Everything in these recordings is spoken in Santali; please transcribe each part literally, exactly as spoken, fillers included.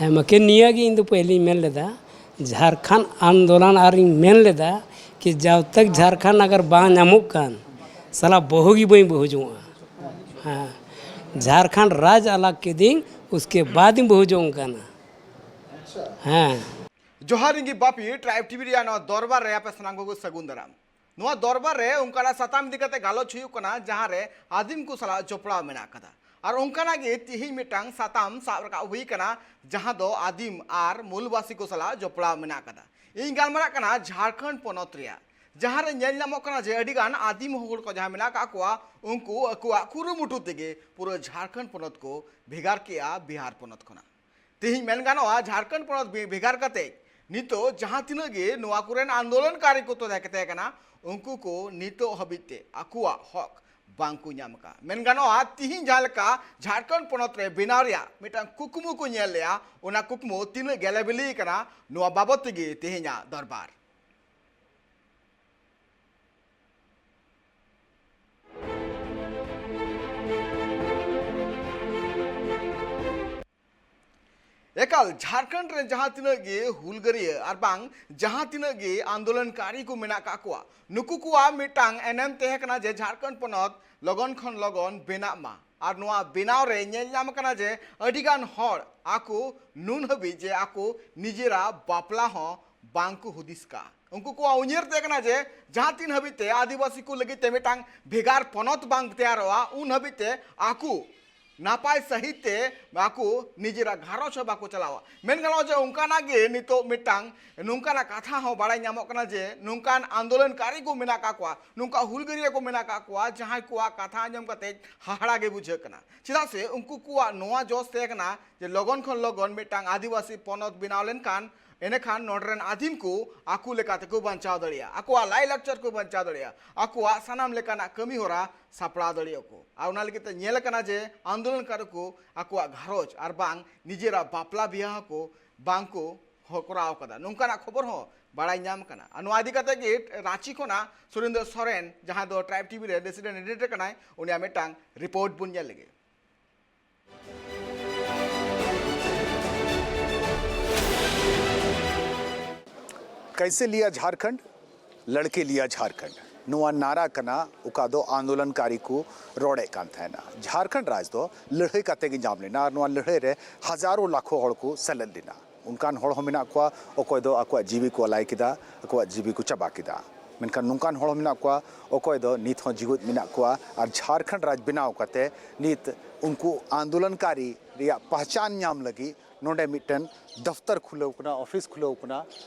ᱦᱮᱸ, ᱢᱟᱠᱮ ᱱᱤᱭᱟᱹ ᱜᱮ ᱤᱧ ᱫᱚ ᱯᱟᱹᱦᱤᱞᱤᱧ ᱢᱮᱱ ᱞᱮᱫᱟ, ᱡᱷᱟᱨᱠᱷᱚᱸᱰ ᱟᱱᱫᱳᱞᱚᱱ ᱟᱨᱤᱧ ᱢᱮᱱ ᱞᱮᱫᱟ ᱠᱤ ᱡᱟᱵ ᱛᱟᱠ ᱡᱷᱟᱨᱠᱷᱚᱸᱰ ᱟᱜᱟᱨ ᱵᱟᱝ ᱧᱟᱢᱚᱜ ᱠᱟᱱ, ᱥᱟᱞᱟ ᱵᱟᱹᱦᱩ ᱜᱮ ᱵᱟᱹᱧ ᱵᱟᱹᱦᱩ ᱡᱚᱝᱚᱜᱼᱟ᱾ ᱦᱮᱸ, ᱡᱷᱟᱨᱠᱷᱚᱸᱰ ᱨᱟᱡᱽ ᱟᱞᱟᱜᱽ ᱠᱮᱫᱤᱧ, ᱩᱥᱠᱮ ᱵᱟᱫ ᱤᱧ ᱵᱟᱹᱦᱩ ᱡᱚᱝ ᱠᱟᱱᱟ᱾ ᱦᱮᱸ᱾ ᱡᱚᱦᱟᱨ ᱤᱧ ᱜᱮ ᱵᱟᱯᱤ, ᱴᱨᱟᱭᱤᱵᱽ ᱴᱤᱵᱷᱤ ᱨᱮᱭᱟᱜ ᱱᱚᱣᱟ ᱫᱚᱨᱵᱟᱨ ᱨᱮ ᱟᱯᱮ ᱥᱟᱱᱟᱢ ᱠᱚᱜᱮ ᱥᱟᱹᱜᱩᱱ ᱫᱟᱨᱟᱢ᱾ ᱱᱚᱣᱟ ᱫᱚᱨᱵᱟᱨ ᱨᱮ ᱚᱱᱠᱟᱱᱟᱜ ᱥᱟᱛᱟᱢ ᱤᱫᱤ ᱠᱟᱛᱮ ᱜᱟᱞᱚᱪ ᱦᱩᱭᱩᱜ ᱠᱟᱱᱟ, ᱡᱟᱦᱟᱸ ᱨᱮ ᱟᱹᱫᱤᱢ ᱠᱚ ᱥᱟᱞᱟᱜ ᱡᱚᱯᱲᱟᱣ ᱢᱮᱱᱟᱜ ᱟᱠᱟᱫᱟ᱾ ᱟᱨ ᱚᱱᱠᱟᱱᱟᱜ ᱜᱮ ᱛᱤᱦᱤᱧ ᱢᱤᱫᱴᱟᱝ ᱥᱟᱛᱟᱢ ᱥᱟᱵ ᱨᱟᱠᱟᱵ ᱦᱩᱭ ᱟᱠᱟᱱᱟ, ᱡᱟᱦᱟᱸ ᱫᱚ ᱟᱹᱫᱤᱢ ᱟᱨ ᱢᱩᱞᱵᱟᱥᱤ ᱠᱚ ᱥᱟᱞᱟᱜ ᱡᱚᱯᱲᱟᱣ ᱢᱮᱱᱟᱜ ᱟᱠᱟᱫᱟ᱾ ᱤᱧ ᱜᱟᱞᱢᱟᱨᱟᱜ ᱠᱟᱱᱟ ᱡᱷᱟᱲᱠᱷᱚᱸᱰ ᱯᱚᱱᱚᱛ ᱨᱮᱭᱟᱜ, ᱡᱟᱦᱟᱸ ᱨᱮ ᱧᱮᱞ ᱧᱟᱢᱚᱜ ᱠᱟᱱᱟ ᱡᱮ ᱟᱹᱰᱤ ᱜᱟᱱ ᱟᱹᱫᱤᱢ ᱦᱚᱲ ᱠᱚ ᱡᱟᱦᱟᱸ ᱢᱮᱱᱟᱜ ᱟᱠᱟᱫ ᱠᱚᱣᱟ, ᱩᱱᱠᱩ ᱟᱠᱚᱣᱟᱜ ᱠᱩᱨᱩᱢᱩᱴᱩ ᱛᱮᱜᱮ ᱯᱩᱨᱟᱹ ᱡᱷᱟᱲᱠᱷᱚᱸᱰ ᱯᱚᱱᱚᱛ ᱠᱚ ᱵᱷᱮᱜᱟᱨ ᱠᱮᱜᱼᱟ ᱵᱤᱦᱟᱨ ᱯᱚᱱᱚᱛ ᱠᱷᱚᱱᱟᱜ᱾ ᱛᱮᱦᱮᱧ ᱢᱮᱱ ᱜᱟᱱᱚᱜᱼᱟ, ᱡᱷᱟᱲᱠᱷᱚᱸᱰ ᱯᱚᱱᱚᱛ ᱵᱷᱮ-, ᱵᱷᱮᱜᱟᱨ ᱠᱟᱛᱮ ᱱᱤᱛᱚᱜ ᱡᱟᱦᱟᱸ ᱛᱤᱱᱟᱹᱜ ᱜᱮ ᱱᱚᱣᱟ ᱠᱚᱨᱮᱱ ᱟᱱᱫᱳᱞᱚᱱᱠᱟᱨᱤ ᱠᱚ ᱛᱟᱦᱮᱸ ᱠᱟᱱᱟ, ᱩᱱᱠᱩ ᱠᱚ ᱱᱤᱛᱚᱜ ᱦᱟᱹᱵᱤᱡ ᱛᱮ ᱟᱠᱚᱣᱟᱜ ᱦᱚᱠ ᱵᱟᱝ ᱠᱚ ᱧᱟᱢ ᱟᱠᱟᱫ᱾ ᱢᱮᱱ ᱜᱟᱱᱚᱜᱼᱟ, ᱛᱤᱦᱤᱧ ᱡᱟᱦᱟᱸ ᱞᱮᱠᱟ ᱡᱷᱟᱲᱠᱷᱚᱸᱰ ᱯᱚᱱᱚᱛ ᱨᱮ ᱵᱮᱱᱟᱣ ᱨᱮᱭᱟᱜ ᱢᱤᱫᱴᱟᱝ ᱠᱩᱠᱢᱩ ᱠᱚ ᱧᱮᱞ ᱞᱮᱜᱼᱟ, ᱚᱱᱟ ᱠᱩᱠᱢᱩ ᱛᱤᱱᱟᱹᱜ ᱜᱮᱞᱮ ᱵᱤᱞᱤ ᱟᱠᱟᱱᱟ, ᱱᱚᱣᱟ ᱵᱟᱵᱚᱫ ᱛᱮᱜᱮ ᱛᱮᱦᱮᱧᱟᱜ ᱫᱚᱨᱵᱟᱨ᱾ ᱮᱠᱟᱞ, ᱡᱷᱟᱲᱠᱷᱚᱸᱰ ᱨᱮ ᱡᱟᱦᱟᱸ ᱛᱤᱱᱟᱹᱜ ᱜᱮ ᱦᱩᱞᱜᱟᱹᱨᱤᱭᱟᱹ ᱟᱨ ᱵᱟᱝ ᱡᱟᱦᱟᱸ ᱛᱤᱱᱟᱹᱜ ᱜᱮ ᱟᱱᱫᱳᱞᱚᱱᱠᱟᱨᱤ ᱠᱚ ᱢᱮᱱᱟᱜ ᱟᱠᱟᱫ ᱠᱚᱣᱟ, ᱱᱩᱠᱩ ᱠᱚᱣᱟᱜ ᱢᱤᱫᱴᱟᱝ ᱮᱱᱮᱢ ᱛᱟᱦᱮᱸ ᱠᱟᱱᱟ ᱡᱮ ᱡᱷᱟᱲᱠᱷᱚᱸᱰ ᱯᱚᱱᱚᱛ ᱞᱚᱜᱚᱱ ᱠᱷᱚᱱ ᱞᱚᱜᱚᱱ ᱵᱮᱱᱟᱜ ᱢᱟ᱾ ᱟᱨ ᱱᱚᱣᱟ ᱵᱮᱱᱟᱣ ᱨᱮ ᱧᱮᱞ ᱧᱟᱢ ᱟᱠᱟᱱᱟ ᱡᱮ ᱟᱹᱰᱤᱜᱟᱱ ᱦᱚᱲ ᱟᱠᱚ ᱱᱩᱱ ᱦᱟᱹᱵᱤᱡ ᱡᱮ ᱟᱠᱚ ᱱᱤᱡᱮᱨᱟᱜ ᱵᱟᱯᱞᱟ ᱦᱚᱸ ᱵᱟᱝ ᱠᱚ ᱦᱩᱫᱤᱥ ᱠᱟᱜᱼᱟ᱾ ᱩᱱᱠᱩ ᱠᱚᱣᱟᱜ ᱩᱭᱦᱟᱹᱨ ᱛᱟᱦᱮᱸ ᱠᱟᱱᱟ ᱡᱮ ᱡᱟᱦᱟᱸ ᱛᱤᱱ ᱦᱟᱹᱵᱤᱡ ᱛᱮ ᱟᱹᱫᱤᱵᱟᱹᱥᱤ ᱠᱚ ᱞᱟᱹᱜᱤᱫ ᱛᱮ ᱢᱤᱫᱴᱟᱝ ᱵᱷᱮᱜᱟᱨ ᱯᱚᱱᱚᱛ ᱵᱟᱝ ᱛᱮᱭᱟᱨᱚᱜᱼᱟ, ᱩᱱ ᱦᱟᱹᱵᱤᱡ ᱛᱮ ᱟᱠᱚ ᱱᱟᱯᱟᱭ ᱥᱟᱺᱦᱤᱡ ᱛᱮ ᱟᱠᱚ ᱱᱤᱡᱮᱨᱟᱜ ᱜᱷᱟᱨᱚᱸᱡᱽ ᱦᱚᱸ ᱵᱟᱠᱚ ᱪᱟᱞᱟᱣᱟ᱾ ᱢᱮᱱ ᱜᱟᱱᱚᱜᱼᱟ ᱡᱮ ᱚᱱᱠᱟᱱᱟᱜ ᱜᱮ ᱱᱤᱛᱚᱜ ᱢᱤᱫᱴᱟᱝ ᱱᱚᱝᱠᱟᱱᱟᱜ ᱠᱟᱛᱷᱟ ᱦᱚᱸ ᱵᱟᱲᱟᱭ ᱧᱟᱢᱚᱜ ᱠᱟᱱᱟ ᱡᱮ ᱱᱚᱝᱠᱟᱱ ᱟᱱᱫᱳᱞᱚᱱᱠᱟᱨᱤ ᱠᱚ ᱢᱮᱱᱟᱜ ᱟᱠᱟᱫ ᱠᱚᱣᱟ, ᱱᱚᱝᱠᱟ ᱦᱩᱞᱜᱟᱹᱨᱤᱭᱟᱹ ᱠᱚ ᱢᱮᱱᱟᱜ ᱟᱠᱟᱫ ᱠᱚᱣᱟ, ᱡᱟᱦᱟᱸᱭ ᱠᱚᱣᱟᱜ ᱠᱟᱛᱷᱟ ᱟᱸᱡᱚᱢ ᱠᱟᱛᱮ ᱦᱟᱦᱟᱲᱟ ᱜᱮ ᱵᱩᱡᱷᱟᱹᱜ ᱠᱟᱱᱟ᱾ ᱪᱮᱫᱟᱜ ᱥᱮ ᱩᱱᱠᱩ ᱠᱚᱣᱟᱜ ᱱᱚᱣᱟ ᱡᱚᱥ ᱛᱟᱦᱮᱸ ᱠᱟᱱᱟ ᱡᱮ ᱞᱚᱜᱚᱱ ᱠᱷᱚᱱ ᱞᱚᱜᱚᱱ ᱢᱤᱫᱴᱟᱝ ᱟᱹᱫᱤᱵᱟᱹᱥᱤ ᱯᱚᱱᱚᱛ ᱵᱮᱱᱟᱣ ᱞᱮᱱᱠᱷᱟᱱ ᱮᱸᱰᱮᱠᱷᱟᱱ ᱱᱚᱰᱮ ᱨᱮᱱ ᱟᱹᱫᱤᱢ ᱠᱚ ᱟᱠᱚ ᱞᱮᱠᱟ ᱛᱮᱠᱚ ᱵᱟᱧᱪᱟᱣ ᱫᱟᱲᱮᱭᱟᱜᱼᱟ, ᱟᱠᱚᱣᱟᱜ ᱞᱟᱭᱼᱞᱟᱠᱪᱟᱨ ᱠᱚ ᱵᱟᱧᱪᱟᱣ ᱫᱟᱲᱮᱭᱟᱜᱼᱟ, ᱟᱠᱚᱣᱟᱜ ᱥᱟᱱᱟᱢ ᱞᱮᱠᱟᱱᱟᱜ ᱠᱟᱹᱢᱤ ᱦᱚᱨᱟ ᱥᱟᱯᱲᱟᱣ ᱫᱟᱲᱮᱭᱟᱜᱼᱟ ᱠᱚ᱾ ᱟᱨ ᱚᱱᱟ ᱞᱟᱹᱜᱤᱫ ᱛᱮ ᱧᱮᱞ ᱟᱠᱟᱱᱟ ᱡᱮ ᱟᱱᱫᱳᱞᱚᱱᱠᱟᱨᱤ ᱠᱚ ᱟᱠᱚᱣᱟᱜ ᱜᱷᱟᱨᱚᱸᱡᱽ ᱟᱨ ᱵᱟᱝ ᱱᱤᱡᱮᱨᱟᱜ ᱵᱟᱯᱞᱟ ᱵᱤᱦᱟᱹ ᱦᱚᱸᱠᱚ ᱵᱟᱝ ᱠᱚ ᱦᱚ-, ᱠᱚᱨᱟᱣ ᱠᱟᱫᱟ, ᱱᱚᱝᱠᱟᱱᱟᱜ ᱠᱷᱚᱵᱚᱨ ᱦᱚᱸ ᱵᱟᱲᱟᱭ ᱧᱟᱢ ᱠᱟᱱᱟ᱾ ᱟᱨ ᱱᱚᱣᱟ ᱤᱫᱤ ᱠᱟᱛᱮ ᱜᱮ ᱨᱟᱸᱪᱤ ᱠᱷᱚᱱᱟᱜ ᱥᱩᱨᱮᱱᱫᱨᱚ ᱥᱚᱨᱮᱱ, ᱡᱟᱦᱟᱸᱭ ᱫᱚ ᱴᱨᱟᱭᱤᱵᱽ ᱴᱤᱵᱷᱤ ᱨᱮ ᱨᱮᱥᱤᱰᱮᱱᱴ ᱮᱰᱤᱴᱚᱨ ᱠᱟᱱᱟᱭ, ᱩᱱᱤᱭᱟᱜ ᱢᱤᱫᱴᱟᱝ ᱨᱤᱯᱳᱨᱴ ᱵᱚᱱ ᱧᱮᱞ ᱞᱮᱜᱮ᱾ ᱠᱟᱭᱥᱮ ᱞᱤᱭᱟ ᱡᱷᱟᱨᱠᱷᱚᱸᱰ, ᱞᱟᱲᱠᱮ ᱞᱤᱭᱟ ᱡᱷᱟᱨᱠᱷᱚᱸᱰ, ᱱᱚᱣᱟ ᱱᱟᱨᱟ ᱠᱟᱱᱟ, ᱚᱠᱟ ᱫᱚ ᱟᱱᱫᱳᱞᱚᱱᱠᱟᱨᱤ ᱠᱚ ᱨᱚᱲᱮᱫ ᱠᱟᱱ ᱛᱟᱦᱮᱱᱟ᱾ ᱡᱷᱟᱨᱠᱷᱚᱸᱰ ᱨᱟᱡᱽ ᱫᱚ ᱞᱟᱹᱲᱦᱟᱹᱭ ᱠᱟᱛᱮ ᱜᱮ ᱧᱟᱢ ᱞᱮᱱᱟ ᱟᱨ ᱱᱚᱣᱟ ᱞᱟᱹᱲᱦᱟᱹᱭ ᱨᱮ ᱦᱟᱡᱟᱨᱚ ᱞᱟᱠᱷᱚ ᱦᱚᱲ ᱠᱚ ᱥᱮᱞᱮᱫ ᱞᱮᱱᱟ᱾ ᱚᱱᱠᱟᱱ ᱦᱚᱲ ᱦᱚᱸ ᱢᱮᱱᱟᱜ ᱠᱚᱣᱟ, ᱚᱠᱚᱭ ᱫᱚ ᱟᱠᱚᱣᱟᱜ ᱡᱤᱣᱤ ᱠᱚ ᱟᱞᱟᱭ ᱠᱮᱫᱟ, ᱟᱠᱚᱣᱟᱜ ᱡᱤᱣᱤ ᱠᱚ ᱪᱟᱵᱟ ᱠᱮᱫᱟ᱾ ᱢᱮᱱᱠᱷᱟᱱ ᱱᱚᱝᱠᱟᱱ ᱦᱚᱲ ᱦᱚᱸ ᱢᱮᱱᱟᱜ ᱠᱚᱣᱟ, ᱚᱠᱚᱭ ᱫᱚ ᱱᱤᱛ ᱦᱚᱸ ᱡᱤᱣᱮᱫ ᱢᱮᱱᱟᱜ ᱠᱚᱣᱟ ᱟᱨ ᱡᱷᱟᱨᱠᱷᱚᱸᱰ ᱨᱟᱡᱽ ᱵᱮᱱᱟᱣ ᱠᱟᱛᱮ ᱱᱤᱛ ᱩᱱᱠᱩ ᱟᱱᱫᱳᱞᱚᱱᱠᱟᱨᱤ ᱨᱮᱭᱟᱜ ᱯᱟᱦᱪᱟᱱ ᱧᱟᱢ ᱞᱟᱹᱜᱤᱫ ᱱᱚᱰᱮ ᱢᱤᱫᱴᱮᱱ ᱫᱚᱯᱛᱚᱨ ᱠᱷᱩᱞᱟᱹᱣ ᱠᱟᱱᱟ, ᱚᱯᱷᱤᱥ ᱠᱷᱩᱞᱟᱹᱣ ᱠᱟᱱᱟ᱾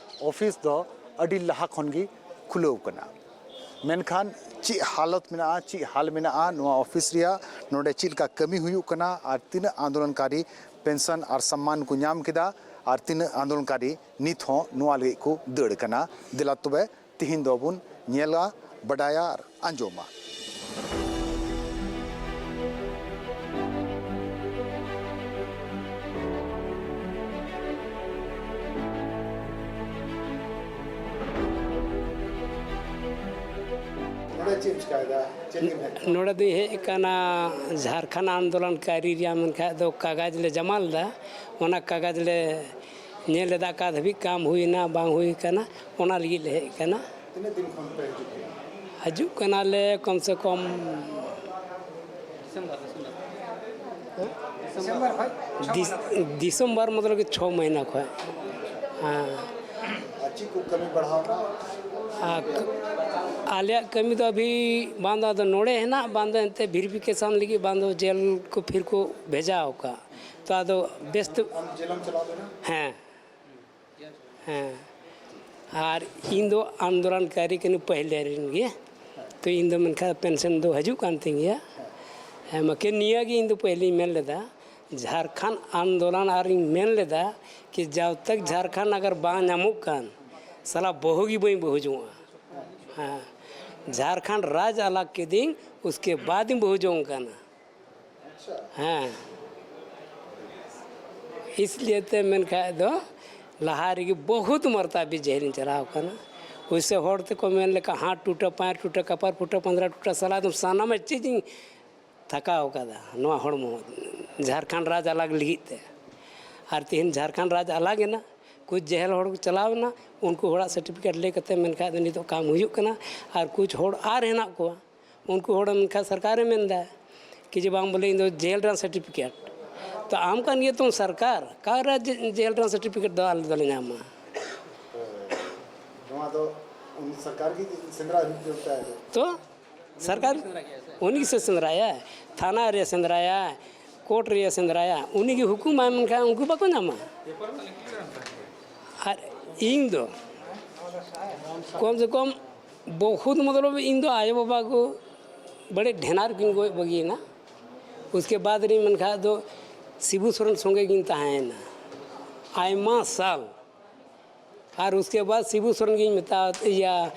ᱚᱯᱷᱤᱥ ᱫᱚ ᱟᱹᱰᱤ ᱞᱟᱦᱟ ᱠᱷᱚᱱ ᱜᱮ ᱠᱷᱩᱞᱟᱹᱣ ᱠᱟᱱᱟ᱾ ᱢᱮᱱᱠᱷᱟᱱ ᱪᱮᱫ ᱦᱟᱞᱚᱛ ᱢᱮᱱᱟᱜᱼᱟ, ᱪᱮᱫ ᱦᱟᱞ ᱢᱮᱱᱟᱜᱼᱟ ᱱᱚᱣᱟ ᱚᱯᱷᱤᱥ ᱨᱮᱭᱟᱜ, ᱱᱚᱰᱮ ᱪᱮᱫ ᱞᱮᱠᱟ ᱠᱟᱹᱢᱤ ᱦᱩᱭᱩᱜ ᱠᱟᱱᱟ ᱟᱨ ᱛᱤᱱᱟᱹᱜ ᱟᱱᱫᱳᱞᱚᱱᱠᱟᱨᱤ ᱯᱮᱱᱥᱚᱱ ᱟᱨ ᱥᱚᱢᱢᱟᱱ ᱠᱚ ᱧᱟᱢ ᱠᱮᱫᱟ ᱟᱨ ᱛᱤᱱᱟᱹᱜ ᱟᱱᱫᱳᱞᱚᱱᱠᱟᱨᱤ ᱱᱤᱛ ᱦᱚᱸ ᱱᱚᱣᱟ ᱞᱟᱹᱜᱤᱫ ᱠᱚ ᱫᱟᱹᱲ ᱠᱟᱱᱟ, ᱫᱮᱞᱟ ᱛᱚᱵᱮ ᱛᱤᱦᱤᱧ ᱫᱚᱵᱚᱱ ᱧᱮᱞᱟ, ᱵᱟᱰᱟᱭᱟ ᱟᱨ ᱟᱸᱡᱚᱢᱟ᱾ ᱱᱚᱰᱮ ᱪᱮᱫ ᱮᱢ ᱪᱤᱠᱟᱭᱮᱫᱟ? ᱪᱮᱫ ᱞᱟᱹᱜᱤᱫ ᱮᱢ ᱦᱮᱡ ᱟᱠᱟᱱᱟ? ᱱᱚᱰᱮ ᱫᱚᱧ ᱦᱮᱡ ᱟᱠᱟᱱᱟ ᱡᱷᱟᱨᱠᱷᱚᱸᱰ ᱟᱱᱫᱳᱞᱚᱱ ᱠᱟᱹᱨᱤ ᱨᱮᱭᱟᱜ ᱢᱮᱱᱠᱷᱟᱡ ᱫᱚ ᱠᱟᱜᱚᱡᱽ ᱞᱮ ᱡᱟᱢᱟ ᱞᱮᱫᱟ᱾ ᱚᱱᱟ ᱠᱟᱜᱚᱡᱽ ᱞᱮ ᱧᱮᱞ ᱮᱫᱟ ᱚᱠᱟ ᱫᱷᱟᱹᱵᱤᱡ ᱠᱟᱢ ᱦᱩᱭᱱᱟ ᱵᱟᱝ ᱦᱩᱭ ᱠᱟᱱᱟ, ᱚᱱᱟ ᱞᱟᱹᱜᱤᱫ ᱞᱮ ᱦᱮᱡ ᱟᱠᱟᱱᱟ᱾ ᱛᱤᱱᱟᱹᱜ ᱫᱤᱱ ᱠᱷᱚᱱ ᱯᱮ ᱦᱤᱡᱩᱜ ᱠᱟᱱᱟ? ᱦᱤᱡᱩᱜ ᱠᱟᱱᱟᱞᱮ ᱠᱚᱢ ᱥᱮ ᱠᱚᱢ ᱰᱤᱥᱮᱢᱵᱚᱨ ᱠᱷᱚᱱ? ᱰᱤᱥᱮᱢᱵᱚᱨ ᱢᱚᱛᱞᱚᱵ ᱠᱤ ᱪᱷᱚ ᱢᱟᱹᱦᱱᱟᱹ ᱠᱷᱚᱱ᱾ ᱦᱮᱸ᱾ ᱟᱨ ᱪᱮᱫ ᱠᱚ ᱠᱟᱹᱢᱤ ᱵᱟᱲᱦᱟᱣ ᱮᱱᱟ? ᱟᱨ ᱟᱞᱮᱭᱟᱜ ᱠᱟᱹᱢᱤ ᱫᱚ ᱟᱹᱵᱷᱤ ᱵᱟᱝ ᱫᱚ ᱟᱫᱚ ᱱᱚᱰᱮ ᱦᱮᱱᱟᱜ, ᱵᱟᱝ ᱫᱚ ᱮᱱᱛᱮ ᱵᱷᱮᱨᱤᱯᱷᱤᱠᱮᱥᱚᱱ ᱞᱟᱹᱜᱤᱫ, ᱵᱟᱝ ᱫᱚ ᱡᱮᱞ ᱠᱚ ᱯᱷᱤᱨ ᱠᱚ ᱵᱷᱮᱡᱟ ᱟᱠᱟᱫ᱾ ᱛᱚ ᱟᱫᱚ ᱵᱮᱥ ᱛᱮ ᱟᱢ ᱡᱮᱞᱮᱢ ᱪᱟᱞᱟᱣ ᱞᱮᱱᱟ? ᱦᱮᱸ᱾ ᱦᱮᱸ᱾ ᱟᱨ ᱤᱧ ᱫᱚ ᱟᱱᱫᱳᱞᱚᱱᱠᱟᱨᱤ ᱠᱟᱹᱱᱟᱹᱧ ᱯᱟᱹᱦᱤᱞᱮ ᱨᱮᱱ ᱜᱮ᱾ ᱛᱚ ᱤᱧ ᱫᱚ ᱢᱮᱱᱠᱷᱟᱱ ᱯᱮᱱᱥᱚᱱ ᱫᱚ ᱦᱤᱡᱩᱜ ᱠᱟᱱ ᱛᱤᱧ ᱜᱮᱭᱟ᱾ ᱦᱮᱸ, ᱢᱟᱠᱮ ᱱᱤᱭᱟᱹ ᱜᱮ ᱤᱧ ᱫᱚ ᱯᱟᱹᱦᱤᱞᱤᱧ ᱢᱮᱱ ᱞᱮᱫᱟ, ᱡᱷᱟᱨᱠᱷᱚᱸᱰ ᱟᱱᱫᱳᱞᱚᱱ, ᱟᱨ ᱤᱧ ᱢᱮᱱ ᱞᱮᱫᱟ ᱠᱤ ᱡᱟᱵ ᱛᱟᱠ ᱡᱷᱟᱨᱠᱷᱚᱸᱰ ᱟᱜᱟᱨ ᱵᱟᱝ ᱧᱟᱢᱚᱜ ᱠᱟᱱ, ᱥᱟᱞᱟ ᱵᱟᱹᱦᱩ ᱜᱮ ᱵᱟᱹᱧ ᱵᱟᱹᱦᱩ ᱡᱚᱝᱚᱜᱼᱟ᱾ ᱦᱮᱸ, ᱡᱷᱟᱨᱠᱷᱚᱸᱰ ᱨᱟᱡᱽ ᱟᱞᱟᱜᱽ ᱠᱤᱫᱤᱧ, ᱩᱥᱠᱮ ᱵᱟᱫ ᱤᱧ ᱵᱟᱹᱦᱩ ᱡᱚᱝ ᱠᱟᱱᱟ᱾ ᱦᱮᱸ, ᱤᱥᱞᱤᱭᱮ ᱛᱮ ᱢᱮᱱ ᱠᱷᱟᱡ ᱫᱚ ᱞᱟᱦᱟ ᱨᱮᱜᱮ ᱵᱚᱦᱩᱛ ᱢᱟᱨᱛᱟᱵᱤ ᱡᱮᱦᱮᱞᱤᱧ ᱪᱟᱞᱟᱣ ᱠᱟᱱᱟ᱾ ᱚᱭᱥᱮ ᱦᱚᱲ ᱛᱮᱠᱚ ᱢᱮᱱ ᱞᱮᱠᱟ, ᱦᱟᱛ ᱴᱩᱴᱟ, ᱯᱟᱭᱮᱨ ᱴᱩᱴᱟ, ᱠᱟᱯᱟᱨ ᱯᱷᱩᱴᱟ, ᱯᱟᱸᱫᱽᱨᱟ ᱴᱩᱴᱟ, ᱥᱟᱞᱟ ᱮᱠᱫᱚᱢ ᱥᱟᱱᱟᱢᱟᱜ ᱪᱮᱫ ᱤᱧ ᱛᱷᱟᱠᱟᱣ ᱠᱟᱫᱟ ᱱᱚᱣᱟ ᱦᱚᱲᱢᱚ, ᱡᱷᱟᱨᱠᱷᱚᱸᱰ ᱨᱟᱡᱽ ᱟᱞᱟᱜᱽ ᱞᱟᱹᱜᱤᱫ ᱛᱮ᱾ ᱟᱨ ᱛᱮᱦᱮᱧ ᱡᱷᱟᱨᱠᱷᱚᱸᱰ ᱨᱟᱡᱽ ᱟᱞᱟᱜᱽ ᱮᱱᱟ, ᱠᱩᱪ ᱡᱮᱦᱮᱞ ᱦᱚᱲ ᱠᱚ ᱪᱟᱞᱟᱣ ᱮᱱᱟ, ᱩᱱᱠᱩ ᱦᱚᱲᱟᱜ ᱥᱟᱨᱴᱤᱯᱷᱤᱠᱮᱴ ᱞᱟᱹᱭ ᱠᱟᱛᱮ ᱢᱮᱱᱠᱷᱟᱱ ᱫᱚ ᱱᱤᱛᱚᱜ ᱠᱟᱢ ᱦᱩᱭᱩᱜ ᱠᱟᱱᱟ᱾ ᱟᱨ ᱠᱩᱪ ᱦᱚᱲ ᱟᱨ ᱦᱮᱱᱟᱜ ᱠᱚᱣᱟ, ᱩᱱᱠᱩ ᱦᱚᱲ ᱢᱮᱱᱠᱷᱟᱱ ᱥᱚᱨᱠᱟᱨᱮ ᱢᱮᱱᱫᱟ ᱠᱤ ᱡᱮ ᱵᱟᱝ ᱵᱚᱞᱮ ᱤᱧ ᱫᱚ ᱡᱮᱦᱮᱞ ᱨᱮᱱᱟᱜ ᱥᱟᱨᱴᱤᱯᱷᱤᱠᱮᱴ᱾ ᱛᱚ ᱟᱢ ᱠᱟᱱ ᱜᱮᱭᱟ ᱛᱚᱢ ᱥᱚᱨᱠᱟᱨ, ᱚᱠᱟᱨᱮ ᱡᱮ-, ᱡᱮᱦᱮᱞ ᱨᱮᱱᱟᱜ ᱥᱟᱨᱴᱤᱯᱷᱤᱠᱮᱴ ᱫᱚ ᱟᱞᱮ ᱫᱚᱞᱮ ᱧᱟᱢᱟ? ᱱᱚᱣᱟ ᱫᱚ ᱩᱱᱤ ᱥᱚᱨᱠᱟᱨ ᱜᱮ ᱥᱮᱸᱫᱽᱨᱟ ᱦᱩᱭᱩᱜ ᱛᱟᱭᱟ᱾ ᱛᱚ ᱥᱚᱨᱠᱟᱨ ᱩᱱᱤ ᱜᱮᱥᱮ ᱥᱮᱸᱫᱽᱨᱟᱭᱟ, ᱛᱷᱟᱱᱟ ᱨᱮ ᱥᱮᱸᱫᱽᱨᱟᱭᱟ, ᱠᱳᱨᱴ ᱨᱮ ᱥᱮᱸᱫᱽᱨᱟᱭᱟ, ᱩᱱᱤ ᱜᱮ ᱦᱩᱠᱩᱢᱟᱭ, ᱢᱮᱱᱠᱷᱟᱱ ᱩᱱᱠᱩ ᱵᱟᱠᱚ ᱧᱟᱢᱟ᱾ ᱟᱨ ᱤᱧ ᱫᱚ ᱠᱚᱢ ᱥᱮ ᱠᱚᱢ ᱵᱚᱦᱩᱛ ᱢᱚᱛᱞᱚᱵ ᱤᱧ ᱫᱚ ᱟᱭᱳ ᱵᱟᱵᱟ ᱠᱚ ᱵᱟᱹᱲᱤᱡ ᱰᱷᱮᱱᱟᱨ ᱠᱤᱱ ᱜᱚᱡ ᱵᱟᱹᱜᱤᱭᱮᱱᱟ᱾ ᱩᱥᱠᱮ ᱵᱟᱫᱽ ᱨᱤᱧ ᱢᱮᱱᱠᱷᱟᱡ ᱫᱚ ᱥᱤᱵᱩ ᱥᱚᱨᱮᱱ ᱥᱚᱸᱜᱮ ᱜᱤᱧ ᱛᱟᱦᱮᱸᱭᱮᱱᱟ ᱟᱭᱢᱟ ᱥᱟᱞ᱾ ᱟᱨ ᱩᱥᱠᱮ ᱵᱟᱫᱽ ᱥᱤᱵᱩ ᱥᱚᱨᱮᱱ ᱜᱤᱧ ᱢᱮᱛᱟ, ᱤᱭᱟᱹ,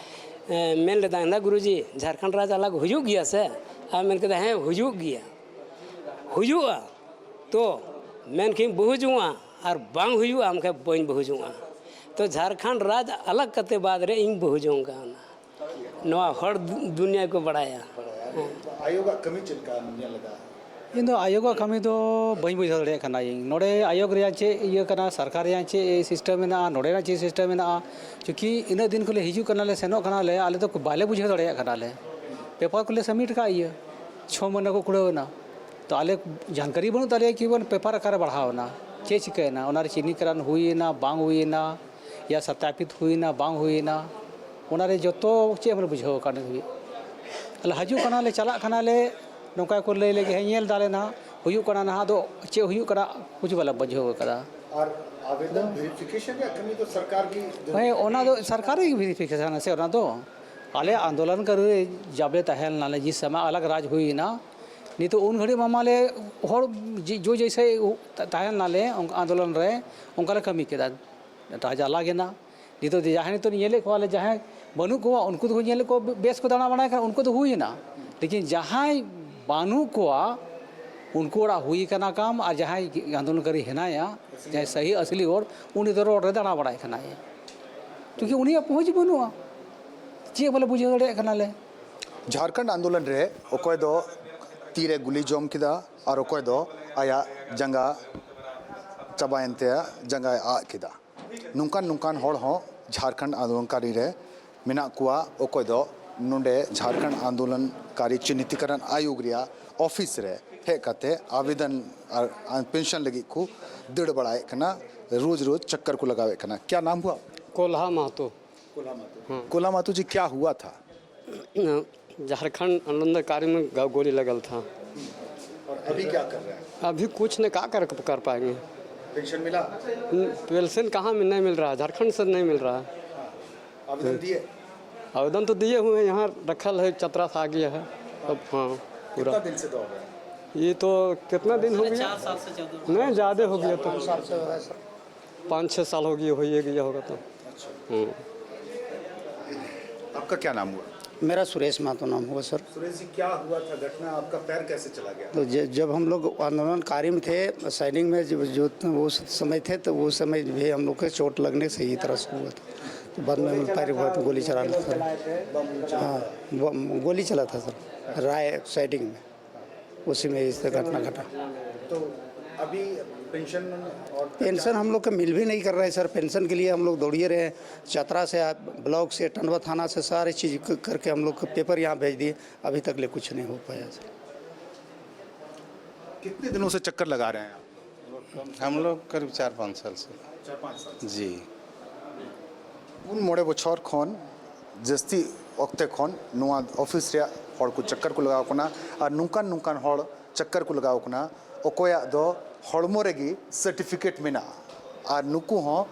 ᱮ, ᱢᱮᱱ ᱞᱮᱫᱟ, "ᱦᱮᱸᱫᱟ ᱜᱩᱨᱩᱡᱤ, ᱡᱷᱟᱲᱠᱷᱚᱸᱰ ᱨᱟᱡᱽ ᱟᱞᱟᱜᱽ ᱦᱩᱭᱩᱜ ᱜᱮᱭᱟ ᱥᱮ?" ᱟᱨ ᱢᱮᱱ ᱠᱮᱫᱟ, "ᱦᱮᱸ, ᱦᱩᱭᱩᱜ ᱜᱮᱭᱟ, ᱦᱩᱭᱩᱜᱼᱟ, ᱛᱚ ᱢᱮᱱᱠᱷᱟᱱ ᱵᱟᱹᱦᱩ ᱡᱚᱝᱟ, ᱟᱨ ᱵᱟᱝ ᱦᱩᱭᱩᱜᱼᱟ, ᱢᱮᱱᱠᱷᱟᱱ ᱵᱟᱹᱧ ᱵᱟᱹᱦᱩ ᱡᱚᱝᱟ᱾" ᱛᱚ ᱡᱷᱟᱲᱠᱷᱚᱸᱰ ᱨᱟᱡᱽ ᱟᱞᱟᱜᱽ ᱠᱟᱛᱮ ᱵᱟᱫᱽ ᱨᱮ ᱤᱧ ᱵᱟᱹᱦᱩ ᱡᱚᱝ ᱠᱟᱱᱟ᱾ ᱱᱚᱣᱟ ᱦᱚᱲ ᱫᱩ-, ᱫᱩᱱᱤᱭᱟᱹ ᱠᱚ ᱵᱟᱲᱟᱭᱟ᱾ ᱦᱮᱸ᱾ ᱟᱭᱳᱜᱟᱜ ᱠᱟᱹᱢᱤ ᱪᱮᱫ ᱞᱮᱠᱟᱢ ᱧᱮᱞ ᱞᱮᱫᱟ? ᱤᱧ ᱫᱚ ᱟᱭᱳᱜᱟᱜ ᱠᱟᱹᱢᱤ ᱫᱚ ᱵᱟᱹᱧ ᱵᱩᱡᱷᱟᱹᱣ ᱫᱟᱲᱮᱭᱟᱜ ᱠᱟᱱᱟ᱾ ᱤᱧ ᱱᱚᱰᱮ ᱟᱭᱳᱜᱽ ᱨᱮᱭᱟᱜ ᱪᱮᱫ ᱤᱭᱟᱹ ᱠᱟᱱᱟ, ᱥᱚᱨᱠᱟᱨ ᱨᱮᱭᱟᱜ ᱪᱮᱫ system ᱢᱮᱱᱟᱜᱼᱟ, ᱱᱚᱰᱮᱱᱟᱜ ᱪᱮᱫ system ᱢᱮᱱᱟᱜᱼᱟ, ᱪᱩᱸᱠᱤ ᱤᱱᱟᱹᱜ ᱫᱤᱱ ᱠᱷᱚᱱ ᱞᱮ ᱦᱤᱡᱩᱜ ᱠᱟᱱᱟᱞᱮ, ᱥᱮᱱᱚᱜ ᱠᱟᱱᱟᱞᱮ, ᱟᱞᱮ ᱫᱚ ᱵᱟᱞᱮ ᱵᱩᱡᱷᱟᱹᱣ ᱫᱟᱲᱮᱭᱟᱜ ᱠᱟᱱᱟᱞᱮ᱾ ᱯᱮᱯᱟᱨ ᱠᱚᱞᱮ submit ᱠᱟᱜ ᱤᱭᱟᱹ, ᱪᱷᱚ ᱢᱟᱹᱦᱱᱟᱹ ᱠᱚ ᱠᱩᱲᱟᱹᱣ ᱮᱱᱟ, ᱛᱚ ᱟᱞᱮ ᱡᱟᱱᱠᱟᱨᱤ ᱵᱟᱹᱱᱩᱜ ᱛᱟᱞᱮᱭᱟ ᱠᱤ ᱵᱚᱞᱮ ᱯᱮᱯᱟᱨ ᱚᱠᱟᱨᱮ ᱵᱟᱲᱦᱟᱣ ᱮᱱᱟ, ᱪᱮᱫ ᱪᱤᱠᱟᱹᱭᱮᱱᱟ, ᱚᱱᱟᱨᱮ ᱪᱤᱱᱦᱤᱠᱨᱟᱱ ᱦᱩᱭᱮᱱᱟ, ᱵᱟᱝ ᱦᱩᱭᱮᱱᱟ, ᱭᱟ ᱥᱟᱛᱭᱟᱯᱤᱛ ᱦᱩᱭᱮᱱᱟ, ᱵᱟᱝ ᱦᱩᱭᱮᱱᱟ, ᱚᱱᱟᱨᱮ ᱡᱚᱛᱚ ᱪᱮᱫ ᱦᱚᱸ ᱵᱟᱞᱮ ᱵᱩᱡᱷᱟᱹᱣ ᱟᱠᱟᱫ ᱱᱤᱛ ᱫᱷᱟᱹᱵᱤᱡ᱾ ᱟᱞᱮ ᱦᱤᱡᱩᱜ ᱠᱟᱱᱟᱞᱮ, ᱪᱟᱞᱟᱜ ᱠᱟᱱᱟᱞᱮ, ᱱᱚᱝᱠᱟ ᱜᱮᱠᱚ ᱞᱟᱹᱭ ᱞᱮᱜᱮ, "ᱦᱮᱸ, ᱧᱮᱞ ᱫᱟᱞᱮ ᱱᱟᱦᱟᱜ, ᱦᱩᱭᱩᱜ ᱠᱟᱱᱟ ᱱᱟᱦᱟᱜ", ᱟᱫᱚ ᱪᱮᱫ ᱦᱩᱭᱩᱜ ᱠᱟᱱᱟ, ᱠᱩᱪ ᱵᱟᱞᱮ ᱵᱩᱡᱷᱟᱹᱣ ᱟᱠᱟᱫᱟ᱾ ᱟᱨ ᱟᱵᱮᱫᱚᱱ verification ᱨᱮᱭᱟᱜ ᱠᱟᱹᱢᱤ ᱫᱚ ᱥᱚᱨᱠᱟᱨ ᱜᱮ? ᱦᱮᱸ, ᱚᱱᱟ ᱫᱚ ᱥᱚᱨᱠᱟᱨ ᱜᱮ verification ᱥᱮ, ᱚᱱᱟ ᱫᱚ ᱟᱞᱮ ᱟᱱᱫᱳᱞᱚᱱ ᱠᱟᱹᱨᱤ ᱡᱟᱵᱮ ᱛᱟᱦᱮᱸ ᱞᱮᱱᱟᱞᱮ, ᱡᱤᱥ ᱥᱚᱢᱚᱭ ᱟᱞᱟᱜᱽ ᱨᱟᱡᱽ ᱦᱩᱭᱮᱱᱟ, ᱱᱤᱛᱚᱜ ᱩᱱ ᱜᱷᱟᱹᱲᱤᱡ ᱢᱟ ᱢᱟᱞᱮ ᱦᱚᱲ ᱡᱮ-, ᱡᱚ ᱡᱮᱭᱥᱮ ᱛᱟᱦᱮᱸ ᱞᱮᱱᱟᱞᱮ, ᱚᱱᱠᱟ ᱟᱱᱫᱳᱞᱚᱱ ᱨᱮ ᱚᱱᱠᱟ ᱞᱮ ᱠᱟᱹᱢᱤ ᱠᱮᱫᱟ᱾ ᱮᱴᱟᱜ ᱡᱟᱞᱟ ᱜᱮ ᱱᱟ᱾ ᱱᱤᱛᱚᱜ ᱫᱚ ᱡᱟᱦᱟᱸᱭ ᱱᱤᱛᱚᱜ ᱧᱮᱞᱮᱫ ᱠᱚᱣᱟ ᱞᱮ, ᱡᱟᱦᱟᱸᱭ ᱵᱟᱹᱱᱩᱜ ᱠᱚᱣᱟ, ᱩᱱᱠᱩ ᱫᱚᱠᱚ ᱧᱮᱞᱮᱫ ᱠᱚᱣᱟ ᱵᱮᱥ ᱠᱚ ᱫᱟᱬᱟ ᱵᱟᱲᱟᱭ ᱠᱟᱱᱟ, ᱩᱱᱠᱩ ᱫᱚ ᱦᱩᱭᱮᱱᱟ᱾ ᱞᱮᱠᱤᱱ ᱡᱟᱦᱟᱸᱭ ᱵᱟᱹᱱᱩᱜ ᱠᱚᱣᱟ, ᱩᱱᱠᱩ ᱚᱲᱟᱜ ᱦᱩᱭ ᱠᱟᱱᱟ ᱠᱟᱢ, ᱟᱨ ᱡᱟᱦᱟᱸᱭ ᱟᱱᱫᱳᱞᱚᱱᱠᱟᱨᱤ ᱦᱮᱱᱟᱭᱟ, ᱡᱟᱦᱟᱸᱭ ᱥᱟᱹᱦᱤ ᱟᱹᱥᱞᱤ ᱦᱚᱲ, ᱩᱱᱤ ᱫᱚ ᱨᱳᱰ ᱨᱮ ᱫᱟᱬᱟ ᱵᱟᱲᱟᱭ ᱠᱟᱱᱟᱭ᱾ ᱠᱤᱭᱩᱠᱤ ᱩᱱᱤᱭᱟᱜ ᱯᱚᱦᱩᱸᱪ ᱵᱟᱹᱱᱩᱜᱼᱟ᱾ ᱪᱮᱫ ᱵᱚᱞᱮ ᱵᱩᱡᱷᱟᱹᱣ ᱫᱟᱲᱮᱭᱟᱜ ᱠᱟᱱᱟᱞᱮ᱾ ᱡᱷᱟᱲᱠᱷᱚᱸᱰ ᱟᱱᱫᱳᱞᱚᱱ ᱨᱮ ᱚᱠᱚᱭ ᱫᱚ ᱛᱤᱨᱮ ᱜᱩᱞᱤ ᱡᱚᱢ ᱠᱮᱫᱟ ᱟᱨ ᱚᱠᱚᱭ ᱫᱚ ᱟᱭᱟᱜ ᱡᱟᱸᱜᱟ ᱪᱟᱵᱟᱭᱮᱱ ᱛᱟᱭᱟ, ᱡᱟᱸᱜᱟᱭ ᱟᱜ ᱠᱮᱫᱟ᱾ ᱱᱚᱝᱠᱟᱱ ᱱᱚᱝᱠᱟᱱ ᱦᱚᱲ ᱦᱚᱸ ᱡᱷᱟᱲᱠᱷᱚᱸᱰ ᱟᱱᱫᱳᱞᱚᱱᱠᱟᱨᱤ ᱨᱮ ᱢᱮᱱᱟᱜ ᱠᱚᱣᱟ, ᱚᱠᱚᱭ ᱫᱚ ᱱᱚᱰᱮ ᱡᱷᱟᱲᱠᱷᱚᱸᱰ ᱟᱱᱫᱳᱞᱚᱱᱠᱟᱨᱤ ᱪᱤᱱᱦᱤᱛᱤᱠᱚᱨᱚᱱ ᱟᱭᱳᱜᱽ ᱨᱮᱭᱟᱜ ᱚᱯᱷᱤᱥ ᱨᱮ ᱦᱮᱡ ᱠᱟᱛᱮ ᱟᱵᱮᱫᱚᱱ ᱟᱨ ᱯᱮᱱᱥᱚᱱ ᱞᱟᱹᱜᱤᱫ ᱠᱚ ᱫᱟᱹᱲ ᱵᱟᱲᱟᱭᱮᱫ ᱠᱟᱱᱟ, ᱨᱳᱡᱽ ᱨᱳᱡᱽ ᱪᱚᱠᱠᱚᱨ ᱠᱚ ᱞᱟᱜᱟᱣᱮᱫ ᱠᱟᱱᱟ᱾ ᱠᱭᱟ ᱱᱟᱢ ᱦᱩᱣᱟ? कोल्हा महतो। ᱦᱮᱸ᱾ ᱠᱳᱞᱦᱟ ᱢᱟᱛᱩ ᱡᱤ, ᱠᱭᱟ ᱦᱩᱣᱟ ᱛᱷᱟ? झारखंड आंदोलन कार्य में ग- गोली लगल था। और अभी क्या कर रहे हैं? अभी कुछ नहीं, क्या कर कर पाएंगे? पेंशन मिला? पेंशन कहाँ में, नहीं मिल रहा है, झारखंड से नहीं मिल रहा है। आवेदन दिए? आवेदन तो दिए हुए हैं, यहाँ रखल है, चतरा से आ गया है। अब हाँ, पूरा। कितना दिन से दौड़ रहे हैं? ये तो कितना दिन हो गया? चार साल से ज्यादा। नहीं, ज़्यादा हो गया तो। पाँच छः साल हो गया, हो ही गया होगा तो। हम्म। आपका क्या नाम हुआ? मेरा सुरेश महतो नाम हुआ सर। सुरेश जी, क्या हुआ था घटना? आपका पैर कैसे चला गया? तो ज- जब हम लोग आंदोलनकारी में थे, सैनिक में जो, जो उस समय थे, तो उस समय भी हम लोग के चोट लगने से ही तरह से हुआ था। तो बाद में हम पैर बहुत गोली चला था सर। हाँ, वो- गोली चला था सर, राय साइडिंग में, उसी में इस घटना घटा। तो अभी पेंशन और पेंशन हम लोग को मिल भी नहीं कर रहा है सर। पेंशन के लिए हम लोग दौड़िए रहे हैं, चतरा से, ब्लॉक से, टंडवा थाना से, सारी चीज़ क- करके हम लोग को पेपर यहाँ भेज दिए, अभी तक ले कुछ नहीं हो पाया सर। कितने दिनों से चक्कर लगा रहे हैं आप? हम लोग करीब चार पाँच साल से। चार पाँच साल। जी। ᱯᱩᱱ ᱢᱚᱬᱮ ᱵᱚᱪᱷᱚᱨ ᱠᱷᱚᱱ ᱡᱟᱹᱥᱛᱤ ᱚᱠᱛᱮ ᱠᱷᱚᱱ ᱱᱚᱣᱟ ᱚᱯᱷᱤᱥ ᱨᱮᱭᱟᱜ ᱦᱚᱲ ᱠᱚ ᱪᱚᱠᱠᱚᱨ ᱠᱚ ᱞᱟᱜᱟᱣ ᱠᱟᱱᱟ᱾ ᱟᱨ ᱱᱚᱝᱠᱟᱱ ᱱᱚᱝᱠᱟᱱ ᱦᱚᱲ ᱪᱚᱠᱠᱚᱨ ᱠᱚ ᱞᱟᱜᱟᱣ ᱠᱟᱱᱟ, ᱚᱠᱚᱭᱟᱜ ᱫᱚ ᱦᱚᱲᱢᱚ ᱨᱮᱜᱮ ᱥᱟᱨᱴᱤᱯᱷᱤᱠᱮᱴ ᱢᱮᱱᱟᱜᱼᱟ᱾ ᱟᱨ ᱱᱩᱠᱩ ᱦᱚᱸ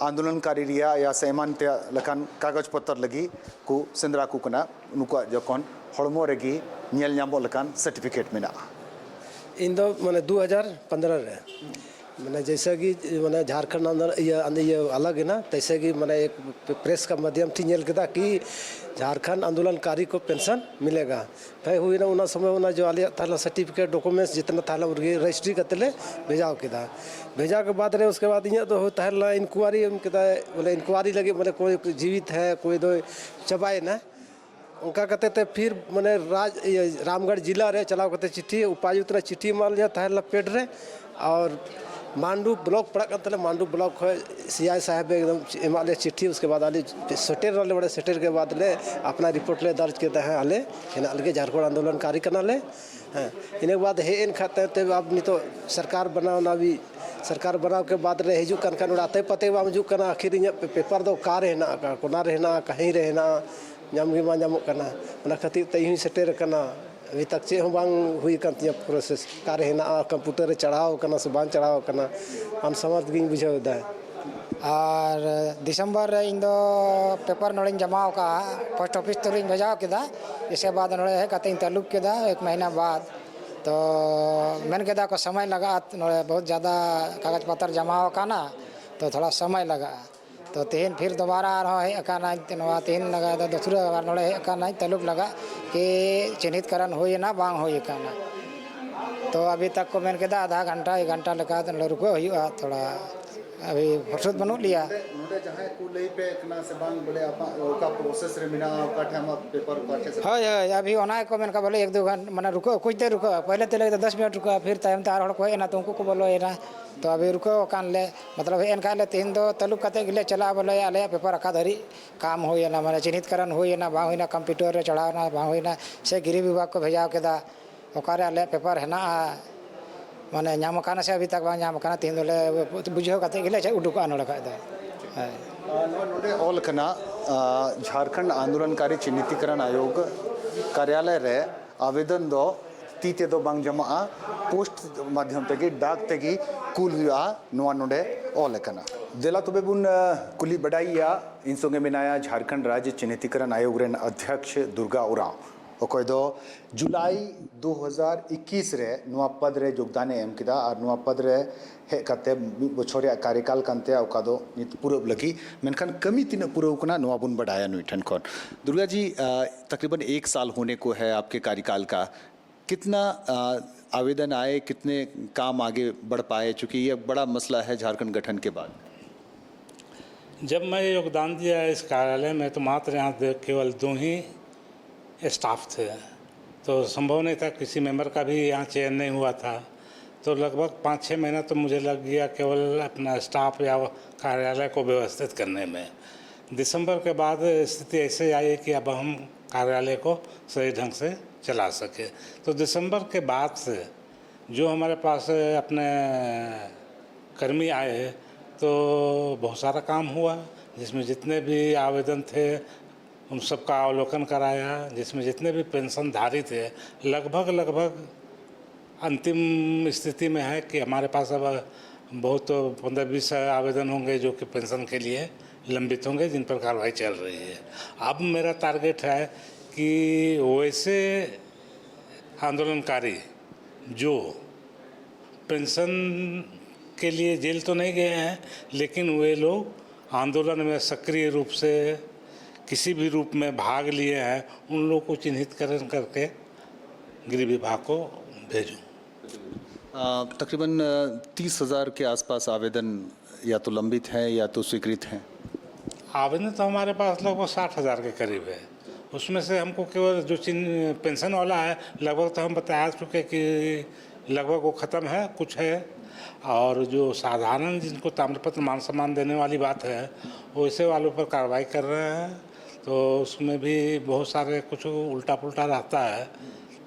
ᱟᱱᱫᱳᱞᱚᱱᱠᱟᱨᱤ ᱨᱮᱭᱟᱜ ᱭᱟ ᱥᱮ ᱮᱢᱟᱱ ᱛᱮᱭᱟᱜ ᱞᱮᱠᱟᱱ ᱠᱟᱜᱚᱡᱽ ᱯᱚᱛᱚᱨ ᱞᱟᱹᱜᱤᱫ ᱠᱚ ᱥᱮᱸᱫᱽᱨᱟ ᱠᱚ ᱠᱟᱱᱟ᱾ ᱱᱩᱠᱩᱣᱟᱜ ᱡᱚᱠᱷᱚᱱ ᱦᱚᱲᱢᱚ ᱨᱮᱜᱮ ᱧᱮᱞ ᱧᱟᱢᱚᱜ ᱞᱮᱠᱟᱱ ᱥᱟᱨᱴᱤᱯᱷᱤᱠᱮᱴ ᱢᱮᱱᱟᱜᱼᱟ᱾ ᱤᱧ ᱫᱚ ᱢᱟᱱᱮ ᱫᱩ ᱦᱟᱡᱟᱨ ᱯᱚᱱᱫᱽᱨᱚ ᱨᱮ, ᱢᱟᱱᱮ ᱡᱮᱭᱥᱮ ᱠᱤ ᱢᱟᱱᱮ ᱡᱷᱟᱲᱠᱷᱚᱸᱰ ᱟᱱᱫᱳᱞᱚᱱ ᱤᱭᱟᱹ ᱤᱭᱟᱹ ᱟᱞᱟᱜ ᱮᱱᱟ, ᱛᱮᱭᱥᱮ ᱠᱤ ᱢᱟᱱᱮ ᱮᱠ ᱯᱨᱮᱥ ᱠᱟ ᱢᱟᱫᱷᱭᱚᱢ ᱛᱮ ᱧᱮᱞ ᱠᱮᱫᱟ ᱠᱤ ᱡᱷᱟᱲᱠᱷᱚᱸᱰ ᱟᱱᱫᱳᱞᱚᱱᱠᱟᱨᱤ ᱠᱚ ᱯᱮᱱᱥᱚᱱ ᱢᱤᱞᱮᱜᱟ᱾ ᱯᱷᱤᱨ ᱦᱩᱭᱱᱟ ᱚᱱᱟ ᱥᱚᱢᱚᱭ ᱚᱱᱟ ᱡᱚ ᱟᱞᱮᱭᱟᱜ ᱛᱟᱦᱮᱸ ᱞᱮᱱᱟ ᱥᱟᱨᱴᱤᱯᱷᱤᱠᱮᱴ, ᱰᱚᱠᱩᱢᱮᱱᱴᱥ ᱡᱤᱛᱱᱟ ᱛᱟᱦᱮᱸ ᱞᱮᱱᱟ ᱩᱱᱨᱮᱜᱮ ᱨᱮᱡᱤᱥᱴᱨᱤ ᱠᱟᱛᱮ ᱞᱮ ᱵᱷᱮᱡᱟ ᱠᱮᱫᱟ᱾ ᱵᱷᱮᱡᱟ ᱠᱮ ᱵᱟᱫᱽ ᱨᱮ ᱩᱥᱠᱮ ᱵᱟᱫᱽ ᱤᱧᱟᱹᱜ ᱫᱚ ᱛᱟᱦᱮᱸ ᱞᱮᱱᱟ ᱤᱱᱠᱩᱣᱟᱨᱤ ᱮᱢ ᱠᱮᱫᱟ, ᱵᱚᱞᱮ ᱤᱱᱠᱩᱣᱟᱨᱤ ᱞᱟᱹᱜᱤᱫ ᱢᱟᱱᱮ ᱠᱚᱭ ᱡᱤᱣᱤᱛ ᱦᱮ ᱠᱚᱭ ᱫᱚ ᱪᱟᱵᱟᱭᱮᱱᱟ᱾ ᱚᱱᱠᱟ ᱠᱟᱛᱮ ᱛᱮ ᱯᱷᱤᱨ ᱢᱟᱱᱮ ᱨᱟᱡᱽ ᱤᱭᱟᱹ ᱨᱟᱢᱜᱚᱲ ᱡᱮᱞᱟ ᱨᱮ ᱪᱟᱞᱟᱣ ᱠᱟᱛᱮ ᱪᱤᱴᱷᱤ ᱩᱯᱟᱭᱩᱠᱛ ᱨᱮ ᱪᱤᱴᱷᱤ ᱮᱢᱟᱫ ᱞᱤᱧᱟ ᱛᱟᱦᱮᱸ ᱞᱮᱱᱟ ᱯᱮᱰ ᱨᱮ᱾ ᱟᱨ ᱢᱟᱱᱰᱩ ᱵᱞᱚᱠ ᱯᱟᱲᱟᱜ ᱠᱟᱱ ᱛᱟᱞᱮ, ᱢᱟᱱᱰᱩ ᱵᱞᱚᱠ ᱠᱷᱚᱱ ᱥᱤ ᱟᱭ ᱥᱟᱦᱮᱵᱽ ᱮᱠᱫᱚᱢ ᱮᱢᱟᱜ ᱞᱮ ᱪᱤᱴᱷᱤ᱾ ᱩᱥᱠᱮ ᱵᱟᱫᱽ ᱟᱞᱮ ᱥᱮᱴᱮᱨ ᱱᱟᱞᱮ, ᱵᱟᱲᱮ ᱥᱮᱴᱮᱨ ᱠᱮ ᱵᱟᱫᱽ ᱞᱮ ᱟᱯᱱᱟ ᱨᱤᱯᱳᱨᱴ ᱞᱮ ᱫᱟᱨᱡᱽ ᱠᱮᱫᱟ, ᱦᱮᱸ, ᱟᱞᱮ ᱦᱮᱱᱟᱜ ᱞᱮᱜᱮ, ᱡᱷᱟᱲᱠᱷᱚᱸᱰ ᱟᱱᱫᱳᱞᱚᱱ ᱠᱟᱨᱤ ᱠᱟᱱᱟᱞᱮ᱾ ᱦᱮᱸ, ᱤᱱᱟᱹ ᱵᱟᱫᱽ ᱦᱮᱡ ᱮᱱ ᱠᱷᱟᱱ ᱛᱟᱭᱚᱢ ᱛᱮ ᱟᱵ ᱱᱤᱛᱚᱜ ᱥᱚᱨᱠᱟᱨ ᱵᱮᱱᱟᱣ ᱱᱟ, ᱟᱵᱤ ᱥᱚᱨᱠᱟᱨ ᱵᱮᱱᱟᱣ ᱠᱮ ᱵᱟᱫᱽ ᱨᱮ ᱦᱤᱡᱩᱜ ᱠᱟᱱ ᱠᱷᱟᱱ ᱚᱲᱟᱜ ᱛᱮ ᱯᱟᱛᱮ ᱵᱟᱝ ᱦᱤᱡᱩᱜ ᱠᱟᱱᱟ᱾ ᱟᱹᱠᱷᱤᱨ ᱤᱧᱟᱹᱜ ᱯᱮ-, ᱯᱮᱯᱟᱨ ᱫᱚ ᱚᱠᱟᱨᱮ ᱦᱮᱱᱟᱜ ᱟᱠᱟᱫ, ᱠᱚᱱᱟ ᱨᱮ ᱦᱮᱱᱟᱜᱼᱟ, ᱠᱟᱹᱦᱤ ᱨᱮ ᱦᱮᱱᱟᱜᱼᱟ, ᱧᱟᱢ ᱜᱮ ᱵᱟᱝ ᱧᱟᱢᱚᱜ ᱠᱟᱱᱟ᱾ ᱚᱱᱟ ᱠᱷᱟᱹᱛᱤᱨ ᱛᱮ ᱤᱧ ᱦᱚᱸᱧ ᱥᱮᱴᱮᱨ ᱟᱠᱟᱱᱟ᱾ ᱟᱹᱵᱷᱤ ᱛᱟᱠ ᱪᱮᱫ ᱦᱚᱸ ᱵᱟᱝ ᱦᱩᱭ ᱟᱠᱟᱱ ᱛᱤᱧᱟᱹ ᱯᱨᱚᱥᱮᱥ, ᱚᱠᱟᱨᱮ ᱦᱮᱱᱟᱜᱼᱟ, ᱠᱚᱢᱯᱤᱭᱩᱴᱟᱨ ᱨᱮ ᱪᱟᱲᱦᱟᱣ ᱟᱠᱟᱱᱟ ᱥᱮ ᱵᱟᱝ ᱪᱟᱲᱦᱟᱣ ᱟᱠᱟᱱᱟ, ᱟᱱᱥᱟᱢᱟᱨᱛᱷ ᱜᱤᱧ ᱵᱩᱡᱷᱟᱹᱣ ᱮᱫᱟ᱾ ᱟᱨ ᱰᱤᱥᱮᱢᱵᱚᱨ ᱨᱮ ᱤᱧ ᱫᱚ ᱯᱮᱯᱟᱨ ᱱᱚᱰᱮᱧ ᱡᱚᱢᱟ ᱟᱠᱟᱫᱼᱟ, ᱯᱳᱥᱴ ᱚᱯᱷᱤᱥ ᱛᱮᱞᱤᱧ ᱵᱷᱮᱡᱟ ᱠᱮᱫᱟ᱾ ᱤᱥᱠᱮ ᱵᱟᱫᱽ ᱱᱚᱰᱮ ᱦᱮᱡ ᱠᱟᱛᱮ ᱤᱧ ᱛᱟᱹᱞᱩᱵ ᱠᱮᱫᱟ ᱮᱠ ᱢᱟᱹᱦᱤᱱᱟ ᱵᱟᱫᱽ᱾ ᱛᱚ ᱢᱮᱱ ᱠᱮᱫᱟ ᱠᱚ ᱥᱚᱢᱚᱭ ᱞᱟᱜᱟᱜᱼᱟ, ᱱᱚᱰᱮ ᱵᱚᱦᱩᱛ ᱡᱟᱫᱟ ᱠᱟᱜᱚᱡᱽ ᱯᱚᱛᱚᱨ ᱡᱚᱢᱟ ᱟᱠᱟᱱᱟ, ᱛᱚ ᱛᱷᱚᱲᱟ ᱥᱚᱢᱚᱭ ᱞᱟᱜᱟᱜᱼᱟ᱾ ᱛᱚ ᱛᱮᱦᱮᱧ ᱯᱷᱤᱨ ᱫᱚᱵᱟᱨᱟ ᱟᱨᱦᱚᱸ ᱦᱮᱡ ᱟᱠᱟᱱᱟ, ᱱᱚᱣᱟ ᱛᱮᱦᱮᱧ ᱞᱟᱜᱟ ᱫᱚ ᱫᱚᱥᱨᱟ ᱵᱟᱨ ᱱᱚᱰᱮ ᱦᱮᱡ ᱟᱠᱟᱱᱟ, ᱛᱟᱹᱞᱩᱵ ᱞᱟᱜᱟ ᱠᱤ ᱪᱤᱱᱦᱤᱛ ᱠᱟᱨᱚᱱ ᱦᱩᱭ ᱮᱱᱟ ᱵᱟᱝ ᱦᱩᱭ ᱟᱠᱟᱱᱟ᱾ ᱛᱚ ᱟᱵᱷᱤ ᱛᱟᱠ ᱠᱚ ᱢᱮᱱ ᱠᱮᱫᱟ ᱟᱫᱷᱟ ᱜᱷᱚᱱᱴᱟ ᱮᱠ ᱜᱷᱚᱱᱴᱟ ᱞᱮᱠᱟ ᱨᱩᱠᱟᱹ ᱦᱩᱭᱩᱜᱼᱟ ᱛᱷᱚᱲᱟ᱾ ᱟᱵᱷᱤ ᱯᱷᱩᱨᱥᱚᱛ ᱵᱟᱹᱱᱩᱜ ᱞᱮᱭᱟ᱾ ᱱᱚᱰᱮ ᱡᱟᱦᱟᱸᱭ ᱠᱚ ᱞᱟᱹᱭ ᱯᱮ ᱠᱟᱱᱟ ᱥᱮ ᱵᱟᱝ, ᱵᱚᱞᱮ ᱟᱢᱟᱜ ᱚᱠᱟ ᱯᱨᱚᱥᱮᱥ ᱨᱮ ᱢᱮᱱᱟᱜᱼᱟ, ᱚᱠᱟ ᱴᱷᱮᱱ ᱟᱢᱟᱜ ᱯᱮᱯᱟᱨ ᱚᱠᱟ ᱴᱷᱮᱱ ᱥᱮ ᱦᱳᱭ, ᱦᱳᱭ, ᱟᱵᱷᱤ ᱚᱱᱟ ᱜᱮᱠᱚ ᱢᱮᱱ ᱠᱟᱜ ᱵᱚᱞᱮ ᱮᱠ ᱫᱩ ᱜᱷᱚᱱᱴᱟ ᱢᱟᱱᱮ ᱨᱩᱠᱟᱹ, ᱠᱩᱪ ᱫᱮᱨ ᱨᱩᱠᱟᱹ, ᱯᱮᱦᱞᱮ ᱛᱮ ᱞᱟᱹᱭ ᱠᱮᱫᱟ ᱫᱚᱥ ᱢᱤᱱᱤᱴ ᱨᱩᱠᱟᱹ, ᱯᱷᱤᱨ ᱛᱟᱭᱚᱢ ᱛᱮ ᱟᱨ ᱦᱚᱲ ᱠᱚ ᱦᱮᱡ ᱮᱱᱟ ᱛᱚ ᱩᱱᱠᱩ ᱠᱚ ᱵᱚᱞᱚᱭᱮᱱᱟ᱾ ᱛᱚ ᱟᱵᱷᱤ ᱨᱩᱠᱟᱹᱣ ᱟᱠᱟᱱ ᱞᱮ, ᱢᱚᱛᱞᱚᱵ ᱦᱮᱡ ᱮᱱ ᱠᱷᱟᱱ ᱞᱮ ᱛᱮᱦᱮᱧ ᱫᱚ ᱛᱟᱹᱞᱩᱵ ᱠᱟᱛᱮ ᱜᱮᱞᱮ ᱪᱟᱞᱟᱜᱼᱟ ᱵᱚᱞᱮ ᱟᱞᱮᱭᱟᱜ ᱯᱮᱯᱟᱨ ᱚᱠᱟ ᱫᱷᱟᱹᱨᱤᱡ ᱠᱟᱢ ᱦᱩᱭᱮᱱᱟ, ᱢᱟᱱᱮ ᱪᱤᱱᱦᱤᱛ ᱠᱟᱨᱚᱱ ᱦᱩᱭᱮᱱᱟ ᱵᱟᱝ ᱦᱩᱭᱮᱱᱟ, ᱠᱚᱢᱯᱤᱭᱩᱴᱟᱨ ᱨᱮ ᱪᱟᱲᱦᱟᱣ ᱮᱱᱟ ᱵᱟᱝ ᱦᱩᱭᱮᱱᱟ, ᱥᱮ ᱜᱤᱨᱤ ᱵᱤᱵᱷᱟᱜᱽ ᱠᱚ ᱵᱷᱮᱡᱟ ᱠᱮᱫᱟ, ᱚᱠᱟᱨᱮ ᱟᱞᱮᱭᱟᱜ ᱯᱮᱯᱟᱨ ᱦᱮᱱᱟᱜᱼᱟ, ᱢᱟᱱᱮ ᱧᱟᱢ ᱟᱠᱟᱱᱟ ᱥᱮ ᱟᱹᱵᱷᱤ ᱛᱟᱠ ᱵᱟᱝ ᱧᱟᱢ ᱟᱠᱟᱱᱟ, ᱛᱮᱦᱮᱧ ᱫᱚᱞᱮ ᱵᱩᱡᱷᱟᱹᱣ ᱠᱟᱛᱮ ᱜᱮᱞᱮ ᱩᱰᱩᱠᱚᱜᱼᱟ ᱱᱚᱰᱮ ᱠᱷᱚᱡ ᱫᱚ᱾ ᱦᱮᱸ᱾ ᱟᱨ ᱱᱚᱣᱟ ᱱᱚᱰᱮ ᱚᱞ ᱟᱠᱟᱱᱟ, ᱟᱨ, ᱡᱷᱟᱨᱠᱷᱚᱸᱰ ᱟᱱᱫᱳᱞᱚᱱᱠᱟᱨᱤ ᱪᱤᱱᱦᱤᱛᱤᱠᱨᱚᱱ ᱟᱭᱳᱜᱽ ᱠᱟᱨᱭᱟᱞᱚᱭ ᱨᱮ ᱟᱵᱮᱫᱚᱱ ᱫᱚ ᱛᱤ ᱛᱮᱫᱚ ᱵᱟᱝ ᱡᱚᱢᱟᱜᱼᱟ, ᱯᱳᱥᱴ ᱢᱟᱫᱽᱫᱷᱚᱢ ᱛᱮᱜᱮ, ᱰᱟᱠ ᱛᱮᱜᱮ ᱠᱩᱞ ᱦᱩᱭᱩᱜᱼᱟ, ᱱᱚᱣᱟ ᱱᱚᱰᱮ ᱚᱞ ᱟᱠᱟᱱᱟ᱾ ᱫᱮᱞᱟ ᱛᱚᱵᱮ ᱵᱚᱱ, ᱟᱨ, ᱠᱩᱞᱤ ᱵᱟᱰᱟᱭᱮᱭᱟ᱾ ᱤᱧ ᱥᱚᱸᱜᱮ ᱢᱮᱱᱟᱭᱟ ᱡᱷᱟᱨᱠᱷᱚᱸᱰ ᱨᱟᱡᱽᱡᱚ ᱪᱤᱱᱦᱤᱛᱤᱠᱨᱚᱱ ᱟᱭᱳᱜᱽ ᱨᱮᱱ ᱚᱫᱷᱭᱚᱠᱥ ᱫᱩᱨᱜᱟ ᱩᱨᱟᱸᱣ, ᱚᱠᱚᱭ ᱫᱚ ᱡᱩᱞᱟᱭ ᱫᱩ ᱦᱟᱡᱟᱨ ᱤᱠᱤᱥ ᱨᱮ ᱱᱚᱣᱟ ᱯᱚᱫᱽ ᱨᱮ ᱡᱳᱜᱽᱫᱟᱱᱮ ᱮᱢ ᱠᱮᱫᱟ ᱟᱨ ᱱᱚᱣᱟ ᱯᱚᱫᱽ ᱨᱮ ᱦᱮᱡ ᱠᱟᱛᱮ ᱢᱤᱫ ᱵᱚᱪᱷᱚᱨ ᱨᱮᱭᱟᱜ ᱠᱟᱨᱭᱚᱠᱟᱞ ᱠᱟᱱ ᱛᱟᱭᱟ, ᱚᱠᱟ ᱫᱚ ᱱᱤᱛ ᱯᱩᱨᱟᱹᱣ ᱞᱟᱹᱜᱤᱫ, ᱢᱮᱱᱠᱷᱟᱱ ᱠᱟᱹᱢᱤ ᱛᱤᱱᱟᱹᱜ ᱯᱩᱨᱟᱹᱣ ᱠᱟᱱᱟ ᱱᱚᱣᱟ ᱵᱚᱱ ᱵᱟᱰᱟᱭᱟ ᱱᱩᱭ ᱴᱷᱮᱱ ᱠᱷᱚᱱ᱾ दुर्गा जी, अ, तकरीबन एक साल होने को है आपके कार्यकाल का। कितना, अ, आवेदन आए, कितने काम आगे बढ़ पाए, चूँकि ये बड़ा मसला है झारखंड गठन के बाद? जब मैं योगदान दिया इस कार्यालय में, तो मात्र यहाँ दो, केवल दो ही स्टाफ थे, तो संभव नहीं था, किसी मेंबर का भी यहाँ चयन नहीं हुआ था। तो लगभग पाँच छः महीना तो मुझे लग गया केवल अपना स्टाफ या कार्यालय को व्यवस्थित करने में। दिसंबर के बाद स्थिति ऐसे आई कि अब हम कार्यालय को सही ढंग से चला सके। तो दिसंबर के बाद से जो हमारे पास अपने कर्मी आए, तो बहुत सारा काम हुआ, जिसमें जितने भी आवेदन थे, उन सब का अवलोकन कराया, जिसमें जितने भी पेंशनधारी थे, लगभग, लगभग अंतिम स्थिति में है कि हमारे पास अब बहुत, पंद्रह बीस आवेदन होंगे जो कि पेंशन के लिए लंबित होंगे, जिन पर कार्रवाई चल रही है। अब मेरा टारगेट है कि वैसे आंदोलनकारी जो पेंशन के लिए जेल तो नहीं गए हैं, लेकिन वे लोग आंदोलन में सक्रिय रूप से किसी भी रूप में भाग लिए हैं, उन लोगों को चिन्हितकरण करके गृह विभाग को भेजूँ। अ, तकरीबन तीस हज़ार के आसपास आवेदन या तो लंबित हैं या तो स्वीकृत हैं। आवेदन तो हमारे पास लगभग साठ हज़ार के करीब है। उसमें से हमको केवल जो चिन्ह पेंशन वाला है, लगभग तो हम बता चुके कि लगभग वो ख़त्म है, कुछ है। और जो साधारण जिनको ताम्रपत्र मान सम्मान देने वाली बात है, वैसे वालों पर कार्रवाई कर रहे हैं। तो उसमें भी बहुत सारे कुछ उल्टा पुल्टा रहता है,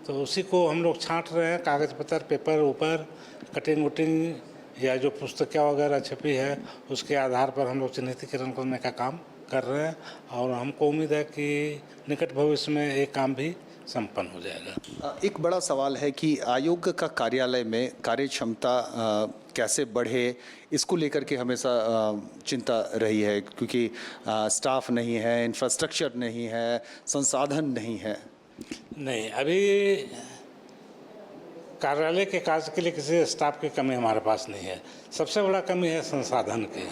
तो उसी को हम लोग छांट रहे हैं। कागज़ पत्र, पेपर ऊपर, कटिंग वटिंग या जो पुस्तकें वगैरह छपी है, उसके आधार पर हम लोग चिन्हितीकरण करने का काम कर रहे हैं और हमको उम्मीद है कि निकट भविष्य में ये काम भी संपन्न हो जाएगा। अ, एक बड़ा सवाल है कि आयोग का कार्यालय में कार्य क्षमता, अ, कैसे बढ़े, इसको लेकर के हमेशा, अ, चिंता रही है, क्योंकि, अ, स्टाफ नहीं है, इंफ्रास्ट्रक्चर नहीं है, संसाधन नहीं है। नहीं, अभी कार्यालय के कार्य के लिए किसी स्टाफ की कमी हमारे पास नहीं है। सबसे बड़ा कमी है संसाधन की।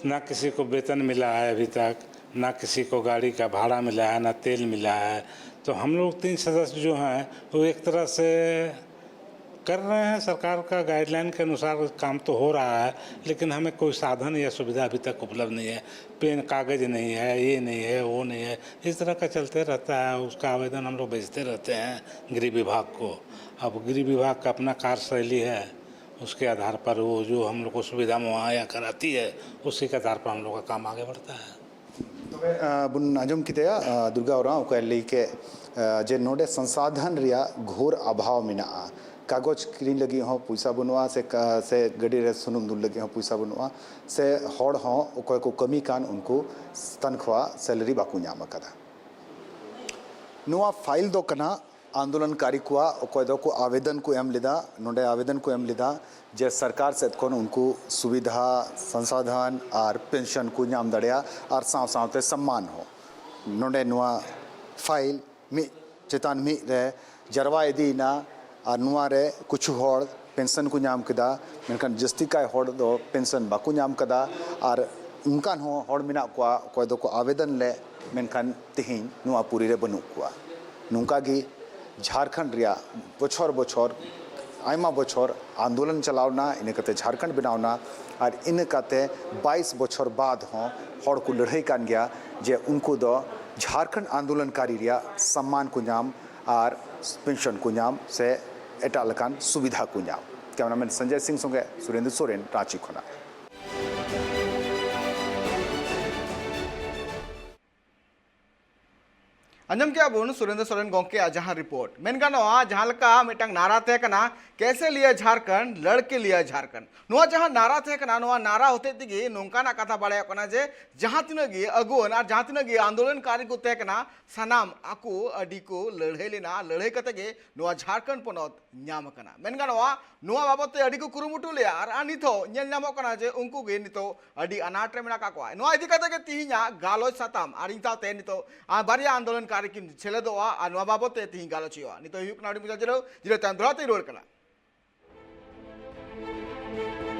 ना किसी को वेतन मिला है अभी तक, ना किसी को गाड़ी का भाड़ा मिला है, ना तेल मिला है। तो हम लोग तीन सदस्य जो हैं, वो एक तरह से कर रहे हैं, सरकार का गाइडलाइन के अनुसार काम तो हो रहा है, लेकिन हमें कोई साधन या सुविधा अभी तक उपलब्ध नहीं है। पेन, कागज नहीं है, ये नहीं है, वो नहीं है, इस तरह का चलते रहता है। उसका आवेदन हम लोग भेजते रहते हैं गृह विभाग को। अब गृह विभाग का अपना कार्यशैली है, उसके आधार पर वो जो हम लोग को सुविधा मुहैया कराती है, उसी के आधार पर हम लोग का काम आगे बढ़ता है। ᱛᱚᱵᱮ, ᱟ, ᱵᱚᱱ ᱟᱸᱡᱚᱢ ᱠᱮᱫᱮᱭᱟ, ᱟ, ᱫᱩᱨᱜᱟ ᱳᱨᱟᱸᱣ ᱚᱠᱚᱭᱮ ᱞᱟᱹᱭ ᱠᱮᱫ, ᱟ, ᱡᱮ ᱱᱚᱰᱮ ᱥᱚᱝᱥᱟᱫᱷᱚᱱ ᱨᱮᱭᱟᱜ ᱜᱷᱳᱨ ᱚᱵᱷᱟᱵᱽ ᱢᱮᱱᱟᱜᱼᱟ᱾ ᱠᱟᱜᱚᱡᱽ ᱠᱤᱨᱤᱧ ᱞᱟᱹᱜᱤᱫ ᱦᱚᱸ ᱯᱚᱭᱥᱟ ᱵᱟᱹᱱᱩᱜᱼᱟ, ᱥᱮ ᱠᱟ-, ᱥᱮ ᱜᱟᱹᱰᱤ ᱨᱮ ᱥᱩᱱᱩᱢ ᱫᱩᱞ ᱞᱟᱹᱜᱤᱫ ᱦᱚᱸ ᱯᱚᱭᱥᱟ ᱵᱟᱹᱱᱩᱜᱼᱟ, ᱥᱮ ᱦᱚᱲ ᱦᱚᱸ ᱚᱠᱚᱭ ᱠᱚ ᱠᱟᱹᱢᱤ ᱠᱟᱱ ᱩᱱᱠᱩ ᱛᱟᱱᱠᱷᱣᱟ, salary ᱵᱟᱠᱚ ᱧᱟᱢ ᱟᱠᱟᱫᱟ᱾ ᱱᱚᱣᱟ file ᱫᱚ ᱠᱟᱱᱟ ᱟᱱᱫᱳᱞᱚᱱᱠᱟᱨᱤ ᱠᱚᱣᱟᱜ, ᱚᱠᱚᱭ ᱫᱚᱠᱚ ᱟᱵᱮᱫᱚᱱ ᱠᱚ ᱮᱢ ᱞᱮᱫᱟ, ᱱᱚᱰᱮ ᱟᱵᱮᱫᱚᱱ ᱠᱚ ᱮᱢ ᱞᱮᱫᱟ ᱡᱮ ᱥᱚᱨᱠᱟᱨ ᱥᱮᱫ ᱠᱷᱚᱱ ᱩᱱᱠᱩ ᱥᱩᱵᱤᱫᱷᱟ, ᱥᱚᱝᱥᱟᱫᱷᱚᱱ ᱟᱨ ᱯᱮᱱᱥᱚᱱ ᱠᱚ ᱧᱟᱢ ᱫᱟᱲᱮᱭᱟᱜᱼᱟ, ᱟᱨ ᱥᱟᱶ ᱥᱟᱶᱛᱮ ᱥᱚᱢᱢᱟᱱ ᱦᱚᱸ᱾ ᱱᱚᱰᱮ ᱱᱚᱣᱟ file ᱢᱤᱫ ᱪᱮᱛᱟᱱ ᱢᱤᱫ ᱨᱮ ᱡᱟᱨᱣᱟ ᱤᱫᱤᱭᱮᱱᱟ, ᱟᱨ ᱱᱚᱣᱟ ᱨᱮ ᱠᱤᱪᱷᱩ ᱦᱚᱲ ᱯᱮᱱᱥᱚᱱ ᱠᱚ ᱧᱟᱢ ᱠᱮᱫᱟ, ᱢᱮᱱᱠᱷᱟᱱ ᱡᱟᱹᱥᱛᱤ ᱠᱟᱭ ᱦᱚᱲ ᱫᱚ ᱯᱮᱱᱥᱚᱱ ᱵᱟᱠᱚ ᱧᱟᱢ ᱠᱟᱫᱟ᱾ ᱟᱨ ᱚᱱᱠᱟᱱ ᱦᱚᱸ ᱦᱚᱲ ᱢᱮᱱᱟᱜ ᱠᱚᱣᱟ, ᱚᱠᱚᱭ ᱫᱚᱠᱚ ᱟᱵᱮᱫᱚᱱ ᱞᱮᱫ, ᱢᱮᱱᱠᱷᱟᱱ ᱛᱮᱦᱮᱧ ᱱᱚᱣᱟ ᱯᱩᱨᱤ ᱨᱮ ᱵᱟᱹᱱᱩᱜ ᱠᱚᱣᱟ᱾ ᱱᱚᱝᱠᱟ ᱜᱮ ᱡᱷᱟᱲᱠᱷᱚᱸᱰ ᱨᱮᱭᱟᱜ ᱵᱚᱪᱷᱚᱨ ᱵᱚᱪᱷᱚᱨ, ᱟᱭᱢᱟ ᱵᱚᱪᱷᱚᱨ ᱟᱱᱫᱳᱞᱚᱱ ᱪᱟᱞᱟᱣ ᱮᱱᱟ, ᱤᱱᱟᱹ ᱠᱟᱛᱮ ᱡᱷᱟᱲᱠᱷᱚᱸᱰ ᱵᱮᱱᱟᱣ ᱮᱱᱟ, ᱟᱨ ᱤᱱᱟᱹ ᱠᱟᱛᱮ ᱵᱟᱭᱤᱥ ᱵᱚᱪᱷᱚᱨ ᱵᱟᱫ ᱦᱚᱸ ᱦᱚᱲ ᱠᱚ ᱞᱟᱹᱲᱦᱟᱹᱭ ᱠᱟᱱ ᱜᱮᱭᱟ ᱡᱮ ᱩᱱᱠᱩ ᱫᱚ ᱡᱷᱟᱲᱠᱷᱚᱸᱰ ᱟᱱᱫᱳᱞᱚᱱᱠᱟᱨᱤ ᱨᱮᱭᱟᱜ ᱥᱚᱢᱢᱟᱱ ᱠᱚ ᱧᱟᱢ ᱟᱨ ᱯᱮᱱᱥᱚᱱ ᱠᱚ ᱧᱟᱢ ᱥᱮ ᱮᱴᱟᱜ ᱞᱮᱠᱟᱱ ᱥᱩᱵᱤᱫᱷᱟ ᱠᱚ ᱧᱟᱢ᱾ ᱠᱮᱢᱮᱨᱟᱢᱮᱱ ᱥᱚᱧᱡᱚᱭ ᱥᱤᱝ ᱥᱚᱸᱜᱮ ᱥᱩᱨᱮᱱᱫᱩ ᱥᱚᱨᱮᱱ, ᱨᱟᱸᱪᱤ ᱠᱷᱚᱱᱟᱜ᱾ ᱟᱸᱡᱚᱢ ᱠᱮᱜᱼᱟ ᱵᱚᱱ ᱥᱩᱨᱮᱱᱫᱨᱚ ᱥᱚᱨᱮᱱ ᱜᱚᱢᱠᱮᱭᱟᱜ ᱡᱟᱦᱟᱸ ᱨᱤᱯᱳᱨᱴ᱾ ᱢᱮᱱ ᱜᱟᱱᱚᱜᱼᱟ, ᱡᱟᱦᱟᱸ ᱞᱮᱠᱟ ᱢᱤᱫᱴᱟᱝ ᱱᱟᱨᱟ ᱛᱟᱦᱮᱸ ᱠᱟᱱᱟ, "ᱠᱮᱥᱮ ᱞᱤᱭᱟ ᱡᱷᱟᱨᱠᱷᱚᱸᱰ, ᱞᱟᱲᱠᱮ ᱞᱤᱭᱟ ᱡᱷᱟᱨᱠᱷᱚᱸᱰ", ᱱᱚᱣᱟ ᱡᱟᱦᱟᱸ ᱱᱟᱨᱟ ᱛᱟᱦᱮᱸ ᱠᱟᱱᱟ, ᱱᱚᱣᱟ ᱱᱟᱨᱟ ᱦᱚᱛᱮᱡ ᱛᱮᱜᱮ ᱱᱚᱝᱠᱟᱱᱟᱜ ᱠᱟᱛᱷᱟ ᱵᱟᱲᱟᱭᱚᱜ ᱠᱟᱱᱟ ᱡᱮ ᱡᱟᱦᱟᱸ ᱛᱤᱱᱟᱹᱜ ᱜᱮ ᱟᱹᱜᱩᱣᱟᱹᱱ ᱟᱨ ᱡᱟᱦᱟᱸ ᱛᱤᱱᱟᱹᱜ ᱜᱮ ᱟᱱᱫᱳᱞᱚᱱᱠᱟᱨᱤ ᱠᱚ ᱛᱟᱦᱮᱸ ᱠᱟᱱᱟ, ᱥᱟᱱᱟᱢ ᱟᱠᱚ ᱟᱹᱰᱤ ᱠᱚ ᱞᱟᱹᱲᱦᱟᱹᱭ ᱞᱮᱱᱟ᱾ ᱞᱟᱹᱲᱦᱟᱹᱭ ᱠᱟᱛᱮ ᱜᱮ ᱱᱚᱣᱟ ᱡᱷᱟᱨᱠᱷᱚᱸᱰ ᱯᱚᱱᱚᱛ ᱧᱟᱢ ᱟᱠᱟᱱᱟ᱾ ᱢᱮᱱ ᱜᱟᱱᱚᱜᱼᱟ, ᱱᱚᱣᱟ ᱵᱟᱵᱚᱫ ᱛᱮ ᱟᱹᱰᱤ ᱠᱚ ᱠᱩᱨᱩᱢᱩᱴᱩ ᱞᱮᱭᱟ ᱟᱨ, ᱟᱨ ᱱᱤᱛᱚᱜ ᱧᱮᱞ ᱧᱟᱢᱚᱜ ᱠᱟᱱᱟ ᱡᱮ ᱩᱱᱠᱩ ᱜᱮ ᱱᱤᱛᱚᱜ ᱟᱹᱰᱤ ᱟᱱᱟᱴ ᱨᱮ ᱢᱮᱱᱟᱜ ᱟᱠᱟᱫ ᱠᱚᱣᱟ᱾ ᱱᱚᱣᱟ ᱤᱫᱤ ᱠᱟᱛᱮ ᱜᱮ ᱛᱤᱦᱤᱧᱟᱜ ᱜᱟᱞᱚᱪ ᱥᱟᱛᱟᱢ, ᱟᱨ ᱤᱧ ᱥᱟᱶᱛᱮ ᱱᱤᱛᱚᱜ, ᱟᱨ, ᱵᱟᱨᱭᱟ ᱟᱱᱫᱳᱞᱚᱱᱠᱟᱨᱤ ᱠᱤᱱ ᱥᱮᱞᱮᱫᱚᱜᱼᱟ ᱟᱨ ᱱᱚᱣᱟ ᱵᱟᱵᱚᱫ ᱛᱮ ᱛᱤᱦᱤᱧ ᱜᱟᱞᱚᱪ ᱦᱩᱭᱩᱜᱼᱟ᱾ ᱱᱤᱛᱚᱜ ᱦᱩᱭᱩᱜ ᱠᱟᱱᱟ ᱟᱹᱰᱤ ᱢᱚᱡᱟ ᱡᱤᱨᱟᱹᱣ, ᱡᱤᱨᱟᱹᱣ ᱛᱟᱭᱚᱢ ᱫᱚᱦᱲᱟ ᱛᱮᱧ ᱨᱩᱣᱟᱹᱲ ᱠᱟᱱᱟ᱾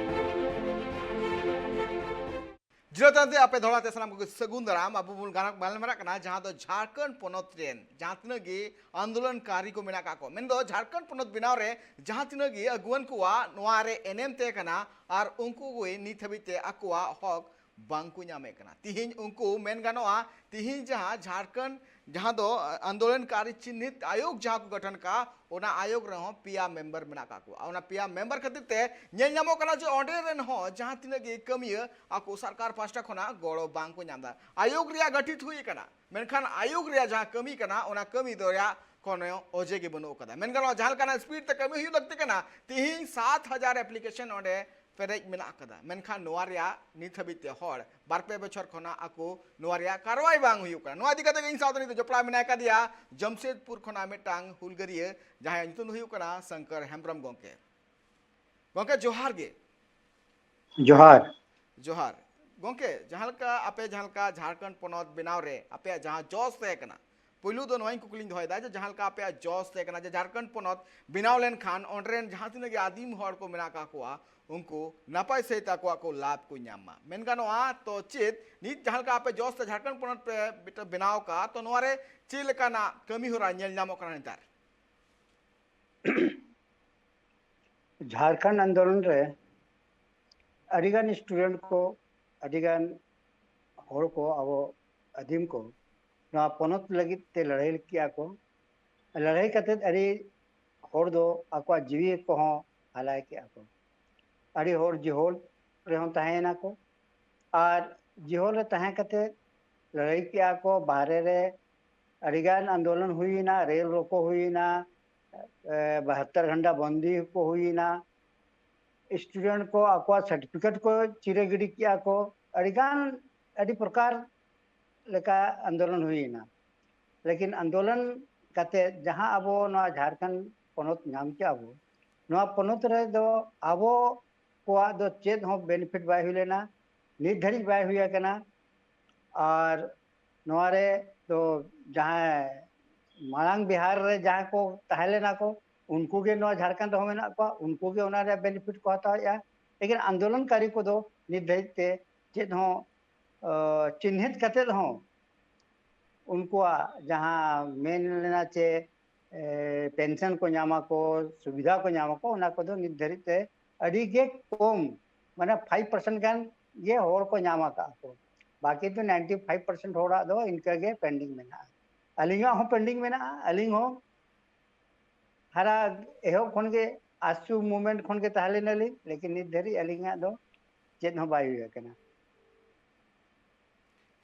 ᱡᱤᱨᱟᱹ ᱛᱟᱭᱚᱢ ᱛᱮ ᱟᱯᱮ ᱫᱷᱚᱲᱟ ᱛᱮ ᱥᱟᱱᱟᱢ ᱠᱚᱜᱮ ᱥᱟᱹᱜᱩᱱ ᱫᱟᱨᱟᱢ᱾ ᱟᱵᱚ ᱵᱚᱱ ᱜᱟᱞ-, ᱜᱟᱞᱢᱟᱨᱟᱜ ᱠᱟᱱᱟ ᱡᱟᱦᱟᱸ ᱫᱚ ᱡᱷᱟᱲᱠᱷᱚᱸᱰ ᱯᱚᱱᱚᱛ ᱨᱮᱱ ᱡᱟᱦᱟᱸ ᱛᱤᱱᱟᱹᱜ ᱜᱮ ᱟᱱᱫᱳᱞᱚᱱᱠᱟᱨᱤ ᱠᱚ ᱢᱮᱱᱟᱜ ᱠᱟᱜ ᱠᱚ, ᱢᱮᱱᱫᱚ ᱡᱷᱟᱲᱠᱷᱚᱸᱰ ᱯᱚᱱᱚᱛ ᱵᱮᱱᱟᱣ ᱨᱮ ᱡᱟᱦᱟᱸ ᱛᱤᱱᱟᱹᱜ ᱜᱮ ᱟᱹᱜᱩᱣᱟᱹᱱ ᱠᱚᱣᱟᱜ ᱱᱚᱣᱟ ᱨᱮ ᱮᱱᱮᱢ ᱛᱟᱦᱮᱸ ᱠᱟᱱᱟ, ᱟᱨ ᱩᱱᱠᱩ ᱜᱮ ᱱᱤᱛ ᱦᱟᱹᱵᱤᱡ ᱛᱮ ᱟᱠᱚᱣᱟᱜ ᱦᱚᱠ ᱵᱟᱝ ᱠᱚ ᱧᱟᱢᱮᱫ ᱠᱟᱱᱟ᱾ ᱛᱤᱦᱤᱧ ᱩᱱᱠᱩ ᱢᱮᱱ ᱜᱟᱱᱚᱜᱼᱟ, ᱛᱤᱦᱤᱧ ᱡᱟᱦᱟᱸ ᱡᱷᱟᱲᱠᱷᱚᱸᱰ, ᱡᱟᱦᱟᱸ ᱫᱚ, ᱟ, ᱟᱱᱫᱳᱞᱚᱱᱠᱟᱨᱤ ᱪᱤᱱᱦᱤᱛ ᱟᱭᱳᱜᱽ ᱡᱟᱦᱟᱸ ᱠᱚ ᱜᱚᱴᱷᱚᱱ ᱠᱟᱜᱼᱟ, ᱚᱱᱟ ᱟᱭᱳᱜᱽ ᱨᱮᱦᱚᱸ ᱯᱮᱭᱟ ᱢᱮᱢᱵᱟᱨ ᱢᱮᱱᱟᱜ ᱠᱟᱜ ᱠᱚᱣᱟ᱾ ᱚᱱᱟ ᱯᱮᱭᱟ ᱢᱮᱢᱵᱟᱨ ᱠᱷᱟᱹᱛᱤᱨ ᱛᱮ ᱧᱮᱞ ᱧᱟᱢᱚᱜ ᱠᱟᱱᱟ ᱡᱮ ᱚᱸᱰᱮ ᱨᱮᱱ ᱦᱚᱸ ᱡᱟᱦᱟᱸ ᱛᱤᱱᱟᱹᱜ ᱜᱮ ᱠᱟᱹᱢᱤᱭᱟᱹ ᱟᱠᱚ ᱥᱚᱨᱠᱟᱨ ᱯᱟᱦᱴᱟ ᱠᱷᱚᱱᱟᱜ ᱜᱚᱲᱚ ᱵᱟᱝ ᱠᱚ ᱧᱟᱢ ᱮᱫᱟ᱾ ᱟᱭᱳᱜᱽ ᱨᱮᱭᱟᱜ ᱜᱚᱴᱷᱤᱛ ᱦᱩᱭ ᱟᱠᱟᱱᱟ, ᱢᱮᱱᱠᱷᱟᱱ ᱟᱭᱳᱜᱽ ᱨᱮᱭᱟᱜ ᱡᱟᱦᱟᱸ ᱠᱟᱹᱢᱤ ᱠᱟᱱᱟ, ᱚᱱᱟ ᱠᱟᱹᱢᱤ ᱫᱚ ᱨᱮᱭᱟᱜ ᱠᱳᱱᱳ ᱚᱡᱮ ᱜᱮ ᱵᱟᱹᱱᱩᱜ ᱟᱠᱟᱫᱟ᱾ ᱢᱮᱱ ᱜᱟᱱᱚᱜᱼᱟ, ᱡᱟᱦᱟᱸ ᱞᱮᱠᱟᱱᱟᱜ speed ᱛᱮ ᱠᱟᱹᱢᱤ ᱦᱩᱭᱩᱜ ᱞᱟᱹᱠᱛᱤ ᱠᱟᱱᱟ, ᱛᱤᱦᱤᱧ ᱥᱟᱛ ᱦᱟᱡᱟᱨ application ᱚᱸᱰᱮ ᱯᱮᱨᱮᱡ ᱢᱮᱱᱟᱜ ᱟᱠᱟᱫᱟ, ᱢᱮᱱᱠᱷᱟᱱ ᱱᱚᱣᱟ ᱨᱮᱭᱟᱜ ᱱᱤᱛ ᱦᱟᱹᱵᱤᱡ ᱛᱮ ᱦᱚᱲ ᱵᱟᱨ ᱯᱮ ᱵᱚᱪᱷᱚᱨ ᱠᱷᱚᱱᱟᱜ ᱟᱠᱚ ᱱᱚᱣᱟ ᱨᱮᱭᱟᱜ ᱠᱟᱨᱣᱟᱭ ᱵᱟᱝ ᱦᱩᱭᱩᱜ ᱠᱟᱱᱟ᱾ ᱱᱚᱣᱟ ᱤᱫᱤ ᱠᱟᱛᱮ ᱜᱮ ᱤᱧ ᱥᱟᱶᱛᱮ ᱱᱤᱛᱚᱜ ᱡᱚᱯᱲᱟᱣ ᱢᱮᱱᱟᱭ ᱠᱟᱫᱮᱭᱟ ᱡᱟᱢᱥᱮᱫᱽᱯᱩᱨ ᱠᱷᱚᱱᱟᱜ ᱢᱤᱫᱴᱟᱝ ᱦᱩᱞᱜᱟᱹᱨᱤᱭᱟᱹ, ᱡᱟᱦᱟᱸᱭᱟᱜ ᱧᱩᱛᱩᱢ ᱫᱚ ᱦᱩᱭᱩᱜ ᱠᱟᱱᱟ ᱥᱚᱝᱠᱚᱨ ᱦᱮᱢᱵᱨᱚᱢ ᱜᱚᱢᱠᱮ᱾ ᱜᱚᱢᱠᱮ, ᱡᱚᱦᱟᱨ ᱜᱮ᱾ ᱡᱚᱦᱟᱨ᱾ ᱡᱚᱦᱟᱨ᱾ ᱜᱚᱢᱠᱮ, ᱡᱟᱦᱟᱸ ᱞᱮᱠᱟ ᱟᱯᱮ, ᱡᱟᱦᱟᱸ ᱞᱮᱠᱟ ᱡᱷᱟᱲᱠᱷᱚᱸᱰ ᱯᱚᱱᱚᱛ ᱵᱮᱱᱟᱣ ᱨᱮ ᱟᱯᱮᱭᱟᱜ ᱡᱟᱦᱟᱸ ᱡᱚᱥ ᱛᱟᱦᱮᱸ ᱠᱟᱱᱟ, ᱯᱩᱭᱞᱩ ᱫᱚ ᱱᱚᱣᱟᱧ ᱠᱩᱠᱞᱤᱧ ᱫᱚᱦᱚᱭᱮᱫᱟ ᱡᱮ ᱡᱟᱦᱟᱸ ᱞᱮᱠᱟ ᱟᱯᱮᱭᱟᱜ ᱡᱚᱥ ᱛᱟᱦᱮᱸ ᱠᱟᱱᱟ ᱡᱮ ᱡᱷᱟᱲᱠᱷᱚᱸᱰ ᱯᱚᱱᱚᱛ ᱵᱮᱱᱟᱣ ᱞᱮᱱᱠᱷᱟᱱ ᱚᱸᱰᱮ ᱨᱮᱱ ᱡᱟᱦᱟᱸ ᱛᱤᱱᱟᱹᱜ ᱜᱮ ᱟᱹᱫᱤᱢ ᱦᱚᱲ ᱠᱚ ᱢᱮᱱᱟᱜ ᱟᱠᱟᱫ ᱠᱚᱣᱟ, ᱩᱱᱠᱩ ᱱᱟᱯᱟᱭ ᱥᱟᱺᱦᱤᱡ ᱛᱮ ᱟᱠᱚᱣᱟᱜ ᱠᱚ ᱞᱟᱵᱷ ᱠᱚ ᱧᱟᱢ ᱢᱟ, ᱢᱮᱱ ᱜᱟᱱᱚᱜᱼᱟ᱾ ᱛᱚ ᱪᱮᱫ ᱱᱤᱛ ᱡᱟᱦᱟᱸ ᱞᱮᱠᱟ ᱟᱯᱮ ᱡᱚᱥ ᱛᱮ ᱡᱷᱟᱲᱠᱷᱚᱸᱰ ᱯᱚᱱᱚᱛ ᱯᱮ ᱢᱤᱫᱴᱟᱝ ᱵᱮᱱᱟᱣ ᱟᱠᱟᱫ, ᱛᱚ ᱱᱚᱣᱟ ᱨᱮ ᱪᱮᱫ ᱞᱮᱠᱟᱱᱟᱜ ᱠᱟᱹᱢᱤ ᱦᱚᱨᱟ ᱧᱮᱞ ᱧᱟᱢᱚᱜ ᱠᱟᱱᱟ ᱱᱮᱛᱟᱨ? ᱡᱷᱟᱲᱠᱷᱚᱸᱰ ᱟᱱᱫᱳᱞᱚᱱ ᱨᱮ ᱟᱹᱰᱤᱜᱟᱱ student ᱠᱚ, ᱟᱹᱰᱤᱜᱟᱱ ᱦᱚᱲ ᱠᱚ, ᱟᱵᱚ ᱟᱹᱫᱤᱢ ᱠᱚ ᱱᱚᱣᱟ ᱯᱚᱱᱚᱛ ᱞᱟᱹᱜᱤᱫ ᱛᱮ ᱞᱟᱹᱲᱦᱟᱹᱭ ᱠᱮᱜᱼᱟ ᱠᱚ᱾ ᱞᱟᱹᱲᱦᱟᱹᱭ ᱠᱟᱛᱮᱫ ᱟᱹᱰᱤ ᱦᱚᱲ ᱫᱚ ᱟᱠᱚᱣᱟᱜ ᱡᱤᱣᱤ ᱠᱚᱦᱚᱸ ᱟᱞᱟᱭ ᱠᱮᱜᱼᱟ ᱠᱚ᱾ ᱟᱹᱰᱤ ᱦᱚᱲ ᱡᱤᱦᱳᱞ ᱨᱮᱦᱚᱸ ᱛᱟᱦᱮᱸᱭᱮᱱᱟ ᱠᱚ᱾ ᱟᱨ ᱡᱤᱦᱳᱞ ᱨᱮ ᱛᱟᱦᱮᱸ ᱠᱟᱛᱮᱫ ᱞᱟᱹᱲᱦᱟᱹᱭ ᱠᱮᱜᱼᱟ ᱠᱚ, ᱵᱟᱦᱨᱮ ᱨᱮ ᱟᱹᱰᱤᱜᱟᱱ ᱟᱱᱫᱳᱞᱚᱱ ᱦᱩᱭᱮᱱᱟ, ᱨᱮᱞ ᱨᱳᱠᱳ ᱦᱩᱭᱮᱱᱟ, ᱮ, ᱵᱟᱦᱟᱛᱛᱚᱨ ᱜᱷᱚᱱᱴᱟ ᱵᱚᱱᱫᱤ ᱠᱚ ᱦᱩᱭᱮᱱᱟ᱾ student ᱠᱚ ᱟᱠᱚᱣᱟᱜ certificate ᱠᱚ ᱪᱤᱨᱟᱹ ᱜᱤᱰᱤ ᱠᱮᱜᱼᱟ ᱠᱚ᱾ ᱟᱹᱰᱤᱜᱟᱱ, ᱟᱹᱰᱤ ᱯᱨᱚᱠᱟᱨ ᱞᱮᱠᱟ ᱟᱱᱫᱳᱞᱚᱱ ᱦᱩᱭᱮᱱᱟ᱾ ᱞᱮᱠᱤᱱ ᱟᱱᱫᱳᱞᱚᱱ ᱠᱟᱛᱮ ᱡᱟᱦᱟᱸ ᱟᱵᱚ ᱱᱚᱣᱟ ᱡᱷᱟᱲᱠᱷᱚᱸᱰ ᱯᱚᱱᱚᱛ ᱧᱟᱢ ᱠᱮᱜᱼᱟ ᱵᱚ, ᱱᱚᱣᱟ ᱯᱚᱱᱚᱛ ᱨᱮᱫᱚ ᱟᱵᱚ ᱠᱚᱣᱟᱜ ᱫᱚ ᱪᱮᱫ ᱦᱚᱸ benefit ᱵᱟᱭ ᱦᱩᱭ ᱞᱮᱱᱟ, ᱱᱤᱛ ᱫᱷᱟᱹᱨᱤᱡ ᱵᱟᱭ ᱦᱩᱭ ᱟᱠᱟᱱᱟ᱾ ᱟᱨ ᱱᱚᱣᱟ ᱨᱮ ᱫᱚ ᱡᱟᱦᱟᱸᱭ ᱢᱟᱲᱟᱝ ᱵᱤᱦᱟᱨ ᱨᱮ ᱡᱟᱦᱟᱸᱭ ᱠᱚ ᱛᱟᱦᱮᱸ ᱞᱮᱱᱟ ᱠᱚ, ᱩᱱᱠᱩ ᱜᱮ ᱱᱚᱣᱟ ᱡᱷᱟᱲᱠᱷᱚᱸᱰ ᱨᱮᱦᱚᱸ ᱢᱮᱱᱟᱜ ᱠᱚᱣᱟ, ᱩᱱᱠᱩ ᱜᱮ ᱚᱱᱟ ᱨᱮᱭᱟᱜ benefit ᱠᱚ ᱦᱟᱛᱟᱣᱮᱫᱼᱟ᱾ ᱞᱮᱠᱤᱱ ᱟᱱᱫᱳᱞᱚᱱᱠᱟᱨᱤ ᱠᱚᱫᱚ ᱱᱤᱛ ᱫᱷᱟᱹᱨᱤᱡ ᱛᱮ ᱪᱮᱫ ᱦᱚᱸ ᱪᱤᱱᱦᱤᱛ ᱠᱟᱛᱮᱫ ᱦᱚᱸ ᱩᱱᱠᱩᱣᱟᱜ ᱡᱟᱦᱟᱸ ᱢᱮᱱ ᱞᱮᱱᱟ ᱪᱮ ᱯᱮᱱᱥᱚᱱ ᱠᱚ ᱧᱟᱢᱟ ᱠᱚ, ᱥᱩᱵᱤᱫᱷᱟ ᱠᱚ ᱧᱟᱢᱟ ᱠᱚ, ᱚᱱᱟ ᱠᱚᱫᱚ ᱱᱤᱛ ᱫᱷᱟᱹᱨᱤᱡ ᱛᱮ ᱟᱹᱰᱤ ᱜᱮ ᱠᱚᱢ, ᱢᱟᱱᱮ ᱯᱷᱟᱭᱤᱵᱷ ᱯᱟᱨᱥᱮᱱᱴ ᱜᱟᱱ ᱜᱮ ᱦᱚᱲ ᱠᱚ ᱧᱟᱢ ᱟᱠᱟᱫ ᱠᱚ᱾ ᱵᱟᱹᱠᱤ ᱫᱚ ᱱᱟᱭᱤᱱᱴᱤ ᱯᱷᱟᱭᱤᱵᱷ ᱯᱟᱨᱥᱮᱱᱴ ᱦᱚᱲᱟᱜ ᱫᱚ ᱤᱱᱠᱟᱹ ᱜᱮ ᱯᱮᱱᱰᱤᱝ ᱢᱮᱱᱟᱜᱼᱟ᱾ ᱟᱹᱞᱤᱧᱟᱜ ᱦᱚᱸ ᱯᱮᱱᱰᱤᱝ ᱢᱮᱱᱟᱜᱼᱟ᱾ ᱟᱹᱞᱤᱧ ᱦᱚᱸ ᱦᱟᱨᱟ ᱮᱦᱚᱵ ᱠᱷᱚᱱ ᱜᱮ ᱟᱥᱩ ᱢᱩᱢᱮᱱᱴ ᱠᱷᱚᱱ ᱜᱮ ᱛᱟᱦᱮᱸ ᱞᱮᱱᱟᱞᱤᱧ, ᱞᱮᱠᱤᱱ ᱱᱤᱛ ᱫᱷᱟᱹᱨᱤᱡ ᱟᱹᱞᱤᱧᱟᱜ ᱫᱚ ᱪᱮᱫ ᱦᱚᱸ ᱵᱟᱭ ᱦᱩᱭ ᱟᱠᱟᱱᱟ᱾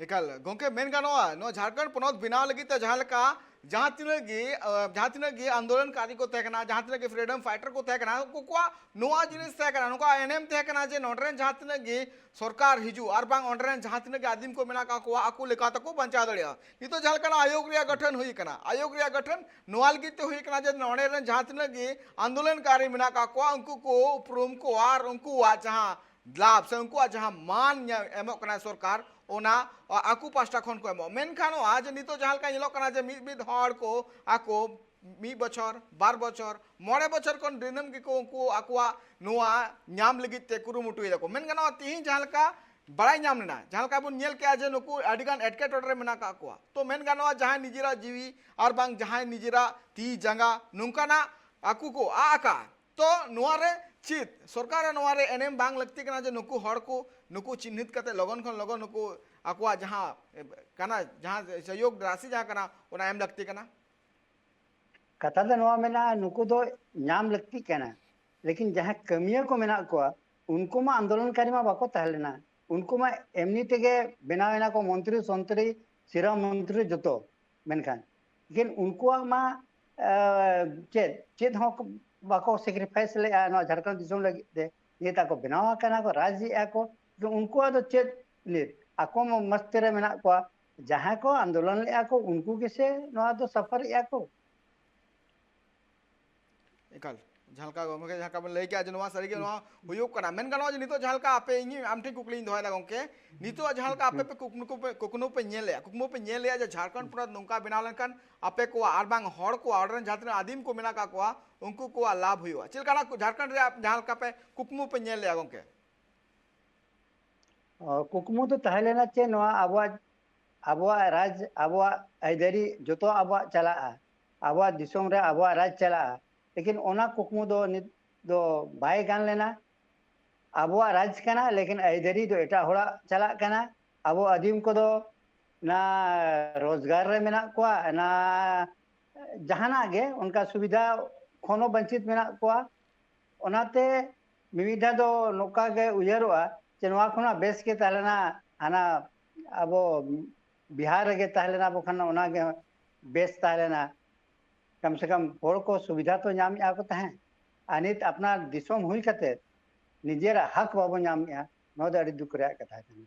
ᱮᱠᱟᱞ ᱜᱚᱝᱠᱮ, ᱢᱮᱱ ᱜᱟᱱᱚᱜᱼᱟ, ᱱᱚᱣᱟ ᱡᱷᱟᱲᱠᱷᱚᱸᱰ ᱯᱚᱱᱚᱛ ᱵᱮᱱᱟᱣ ᱞᱟᱹᱜᱤᱫ ᱛᱮ ᱡᱟᱦᱟᱸ ᱞᱮᱠᱟ ᱡᱟᱦᱟᱸ ᱛᱤᱱᱟᱹᱜ ᱜᱮ ᱡᱟᱦᱟᱸ ᱛᱤᱱᱟᱹᱜ ᱜᱮ ᱟᱱᱫᱳᱞᱚᱱᱠᱟᱨᱤ ᱠᱚ ᱛᱟᱦᱮᱸ ᱠᱟᱱᱟ, ᱡᱟᱦᱟᱸ ᱛᱤᱱᱟᱹᱜ ᱜᱮ ᱯᱷᱨᱤᱰᱚᱢ ᱯᱷᱟᱭᱴᱟᱨ ᱠᱚ ᱛᱟᱦᱮᱸ ᱠᱟᱱᱟ, ᱩᱱᱠᱩ ᱠᱚᱣᱟᱜ ᱱᱚᱣᱟ ᱡᱤᱱᱤᱥ ᱛᱟᱦᱮᱸ ᱠᱟᱱᱟ, ᱱᱚᱝᱠᱟ ᱮᱱᱮᱢ ᱛᱟᱦᱮᱸ ᱠᱟᱱᱟ ᱡᱮ ᱱᱚᱰᱮ ᱨᱮᱱ ᱡᱟᱦᱟᱸ ᱛᱤᱱᱟᱹᱜ ᱜᱮ ᱥᱚᱨᱠᱟᱨ ᱦᱤᱡᱩᱜ ᱟᱨ ᱵᱟᱝ ᱚᱸᱰᱮ ᱨᱮᱱ ᱡᱟᱦᱟᱸ ᱛᱤᱱᱟᱹᱜ ᱜᱮ ᱟᱹᱫᱤᱢ ᱠᱚ ᱢᱮᱱᱟᱜ ᱟᱠᱟᱫ ᱠᱚᱣᱟ, ᱟᱠᱚ ᱞᱮᱠᱟ ᱛᱮᱠᱚ ᱵᱟᱧᱪᱟᱣ ᱫᱟᱲᱮᱭᱟᱜᱼᱟ᱾ ᱱᱤᱛᱚᱜ ᱡᱟᱦᱟᱸ ᱞᱮᱠᱟᱱᱟᱜ ᱟᱭᱳᱜᱽ ᱨᱮᱭᱟᱜ ᱜᱚᱴᱷᱚᱱ ᱦᱩᱭ ᱟᱠᱟᱱᱟ, ᱟᱭᱳᱜᱽ ᱨᱮᱭᱟᱜ ᱜᱚᱴᱷᱚᱱ ᱱᱚᱣᱟ ᱞᱟᱹᱜᱤᱫ ᱛᱮ ᱦᱩᱭ ᱟᱠᱟᱱᱟ ᱡᱮ ᱱᱚᱰᱮ ᱨᱮᱱ ᱡᱟᱦᱟᱸ ᱛᱤᱱᱟᱹᱜ ᱜᱮ ᱟᱱᱫᱳᱞᱚᱱᱠᱟᱨᱤ ᱢᱮᱱᱟᱜ ᱟᱠᱟᱫ ᱠᱚᱣᱟ, ᱩᱱᱠᱩ ᱠᱚ ᱩᱯᱨᱩᱢ ᱠᱚ ᱟᱨ ᱩᱱᱠᱩᱣᱟᱜ ᱡᱟᱦᱟᱸ ᱞᱟᱵᱷ ᱥᱮ ᱩᱱᱠᱩᱣᱟᱜ ᱡᱟᱦᱟᱸ ᱢᱟᱱ ᱧᱟ- ᱮᱢᱚᱜ ᱠᱟᱱᱟᱭ ᱥᱚᱨᱠᱟᱨ, ᱚᱱᱟ ᱟᱠᱚ ᱯᱟᱥᱴᱟ ᱠᱷᱚᱱ ᱠᱚ ᱮᱢᱚᱜ᱾ ᱢᱮᱱᱠᱷᱟᱱ ᱱᱚᱣᱟ ᱡᱮ ᱱᱤᱛᱚᱜ ᱡᱟᱦᱟᱸ ᱞᱮᱠᱟ ᱧᱮᱞᱚᱜ ᱠᱟᱱᱟ ᱡᱮ ᱢᱤᱫ ᱢᱤᱫ ᱦᱚᱲ ᱠᱚ ᱟᱠᱚ ᱢᱤᱫ ᱵᱚᱪᱷᱚᱨ, ᱵᱟᱨ ᱵᱚᱪᱷᱚᱨ, ᱢᱚᱬᱮ ᱵᱚᱪᱷᱚᱨ ᱠᱷᱚᱱ ᱫᱤᱱᱟᱹᱢ ᱜᱮᱠᱚ ᱩᱱᱠᱩ ᱟᱠᱚᱣᱟᱜ ᱱᱚᱣᱟ ᱧᱟᱢ ᱞᱟᱹᱜᱤᱫ ᱛᱮ ᱠᱩᱨᱩᱢᱩᱴᱩᱭ ᱫᱟᱠᱚ᱾ ᱢᱮᱱ ᱜᱟᱱᱚᱜᱼᱟ, ᱛᱤᱦᱤᱧ ᱡᱟᱦᱟᱸ ᱞᱮᱠᱟ ᱵᱟᱲᱟᱭ ᱧᱟᱢ ᱞᱮᱱᱟ, ᱡᱟᱦᱟᱸ ᱞᱮᱠᱟ ᱵᱚᱱ ᱧᱮᱞ ᱠᱮᱜᱼᱟ ᱡᱮ ᱱᱩᱠᱩ ᱟᱹᱰᱤᱜᱟᱱ ᱮᱴᱠᱮᱴᱚᱬᱮ ᱨᱮ ᱢᱮᱱᱟᱜ ᱟᱠᱟᱫ ᱠᱚᱣᱟ, ᱛᱚ ᱢᱮᱱ ᱜᱟᱱᱚᱜᱼᱟ, ᱡᱟᱦᱟᱸᱭ ᱱᱤᱡᱮᱨᱟᱜ ᱡᱤᱣᱤ ᱟᱨ ᱵᱟᱝ ᱡᱟᱦᱟᱸᱭ ᱱᱤᱡᱮᱨᱟᱜ ᱛᱤ ᱡᱟᱸᱜᱟ ᱱᱚᱝᱠᱟᱱᱟᱜ ᱟᱠᱚ ᱠᱚ ᱟᱜ ᱟᱠᱟᱫ, ᱛᱚ ᱱᱚᱣᱟ ᱨᱮ ᱪᱮᱫ ᱥᱚᱨᱠᱟᱨ ᱨᱮ ᱱᱚᱣᱟ ᱨᱮ ᱮᱱᱮᱢ ᱵᱟᱝ ᱞᱟᱹᱠᱛᱤ ᱠᱟᱱᱟ ᱡᱮ ᱱᱩᱠᱩ ᱦᱚᱲ ᱠᱚ ᱱᱩᱠᱩ ᱪᱤᱱᱦᱤᱛ ᱠᱟᱛᱮ ᱞᱚᱜᱚᱱ ᱠᱷᱚᱱ ᱞᱚᱜᱚᱱ ᱱᱩᱠᱩ ᱟᱠᱚᱣᱟᱜ ᱡᱟᱦᱟᱸ ᱠᱟᱱᱟ, ᱡᱟᱦᱟᱸ ᱥᱚᱦᱭᱳᱜᱽ ᱨᱟᱥᱤ ᱡᱟᱦᱟᱸ ᱠᱟᱱᱟ, ᱚᱱᱟ ᱮᱢ ᱞᱟᱹᱠᱛᱤ ᱠᱟᱱᱟ? ᱠᱟᱛᱷᱟ ᱫᱚ ᱱᱚᱣᱟ ᱢᱮᱱᱟᱜᱼᱟ, ᱱᱩᱠᱩ ᱫᱚ ᱧᱟᱢ ᱞᱟᱹᱠᱛᱤᱜ ᱠᱟᱱᱟ, ᱞᱮᱠᱤᱱ ᱡᱟᱦᱟᱸ ᱠᱟᱹᱢᱤᱭᱟᱹ ᱠᱚ ᱢᱮᱱᱟᱜ ᱠᱚᱣᱟ, ᱩᱱᱠᱩ ᱢᱟ ᱟᱱᱫᱳᱞᱚᱱᱠᱟᱨᱤ ᱢᱟ ᱵᱟᱠᱚ ᱛᱟᱦᱮᱸ ᱞᱮᱱᱟ᱾ ᱩᱱᱠᱩ ᱢᱟ ᱮᱢᱱᱤ ᱛᱮᱜᱮ ᱵᱮᱱᱟᱣ ᱮᱱᱟ ᱠᱚ ᱢᱚᱱᱛᱨᱤ ᱥᱚᱱᱛᱨᱤ, ᱥᱤᱨᱟ ᱢᱚᱱᱛᱨᱤ ᱡᱚᱛᱚ᱾ ᱢᱮᱱᱠᱷᱟᱱ ᱞᱮᱠᱤᱱ ᱩᱱᱠᱩᱣᱟᱜ ᱢᱟ ᱪᱮᱫ ᱪᱮᱫ ᱦᱚᱸ ᱵᱟᱠᱚ ᱥᱮᱠᱨᱤᱯᱷᱟᱭᱤᱥ ᱞᱮᱫᱼᱟ ᱱᱚᱣᱟ ᱡᱷᱟᱲᱠᱷᱚᱸᱰ ᱫᱤᱥᱚᱢ ᱞᱟᱹᱜᱤᱫ ᱛᱮ᱾ ᱱᱤᱛ ᱟᱠᱚ ᱵᱮᱱᱟᱣ ᱟᱠᱟᱱᱟ ᱠᱚ, ᱨᱟᱡᱽ ᱮᱫᱼᱟ ᱠᱚ, ᱩᱱᱠᱩᱣᱟᱜ ᱫᱚ ᱪᱮᱫ? ᱱᱤᱛ ᱟᱠᱚ ᱢᱟ ᱢᱚᱥᱛᱤ ᱨᱮ ᱢᱮᱱᱟᱜ ᱠᱚᱣᱟ᱾ ᱡᱟᱦᱟᱸᱭ ᱠᱚ ᱟᱱᱫᱳᱞᱚᱱ ᱞᱮᱫᱼᱟ ᱠᱚ, ᱩᱱᱠᱩ ᱜᱮᱥᱮ ᱱᱚᱣᱟ ᱫᱚ ᱥᱟᱯᱷᱟᱨᱮᱫᱼᱟ ᱠᱚ᱾ ᱮᱠᱟᱞ, ᱡᱟᱦᱟᱸ ᱞᱮᱠᱟ ᱜᱚᱢᱠᱮ, ᱡᱟᱦᱟᱸ ᱞᱮᱠᱟ ᱵᱮᱱ ᱞᱟᱹᱭ ᱠᱮᱜᱼᱟ ᱡᱮ ᱱᱚᱣᱟ ᱥᱟᱹᱨᱤᱜᱮ ᱱᱚᱣᱟ ᱦᱩᱭᱩᱜ ᱠᱟᱱᱟ᱾ ᱢᱮᱱ ᱜᱟᱱᱚᱜᱼᱟ ᱡᱮ ᱱᱤᱛᱚᱜ ᱡᱟᱦᱟᱸ ᱞᱮᱠᱟ ᱟᱯᱮ, ᱤᱧ ᱟᱢ ᱴᱷᱮᱱ ᱠᱩᱠᱞᱤᱧ ᱫᱚᱦᱚᱭᱮᱫᱟ ᱜᱚᱢᱠᱮ, ᱱᱤᱛᱚᱜ ᱡᱟᱦᱟᱸ ᱞᱮᱠᱟ ᱟᱯᱮ ᱯᱮ ᱠᱩᱠᱢᱩ ᱯᱮ, ᱠᱩᱠᱢᱩ ᱯᱮ ᱧᱮᱞᱮᱜᱼᱟ, ᱠᱩᱠᱢᱩ ᱯᱮ ᱧᱮᱞᱮᱜᱼᱟ ᱡᱮ ᱡᱷᱟᱲᱠᱷᱚᱸᱰ ᱯᱚᱱᱚᱛ ᱱᱚᱝᱠᱟ ᱵᱮᱱᱟᱣ ᱞᱮᱱᱠᱷᱟᱱ ᱟᱯᱮ ᱠᱚᱣᱟᱜ ᱟᱨ ᱵᱟᱝ ᱦᱚᱲ ᱠᱚᱣᱟᱜ, ᱚᱸᱰᱮ ᱨᱮᱱ ᱡᱟᱦᱟᱸ ᱛᱤᱱᱟᱹᱜ ᱟᱹᱫᱤᱢ ᱠᱚ ᱢᱮᱱᱟᱜ ᱟᱠᱟᱫ ᱠᱚᱣᱟ, ᱩᱱᱠᱩ ᱠᱚᱣᱟᱜ ᱞᱟᱵᱷ ᱦᱩᱭᱩᱜᱼᱟ? ᱪᱮᱫ ᱞᱮᱠᱟᱱᱟᱜ ᱡᱷᱟᱲᱠᱷᱚᱸᱰ ᱨᱮᱭᱟᱜ ᱡᱟᱦᱟᱸ ᱞᱮᱠᱟ ᱯᱮ ᱠᱩᱠᱢᱩ ᱯᱮ ᱧᱮᱞ ᱞᱮᱜᱼᱟ ᱜᱚᱢᱠᱮ? ᱚ, ᱠᱩᱠᱢᱩ ᱫᱚ ᱛᱟᱦᱮᱸ ᱞᱮᱱᱟ ᱪᱮ ᱱᱚᱣᱟ ᱟᱵᱚᱣᱟᱜ, ᱟᱵᱚᱣᱟᱜ ᱨᱟᱡᱽ, ᱟᱵᱚᱣᱟᱜ ᱟᱹᱭᱫᱟᱹᱨᱤ ᱡᱚᱛᱚ ᱟᱵᱚᱣᱟᱜ ᱪᱟᱞᱟᱜᱼᱟ, ᱟᱵᱚᱣᱟᱜ ᱫᱤᱥᱚᱢ ᱨᱮ ᱟᱵᱚᱣᱟᱜ ᱨᱟᱡᱽ ᱪᱟᱞᱟᱜᱼᱟ᱾ ᱞᱮᱠᱤᱱ ᱚᱱᱟ ᱠᱩᱠᱢᱩ ᱫᱚ ᱱᱤᱛ ᱫᱚ ᱵᱟᱭ ᱜᱟᱱ ᱞᱮᱱᱟ᱾ ᱟᱵᱚᱣᱟᱜ ᱨᱟᱡᱽ ᱠᱟᱱᱟ, ᱞᱮᱠᱤᱱ ᱟᱹᱭᱫᱟᱹᱨᱤ ᱫᱚ ᱮᱴᱟᱜ ᱦᱚᱲᱟᱜ ᱪᱟᱞᱟᱜ ᱠᱟᱱᱟ᱾ ᱟᱵᱚ ᱟᱹᱫᱤᱢ ᱠᱚᱫᱚ ᱱᱟ ᱨᱳᱡᱽᱜᱟᱨ ᱨᱮ ᱢᱮᱱᱟᱜ ᱠᱚᱣᱟ, ᱱᱟ ᱡᱟᱦᱟᱱᱟᱜ ᱜᱮ ᱚᱱᱠᱟ ᱥᱩᱵᱤᱫᱷᱟ ᱠᱷᱚᱱ ᱦᱚᱸ ᱵᱚᱧᱪᱤᱛ ᱢᱮᱱᱟᱜ ᱠᱚᱣᱟ᱾ ᱚᱱᱟᱛᱮ ᱢᱤᱢᱤᱫ ᱫᱷᱟᱣ ᱫᱚ ᱱᱚᱝᱠᱟ ᱜᱮ ᱩᱭᱦᱟᱹᱨᱚᱜᱼᱟ ᱡᱮ ᱱᱚᱣᱟ ᱠᱷᱚᱱᱟᱜ ᱵᱮᱥ ᱜᱮ ᱛᱟᱦᱮᱸ ᱞᱮᱱᱟ, ᱦᱟᱱᱟ ᱟᱵᱚ ᱵᱤᱦᱟᱨ ᱨᱮᱜᱮ ᱛᱟᱦᱮᱸ ᱞᱮᱱᱟ, ᱵᱟᱠᱷᱟᱱ ᱚᱱᱟ ᱜᱮ ᱵᱮᱥ ᱛᱟᱦᱮᱸ ᱞᱮᱱᱟ᱾ ᱠᱚᱢ ᱥᱮ ᱠᱚᱢ ᱦᱚᱲ ᱠᱚ ᱥᱩᱵᱤᱫᱷᱟ ᱛᱚ ᱧᱟᱢᱮᱫᱼᱟ ᱠᱚ ᱛᱟᱦᱮᱸᱫ, ᱟᱨ ᱱᱤᱛ ᱟᱯᱱᱟᱨ ᱫᱤᱥᱚᱢ ᱦᱩᱭ ᱠᱟᱛᱮ ᱱᱤᱡᱮᱨᱟᱜ ᱦᱚᱠ ᱵᱟᱵᱚ ᱧᱟᱢᱮᱫᱼᱟ᱾ ᱱᱚᱣᱟ ᱫᱚ ᱟᱹᱰᱤ ᱫᱩᱠ ᱨᱮᱭᱟᱜ ᱠᱟᱛᱷᱟ ᱠᱟᱱᱟ᱾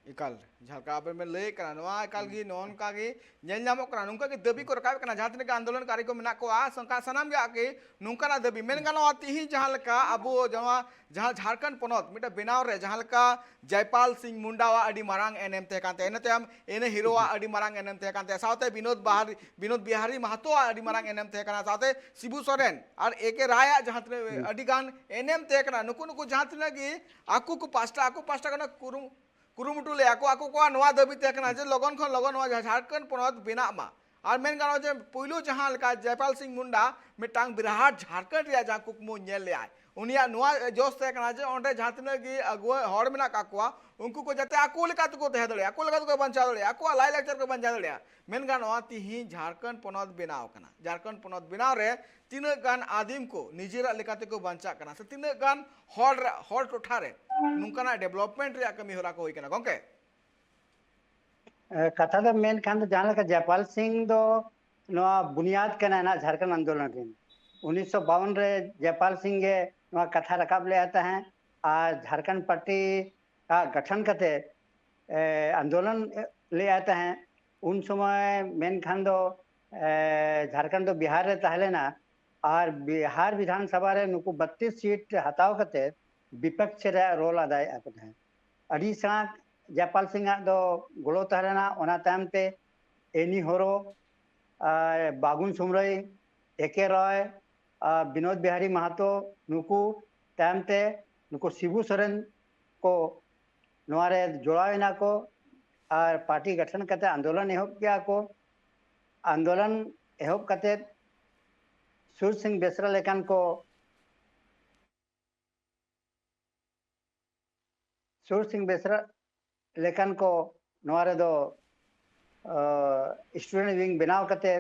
ᱮᱠᱟᱞ, ᱡᱟᱦᱟᱸ ᱞᱮᱠᱟ ᱟᱵᱮᱱ ᱵᱮᱱ ᱞᱟᱹᱭ ᱠᱟᱱᱟ, ᱱᱚᱣᱟ ᱮᱠᱟᱞ ᱜᱮ ᱱᱚᱜᱼᱚ ᱱᱚᱝᱠᱟ ᱜᱮ ᱧᱮᱞ ᱧᱟᱢᱚᱜ ᱠᱟᱱᱟ᱾ ᱱᱚᱝᱠᱟ ᱜᱮ ᱫᱟᱹᱵᱤ ᱠᱚ ᱨᱟᱠᱟᱵᱮᱫ ᱠᱟᱱᱟ, ᱡᱟᱦᱟᱸ ᱛᱤᱱᱟᱹᱜ ᱜᱮ ᱟᱱᱫᱳᱞᱚᱱᱠᱟᱨᱤ ᱠᱚ ᱢᱮᱱᱟᱜ ᱠᱚᱣᱟ, ᱥᱚᱝᱠᱟ ᱥᱟᱱᱟᱢ ᱜᱮ ᱟᱜ ᱜᱮ ᱱᱚᱝᱠᱟᱱᱟᱜ ᱫᱟᱹᱵᱤ᱾ ᱢᱮᱱ ᱜᱟᱱᱚᱜᱼᱟ, ᱛᱤᱦᱤᱧ ᱡᱟᱦᱟᱸ ᱞᱮᱠᱟ ᱟᱵᱚ ᱡᱟᱦᱟᱸ, ᱡᱟᱦᱟᱸ ᱡᱷᱟᱲᱠᱷᱚᱸᱰ ᱯᱚᱱᱚᱛ ᱢᱤᱫᱴᱮᱱ ᱵᱮᱱᱟᱣ ᱨᱮ ᱡᱟᱦᱟᱸ ᱞᱮᱠᱟ ᱡᱚᱭᱯᱟᱞ ᱥᱤᱝ ᱢᱩᱱᱰᱟᱣᱟᱜ ᱟᱹᱰᱤ ᱢᱟᱨᱟᱝ ᱮᱱᱮᱢ ᱛᱟᱦᱮᱸ ᱠᱟᱱ ᱛᱟᱭᱟ, ᱤᱱᱟᱹ ᱛᱟᱭᱚᱢ ᱮᱱ ᱮ ᱦᱤᱨᱳᱣᱟᱜ ᱟᱹᱰᱤ ᱢᱟᱨᱟᱝ ᱮᱱᱮᱢ ᱛᱟᱦᱮᱸ ᱠᱟᱱ ᱛᱟᱭᱟ, ᱥᱟᱶᱛᱮ ᱵᱤᱱᱳᱫ ᱵᱟᱦᱟᱨᱤ, ᱵᱤᱱᱳᱫ ᱵᱤᱦᱟᱨᱤ ᱢᱟᱦᱟᱛᱳᱣᱟᱜ ᱟᱹᱰᱤ ᱢᱟᱨᱟᱝ ᱮᱱᱮᱢ ᱛᱟᱦᱮᱸ ᱠᱟᱱᱟ, ᱥᱟᱶᱛᱮ ᱥᱤᱵᱩ ᱥᱚᱨᱮᱱ ᱟᱨ ᱮ ᱠᱮ ᱨᱟᱭᱟᱜ ᱡᱟᱦᱟᱸ ᱛᱤᱱᱟᱹᱜ ᱟᱹᱰᱤ ᱜᱟᱱ ᱮᱱᱮᱢ ᱛᱟᱦᱮᱸ ᱠᱟᱱᱟ, ᱱᱩᱠᱩ, ᱱᱩᱠᱩ ᱡᱟᱦᱟᱸ ᱛᱤᱱᱟᱹᱜ ᱜᱮ ᱟᱠᱚ ᱠᱚ ᱯᱟᱥᱴᱟ, ᱟᱠᱚ ᱯᱟᱥᱴᱟ ᱠᱷᱚᱱᱟᱜ ᱠᱩᱨᱩ-, ᱠᱩᱨᱩᱢᱩᱴᱩ ᱞᱮᱫᱼᱟ ᱠᱚ, ᱟᱠᱚ ᱠᱚᱣᱟᱜ ᱱᱚᱣᱟ ᱫᱟᱹᱵᱤ ᱛᱟᱦᱮᱸ ᱠᱟᱱᱟ ᱡᱮ ᱞᱚᱜᱚᱱ ᱠᱷᱚᱱ ᱞᱚᱜᱚᱱ ᱱᱚᱣᱟ ᱡᱟᱦᱟᱸ ᱡᱷᱟᱲᱠᱷᱚᱸᱰ ᱯᱚᱱᱚᱛ ᱵᱮᱱᱟᱜ ᱢᱟ᱾ ᱟᱨ ᱢᱮᱱ ᱜᱟᱱᱚᱜᱼᱟ ᱡᱮ ᱯᱩᱭᱞᱩ ᱡᱟᱦᱟᱸ ᱞᱮᱠᱟ ᱡᱚᱭᱯᱟᱞ ᱥᱤᱝ ᱢᱩᱱᱰᱟ ᱢᱤᱫᱴᱟᱝ ᱵᱤᱨᱟᱴ ᱡᱷᱟᱲᱠᱷᱚᱸᱰ ᱨᱮᱭᱟᱜ ᱡᱟᱦᱟᱸ ᱠᱩᱠᱢᱩ ᱧᱮᱞ ᱞᱮᱫᱼᱟᱭ, ᱩᱱᱤᱭᱟᱜ ᱱᱚᱣᱟ ᱡᱚᱥ ᱛᱟᱦᱮᱸ ᱠᱟᱱᱟ ᱡᱮ ᱚᱸᱰᱮ ᱡᱟᱦᱟᱸ ᱛᱤᱱᱟᱹᱜ ᱜᱮ ᱟᱹᱜᱩᱣᱟᱹ ᱦᱚᱲ ᱢᱮᱱᱟᱜ ᱠᱟᱜ ᱠᱚᱣᱟ, ᱩᱱᱠᱩ ᱠᱚ ᱡᱟᱛᱮ ᱟᱠᱚ ᱞᱮᱠᱟ ᱛᱮᱠᱚ ᱛᱟᱦᱮᱸ ᱫᱟᱲᱮᱭᱟᱜᱼᱟ, ᱟᱠᱚ ᱞᱮᱠᱟ ᱛᱮᱠᱚ ᱵᱟᱧᱪᱟᱣ ᱫᱟᱲᱮᱭᱟᱜᱼᱟ, ᱟᱠᱚᱣᱟᱜ ᱞᱟᱭᱼᱞᱟᱠᱪᱟᱨ ᱠᱚ ᱵᱟᱧᱪᱟᱣ ᱫᱟᱲᱮᱭᱟᱜᱼᱟ᱾ ᱢᱮᱱ ᱜᱟᱱᱚᱜᱼᱟ, ᱛᱤᱦᱤᱧ ᱡᱷᱟᱲᱠᱷᱚᱸᱰ ᱯᱚᱱᱚᱛ ᱵᱮᱱᱟᱣ ᱠᱟᱱᱟ᱾ ᱡᱷᱟᱲᱠᱷᱚᱸᱰ ᱯᱚᱱᱚᱛ ᱵᱮᱱᱟᱣ ᱨᱮ ᱛᱤᱱᱟᱹᱜ ᱜᱟᱱ ᱟᱹᱫᱤᱢ ᱠᱚ ᱱᱤᱡᱮᱨᱟᱜ ᱞᱮᱠᱟ ᱛᱮᱠᱚ ᱵᱟᱧᱪᱟᱜ ᱠᱟᱱᱟ, ᱥᱮ ᱛᱤᱱᱟᱹᱜ ᱜᱟᱱ ᱦᱚᱲ ᱨᱮ-, ᱦᱚᱲ ᱴᱚᱴᱷᱟ ᱨᱮ ᱱᱚᱝᱠᱟᱱᱟᱜ ᱰᱮᱵᱷᱞᱚᱯᱢᱮᱱᱴ ᱨᱮᱭᱟᱜ ᱠᱟᱹᱢᱤ ᱦᱚᱨᱟ ᱠᱚ ᱦᱩᱭ ᱠᱟᱱᱟ, ᱜᱚᱝᱠᱮ? ᱮ, ᱠᱟᱛᱷᱟ ᱫᱚ ᱢᱮᱱ ᱠᱷᱟᱱ ᱫᱚ ᱡᱟᱦᱟᱸ ᱞᱮᱠᱟ ᱡᱚᱭᱯᱟᱞ ᱥᱤᱝ ᱫᱚ ᱱᱚᱣᱟ ᱵᱩᱱᱤᱭᱟᱫ ᱠᱟᱱᱟᱭ ᱱᱟᱜ ᱡᱷᱟᱲᱠᱷᱚᱸᱰ ᱟᱱᱫᱳᱞᱚᱱ ᱨᱮᱱ᱾ ᱩᱱᱤᱥᱥᱚ ᱵᱟᱣᱚᱱ ᱨᱮ ᱡᱚᱭᱯᱟᱞ ᱥᱤᱝ ᱜᱮ ᱱᱚᱣᱟ ᱠᱟᱛᱷᱟ ᱨᱟᱠᱟᱵ ᱞᱮᱫᱼᱟ ᱛᱟᱦᱮᱸᱫ ᱟᱨ ᱡᱷᱟᱲᱠᱷᱚᱸᱰ ᱯᱟᱨᱴᱤ ᱟᱜ ᱜᱚᱴᱷᱚᱱ ᱠᱟᱛᱮ, ᱮ, ᱟᱱᱫᱳᱞᱚᱱ ᱞᱮᱫᱼᱟ ᱛᱟᱦᱮᱸᱫ᱾ ᱩᱱ ᱥᱚᱢᱚᱭ ᱢᱮᱱ ᱠᱷᱟᱱ ᱫᱚ, ᱮ, ᱡᱷᱟᱲᱠᱷᱚᱸᱰ ᱫᱚ ᱵᱤᱦᱟᱨ ᱨᱮ ᱛᱟᱦᱮᱸ ᱞᱮᱱᱟ ᱟᱨ ᱵᱤᱦᱟᱨ ᱵᱤᱫᱷᱟᱱ ᱥᱚᱵᱷᱟ ᱨᱮ ᱱᱩᱠᱩ ᱵᱟᱛᱤᱥ ᱥᱤᱴ ᱦᱟᱛᱟᱣ ᱠᱟᱛᱮ ᱵᱤᱯᱚᱠᱠᱷ ᱨᱮᱭᱟᱜ ᱨᱳᱞ ᱟᱫᱟᱭᱮᱫᱼᱟ ᱠᱚ ᱛᱟᱦᱮᱸᱫ᱾ ᱟᱹᱰᱤ ᱥᱮᱬᱟ ᱡᱚᱭᱯᱟᱞ ᱥᱤᱝ ᱟᱜ ᱫᱚ ᱜᱚᱲᱚ ᱛᱟᱦᱮᱸ ᱞᱮᱱᱟ᱾ ᱚᱱᱟ ᱛᱟᱭᱚᱢ ᱛᱮ ᱮᱱᱤ ᱦᱳᱨᱳ, ᱟᱨ ᱵᱟᱜᱩᱱ ᱥᱩᱢᱨᱟᱹᱭ, ᱮ ᱠᱮ ᱨᱚᱭ, ᱟᱨ ᱵᱤᱱᱳᱫ ᱵᱤᱦᱟᱨᱤ ᱢᱟᱦᱟᱛᱚ, ᱱᱩᱠᱩ ᱛᱟᱭᱚᱢ ᱛᱮ ᱱᱩᱠᱩ ᱥᱤᱵᱩ ᱥᱚᱨᱮᱱ ᱠᱚ ᱱᱚᱣᱟ ᱨᱮ ᱡᱚᱲᱟᱣ ᱮᱱᱟ ᱠᱚ ᱟᱨ ᱯᱟᱨᱴᱤ ᱜᱚᱴᱷᱚᱱ ᱠᱟᱛᱮ ᱟᱱᱫᱳᱞᱚᱱ ᱮᱦᱚᱵ ᱠᱮᱜᱼᱟ ᱠᱚ᱾ ᱟᱱᱫᱳᱞᱚᱱ ᱮᱦᱚᱵ ᱠᱟᱛᱮ ᱥᱩᱨ ᱥᱤᱝ ᱵᱮᱥᱨᱟ ᱞᱮᱠᱟᱱ ᱠᱚ ᱥᱩᱨ ᱥᱤᱝ ᱵᱮᱥᱨᱟ ᱞᱮᱠᱟᱱ ᱠᱚ ᱱᱚᱣᱟ ᱨᱮᱫᱚ ᱥᱴᱩᱰᱮᱱᱴ ᱣᱤᱝ ᱵᱮᱱᱟᱣ ᱠᱟᱛᱮ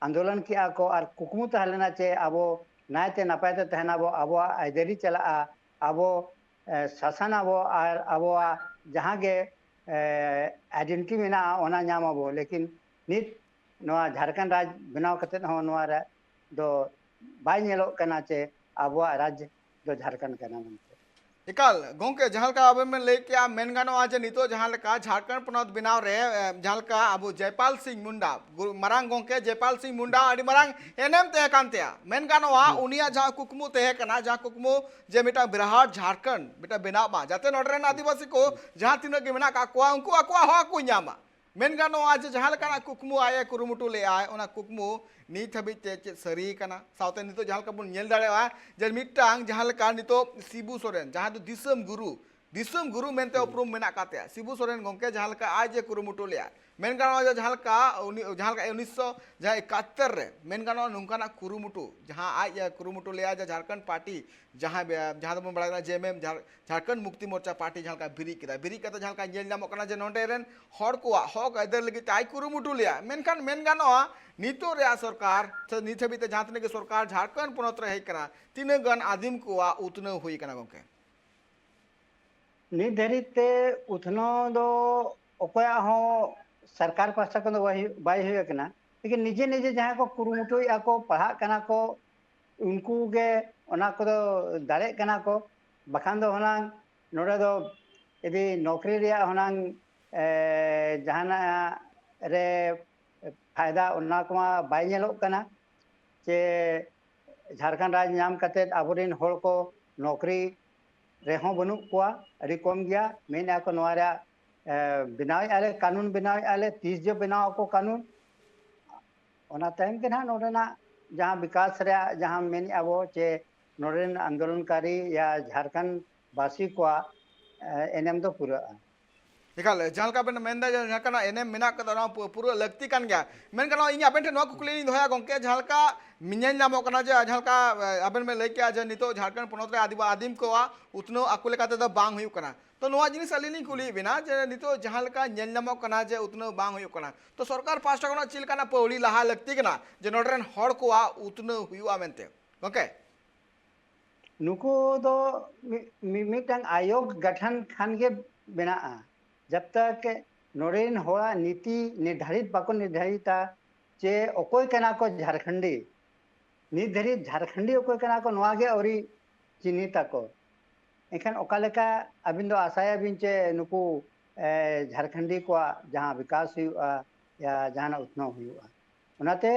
ᱟᱱᱫᱳᱞᱚᱱ ᱠᱮᱜᱼᱟ ᱠᱚ ᱟᱨ ᱠᱩᱠᱢᱩ ᱛᱟᱦᱮᱸ ᱞᱮᱱᱟ ᱡᱮ ᱟᱵᱚ ᱱᱟᱭᱛᱮ ᱱᱟᱯᱟᱭ ᱛᱮ ᱛᱟᱦᱮᱱᱟ ᱵᱚ, ᱟᱵᱚᱣᱟᱜ ᱟᱹᱭᱫᱟᱹᱨᱤ ᱪᱟᱞᱟᱜᱼᱟ, ᱟᱵᱚ ᱥᱟᱥᱚᱱ ᱟᱵᱚ ᱟᱨ ᱟᱵᱚᱣᱟᱜ ᱡᱟᱦᱟᱸ ᱜᱮ ᱟᱭᱰᱮᱱᱴᱤᱴᱤ ᱢᱮᱱᱟᱜᱼᱟ ᱚᱱᱟ ᱧᱟᱢ ᱟᱵᱚ᱾ ᱞᱮᱠᱤᱱ ᱱᱤᱛ ᱱᱚᱣᱟ ᱡᱷᱟᱲᱠᱷᱚᱸᱰ ᱨᱟᱡᱽ ᱵᱮᱱᱟᱣ ᱠᱟᱛᱮ ᱦᱚᱸ ᱱᱚᱣᱟ ᱨᱮ ᱫᱚ ᱵᱟᱭ ᱧᱮᱞᱚᱜ ᱠᱟᱱᱟ ᱡᱮ ᱟᱵᱚᱣᱟᱜ ᱨᱟᱡᱽ ᱫᱚ ᱡᱷᱟᱲᱠᱷᱚᱸᱰ ᱠᱟᱱᱟ ᱢᱮᱱᱛᱮ᱾ ᱮᱠᱟᱞ ᱜᱚᱢᱠᱮ, ᱡᱟᱦᱟᱸ ᱞᱮᱠᱟ ᱟᱵᱮᱱ ᱵᱮᱱ ᱞᱟᱹᱭ ᱠᱮᱜᱼᱟ, ᱢᱮᱱ ᱜᱟᱱᱚᱜᱼᱟ ᱡᱮ ᱱᱤᱛᱚᱜ ᱡᱟᱦᱟᱸ ᱞᱮᱠᱟ ᱡᱷᱟᱲᱠᱷᱚᱸᱰ ᱯᱚᱱᱚᱛ ᱵᱮᱱᱟᱣ ᱨᱮ ᱮ, ᱡᱟᱦᱟᱸ ᱞᱮᱠᱟ ᱟᱵᱚ ᱡᱚᱭᱯᱟᱞ ᱥᱤᱝ ᱢᱩᱱᱰᱟ, ᱜᱩ- ᱢᱟᱨᱟᱝ ᱜᱚᱢᱠᱮ ᱡᱚᱭᱯᱟᱞ ᱥᱤᱝ ᱢᱩᱱᱰᱟ ᱟᱹᱰᱤ ᱢᱟᱨᱟᱝ ᱮᱱᱮᱢ ᱛᱟᱦᱮᱸ ᱠᱟᱱ ᱛᱟᱭᱟ᱾ ᱢᱮᱱ ᱜᱟᱱᱚᱜᱼᱟ ᱩᱱᱤᱭᱟᱜ ᱡᱟᱦᱟᱸ ᱠᱩᱠᱢᱩ ᱛᱟᱦᱮᱸ ᱠᱟᱱᱟ, ᱡᱟᱦᱟᱸ ᱠᱩᱠᱢᱩ ᱡᱮ ᱢᱤᱫᱴᱟᱝ ᱵᱤᱨᱟᱴ ᱡᱷᱟᱲᱠᱷᱚᱸᱰ ᱢᱤᱫᱴᱟᱝ ᱵᱮᱱᱟᱣ ᱢᱟ, ᱡᱟᱛᱮ ᱱᱚᱰᱮ ᱨᱮᱱ ᱟᱹᱫᱤᱵᱟᱹᱥᱤ ᱠᱚ ᱡᱟᱦᱟᱸ ᱛᱤᱱᱟᱹᱜ ᱜᱮ ᱢᱮᱱᱟᱜ ᱠᱟᱜ ᱠᱚᱣᱟ ᱩᱱᱠᱩ ᱟᱠᱚᱣᱟᱜ ᱦᱚᱠ ᱠᱚ ᱧᱟᱢᱟ᱾ ᱢᱮᱱ ᱜᱟᱱᱚᱜᱼᱟ ᱡᱮ ᱡᱟᱦᱟᱸ ᱞᱮᱠᱟᱱᱟᱜ ᱠᱩᱠᱢᱩ ᱟᱡ ᱮ ᱠᱩᱨᱩᱢᱩᱴᱩ ᱞᱮᱫᱼᱟᱭ, ᱚᱱᱟ ᱠᱩᱠᱢᱩ ᱱᱤᱛ ᱦᱟᱹᱵᱤᱡ ᱛᱮ ᱪᱮᱫ ᱥᱟᱹᱨᱤ ᱠᱟᱱᱟ? ᱥᱟᱶᱛᱮ ᱱᱤᱛᱚᱜ ᱡᱟᱦᱟᱸ ᱞᱮᱠᱟ ᱵᱚᱱ ᱧᱮᱞ ᱫᱟᱲᱮᱭᱟᱜᱼᱟ ᱡᱮ ᱢᱤᱫᱴᱟᱝ ᱡᱟᱦᱟᱸ ᱞᱮᱠᱟ ᱱᱤᱛᱚᱜ ᱥᱤᱵᱩ ᱥᱚᱨᱮᱱ, ᱡᱟᱦᱟᱸ ᱫᱚ ᱫᱤᱥᱚᱢ ᱜᱩᱨᱩ, ᱫᱤᱥᱚᱢ ᱜᱩᱨᱩ ᱢᱮᱱᱛᱮ ᱩᱯᱨᱩᱢ ᱢᱮᱱᱟᱜ ᱠᱟᱫ ᱛᱟᱭᱟ, ᱥᱤᱵᱩ ᱥᱚᱨᱮᱱ ᱜᱚᱢᱠᱮ ᱡᱟᱦᱟᱸ ᱞᱮᱠᱟ ᱟᱡ ᱮ ᱠᱩᱨᱩᱢᱩᱴᱩ ᱞᱮᱫᱼᱟ, ᱢᱮᱱ ᱜᱟᱱᱚᱜᱼᱟ ᱡᱮ ᱡᱟᱦᱟᱸ ᱞᱮᱠᱟ ᱩᱱᱤ ᱡᱟᱦᱟᱸ ᱞᱮᱠᱟ ᱩᱱᱤᱥᱥᱚ ᱡᱟᱦᱟᱸ ᱮᱠᱟᱛᱛᱚᱨ ᱨᱮ ᱢᱮᱱ ᱜᱟᱱᱚᱜᱼᱟ ᱱᱚᱝᱠᱟᱱᱟᱜ ᱠᱩᱨᱩᱢᱩᱴᱩ ᱡᱟᱦᱟᱸ ᱟᱡ ᱮ ᱠᱩᱨᱩᱢᱩᱴᱩ ᱞᱮᱫᱼᱟ ᱡᱮ ᱡᱷᱟᱲᱠᱷᱚᱸᱰ ᱯᱟᱨᱴᱤ ᱡᱟᱦᱟᱸ ᱵᱮ- ᱡᱟᱦᱟᱸ ᱫᱚᱵᱚᱱ ᱵᱟᱲᱟᱭ ᱠᱟᱱᱟ ᱡᱮ ᱮᱢ ᱮᱢ ᱡᱷᱟᱲ- ᱡᱷᱟᱲᱠᱷᱚᱸᱰ ᱢᱩᱠᱛᱤ ᱢᱳᱨᱪᱟ ᱯᱟᱨᱴᱤ ᱡᱟᱦᱟᱸ ᱞᱮᱠᱟ ᱵᱮᱨᱮᱫ ᱠᱮᱫᱟ, ᱵᱮᱨᱮᱫ ᱠᱟᱛᱮ ᱡᱟᱦᱟᱸ ᱞᱮᱠᱟ ᱧᱮᱞ ᱧᱟᱢᱚᱜ ᱠᱟᱱᱟ ᱡᱮ ᱱᱚᱰᱮ ᱨᱮᱱ ᱦᱚᱲ ᱠᱚᱣᱟᱜ ᱦᱚᱠ ᱟᱹᱭᱫᱟᱹᱨ ᱞᱟᱹᱜᱤᱫ ᱛᱮ ᱟᱡ ᱠᱩᱨᱩᱢᱩᱴᱩ ᱞᱮᱫᱼᱟ᱾ ᱢᱮᱱᱠᱷᱟᱱ ᱢᱮᱱ ᱜᱟᱱᱚᱜᱼᱟ ᱱᱤᱛᱚᱜ ᱨᱮᱭᱟᱜ ᱥᱚᱨᱠᱟᱨ ᱥᱮ ᱱᱤᱛ ᱦᱟᱹᱵᱤᱡ ᱛᱮ ᱡᱟᱦᱟᱸ ᱛᱤᱱᱟᱹᱜ ᱜᱮ ᱥᱚᱨᱠᱟᱨ ᱡᱷᱟᱲᱠᱷᱚᱸᱰ ᱯᱚᱱᱚᱛ ᱨᱮ ᱦᱮᱡ ᱠᱟᱱᱟ, ᱛᱤᱱᱟᱹᱜ ᱜᱟᱱ ᱟᱹᱫᱤᱢ ᱠᱚᱣᱟᱜ ᱩᱛᱱᱟᱹᱣ ᱦᱩᱭ ᱟᱠᱟᱱᱟ ᱜᱚᱢᱠᱮ? ᱱᱤᱛ ᱫᱷᱟᱹᱨᱤᱡ ᱛᱮ ᱩᱛᱱᱟᱹᱣ ᱫᱚ ᱚᱠᱚᱭᱟᱜ ᱦᱚᱸ ᱥᱚᱨᱠᱟᱨ ᱯᱟᱦᱴᱟ ᱠᱷᱚᱱ ᱫᱚ ᱵᱟᱭ ᱦᱩᱭ- ᱵᱟᱭ ᱦᱩᱭ ᱟᱠᱟᱱᱟ᱾ ᱞᱮᱠᱤᱱ ᱱᱤᱡᱮ ᱱᱤᱡᱮ ᱡᱟᱦᱟᱸᱭ ᱠᱚ ᱠᱩᱨᱩᱢᱩᱴᱩᱭᱮᱫᱼᱟ ᱠᱚ, ᱯᱟᱲᱦᱟᱜ ᱠᱟᱱᱟ ᱠᱚ, ᱩᱱᱠᱩ ᱜᱮ ᱚᱱᱟ ᱠᱚᱫᱚ ᱫᱟᱲᱮᱜ ᱠᱟᱱᱟ ᱠᱚ᱾ ᱵᱟᱠᱷᱟᱱ ᱫᱚ ᱦᱩᱱᱟᱹᱝ ᱱᱚᱰᱮ ᱫᱚ ᱡᱩᱫᱤ ᱱᱚᱠᱨᱤ ᱨᱮᱭᱟᱜ ᱦᱩᱱᱟᱹᱝ ᱮ, ᱡᱟᱦᱟᱱᱟᱜ ᱨᱮ ᱯᱷᱟᱭᱫᱟ ᱚᱱᱟ ᱠᱚᱢᱟ ᱵᱟᱭ ᱧᱮᱞᱚᱜ ᱠᱟᱱᱟ᱾ ᱪᱮ ᱡᱷᱟᱲᱠᱷᱚᱸᱰ ᱨᱟᱡᱽ ᱧᱟᱢ ᱠᱟᱛᱮ ᱟᱵᱚᱨᱮᱱ ᱦᱚᱲ ᱠᱚ ᱱᱚᱠᱨᱤ ᱨᱮᱦᱚᱸ ᱵᱟᱹᱱᱩᱜ ᱠᱚᱣᱟ, ᱟᱹᱰᱤ ᱠᱚᱢ ᱜᱮᱭᱟ᱾ ᱢᱮᱱᱮᱫᱼᱟ ᱠᱚ ᱱᱚᱣᱟ ᱨᱮᱭᱟᱜ ᱮ, ᱵᱮᱱᱟᱣᱮᱫᱼᱟ ᱞᱮ, ᱠᱟᱹᱱᱩᱱ ᱵᱮᱱᱟᱣᱮᱫᱼᱟ ᱞᱮ, ᱛᱤᱥ ᱡᱮ ᱵᱮᱱᱟᱣ ᱟᱠᱚ ᱠᱟᱹᱱᱩᱱ᱾ ᱚᱱᱟ ᱛᱟᱭᱚᱢ ᱛᱮ ᱱᱟᱦᱟᱜ ᱱᱚᱰᱮᱱᱟᱜ ᱡᱟᱦᱟᱸ ᱵᱤᱠᱟᱥ ᱨᱮᱭᱟᱜ ᱡᱟᱦᱟᱸ ᱢᱮᱱᱮᱫᱼᱟ ᱵᱚ ᱪᱮ ᱱᱚᱰᱮᱱ ᱟᱱᱫᱳᱞᱚᱱᱠᱟᱨᱤ ᱭᱟ ᱡᱷᱟᱲᱠᱷᱚᱸᱰ ᱵᱟᱥᱤ ᱠᱚᱣᱟᱜ ᱮ, ᱮᱱᱮᱢ ᱫᱚ ᱯᱩᱨᱟᱹᱜᱼᱟ᱾ ᱮᱠᱟᱞ, ᱡᱟᱦᱟᱸ ᱞᱮᱠᱟ ᱟᱵᱮᱱ ᱢᱮᱱᱫᱟ ᱡᱮ ᱡᱟᱦᱟᱸ ᱞᱮᱠᱟᱱᱟᱜ ᱮᱱᱮᱢ ᱢᱮᱱᱟᱜ ᱠᱟᱫᱟ, ᱚᱱᱟ ᱯᱩ- ᱯᱩᱨᱟᱹ ᱞᱟᱹᱠᱛᱤ ᱠᱟᱱ ᱜᱮᱭᱟ᱾ ᱢᱮᱱᱠᱷᱟᱱ ᱤᱧ ᱟᱵᱮᱱ ᱴᱷᱮᱱ ᱱᱚᱣᱟ ᱠᱩᱠᱞᱤ ᱞᱤᱧ ᱫᱚᱦᱚᱭᱟ ᱜᱚᱝᱠᱮ, ᱡᱟᱦᱟᱸ ᱞᱮᱠᱟ ᱧᱮᱞ ᱧᱟᱢᱚᱜ ᱠᱟᱱᱟ ᱡᱮ ᱡᱟᱦᱟᱸ ᱞᱮᱠᱟ ᱮ, ᱟᱵᱮᱱ ᱵᱮᱱ ᱞᱟᱹᱭ ᱠᱮᱜᱼᱟ ᱡᱮ ᱱᱤᱛᱚᱜ ᱡᱷᱟᱲᱠᱷᱚᱸᱰ ᱯᱚᱱᱚᱛ ᱨᱮ ᱟᱹᱫᱤᱵᱟ- ᱟᱹᱫᱤᱢ ᱠᱚᱣᱟᱜ ᱩᱛᱱᱟᱹᱣ ᱟᱠᱚ ᱞᱮᱠᱟ ᱛᱮᱫᱚ ᱵᱟᱝ ᱦᱩᱭᱩᱜ ᱠᱟᱱᱟ᱾ ᱛᱚ ᱱᱚᱣᱟ ᱡᱤᱱᱤᱥ ᱟᱹᱞᱤᱧ ᱞᱤᱧ ᱠᱩᱞᱤᱭᱮᱫ ᱵᱮᱱᱟ ᱡᱮ ᱱᱤᱛᱚᱜ ᱡᱟᱦᱟᱸ ᱞᱮᱠᱟ ᱧᱮᱞ ᱧᱟᱢᱚᱜ ᱠᱟᱱᱟ ᱡᱮ ᱩᱛᱱᱟᱹᱣ ᱵᱟᱝ ᱦᱩᱭᱩᱜ ᱠᱟᱱᱟ, ᱛᱚ ᱥᱚᱨᱠᱟᱨ ᱯᱟᱦᱴᱟ ᱠᱷᱚᱱᱟᱜ ᱪᱮᱫ ᱞᱮᱠᱟᱱᱟᱜ ᱯᱟᱹᱣᱲᱤ ᱞᱟᱦᱟ ᱞᱟᱹᱠᱛᱤ ᱠᱟᱱᱟ ᱡᱮ ᱱᱚᱰᱮ ᱨᱮᱱ ᱦᱚᱲ ᱠᱚᱣᱟᱜ ᱩᱛᱱᱟᱹᱣ ᱦᱩᱭᱩᱜᱼᱟ ᱢᱮᱱᱛᱮ? ᱜᱚᱝᱠᱮ᱾ ᱱᱩᱠᱩ ᱫᱚ ᱢᱤ- ᱢᱤ- ᱢᱤᱫᱴᱟᱝ ᱟᱭᱳᱜᱽ ᱜᱚᱴᱷᱚᱱ ᱠᱷᱟᱱ ᱜᱮ ᱵᱮᱱᱟᱜᱼᱟ᱾ ᱡᱟᱵ ᱛᱟᱠ ᱱᱚᱰᱮ ᱨᱮᱱ ᱦᱚᱲᱟᱜ ᱱᱤᱛᱤ ᱱᱤᱨᱫᱷᱟᱨᱤᱛ ᱵᱟᱠᱚ ᱱᱤᱨᱫᱷᱟᱨᱤᱛᱟ ᱡᱮ ᱚᱠᱚᱭ ᱠᱟᱱᱟ ᱠᱚ ᱡᱷᱟᱨᱠᱷᱚᱸᱰᱤ, ᱱᱤᱛ ᱫᱷᱟᱹᱨᱤᱡ ᱡᱷᱟᱨᱠᱷᱚᱸᱰᱤ ᱚᱠᱚᱭ ᱠᱟᱱᱟ ᱠᱚ, ᱱᱚᱣᱟ ᱜᱮ ᱟᱹᱣᱨᱤ ᱪᱤᱱᱦᱤᱛ ᱟᱠᱚ᱾ ᱮᱱᱠᱷᱟᱱ ᱚᱠᱟ ᱞᱮᱠᱟ ᱟᱹᱵᱤᱱ ᱫᱚ ᱟᱥᱟᱭᱟᱵᱤᱱ ᱪᱮ ᱱᱩᱠᱩ, ᱮ, ᱡᱷᱟᱨᱠᱷᱚᱸᱰᱤ ᱠᱚᱣᱟᱜ ᱡᱟᱦᱟᱸ ᱵᱤᱠᱟᱥ ᱦᱩᱭᱩᱜᱼᱟ, ᱭᱟ ᱡᱟᱦᱟᱱᱟᱜ ᱩᱛᱱᱟᱹᱣ ᱦᱩᱭᱩᱜᱼᱟ? ᱚᱱᱟᱛᱮ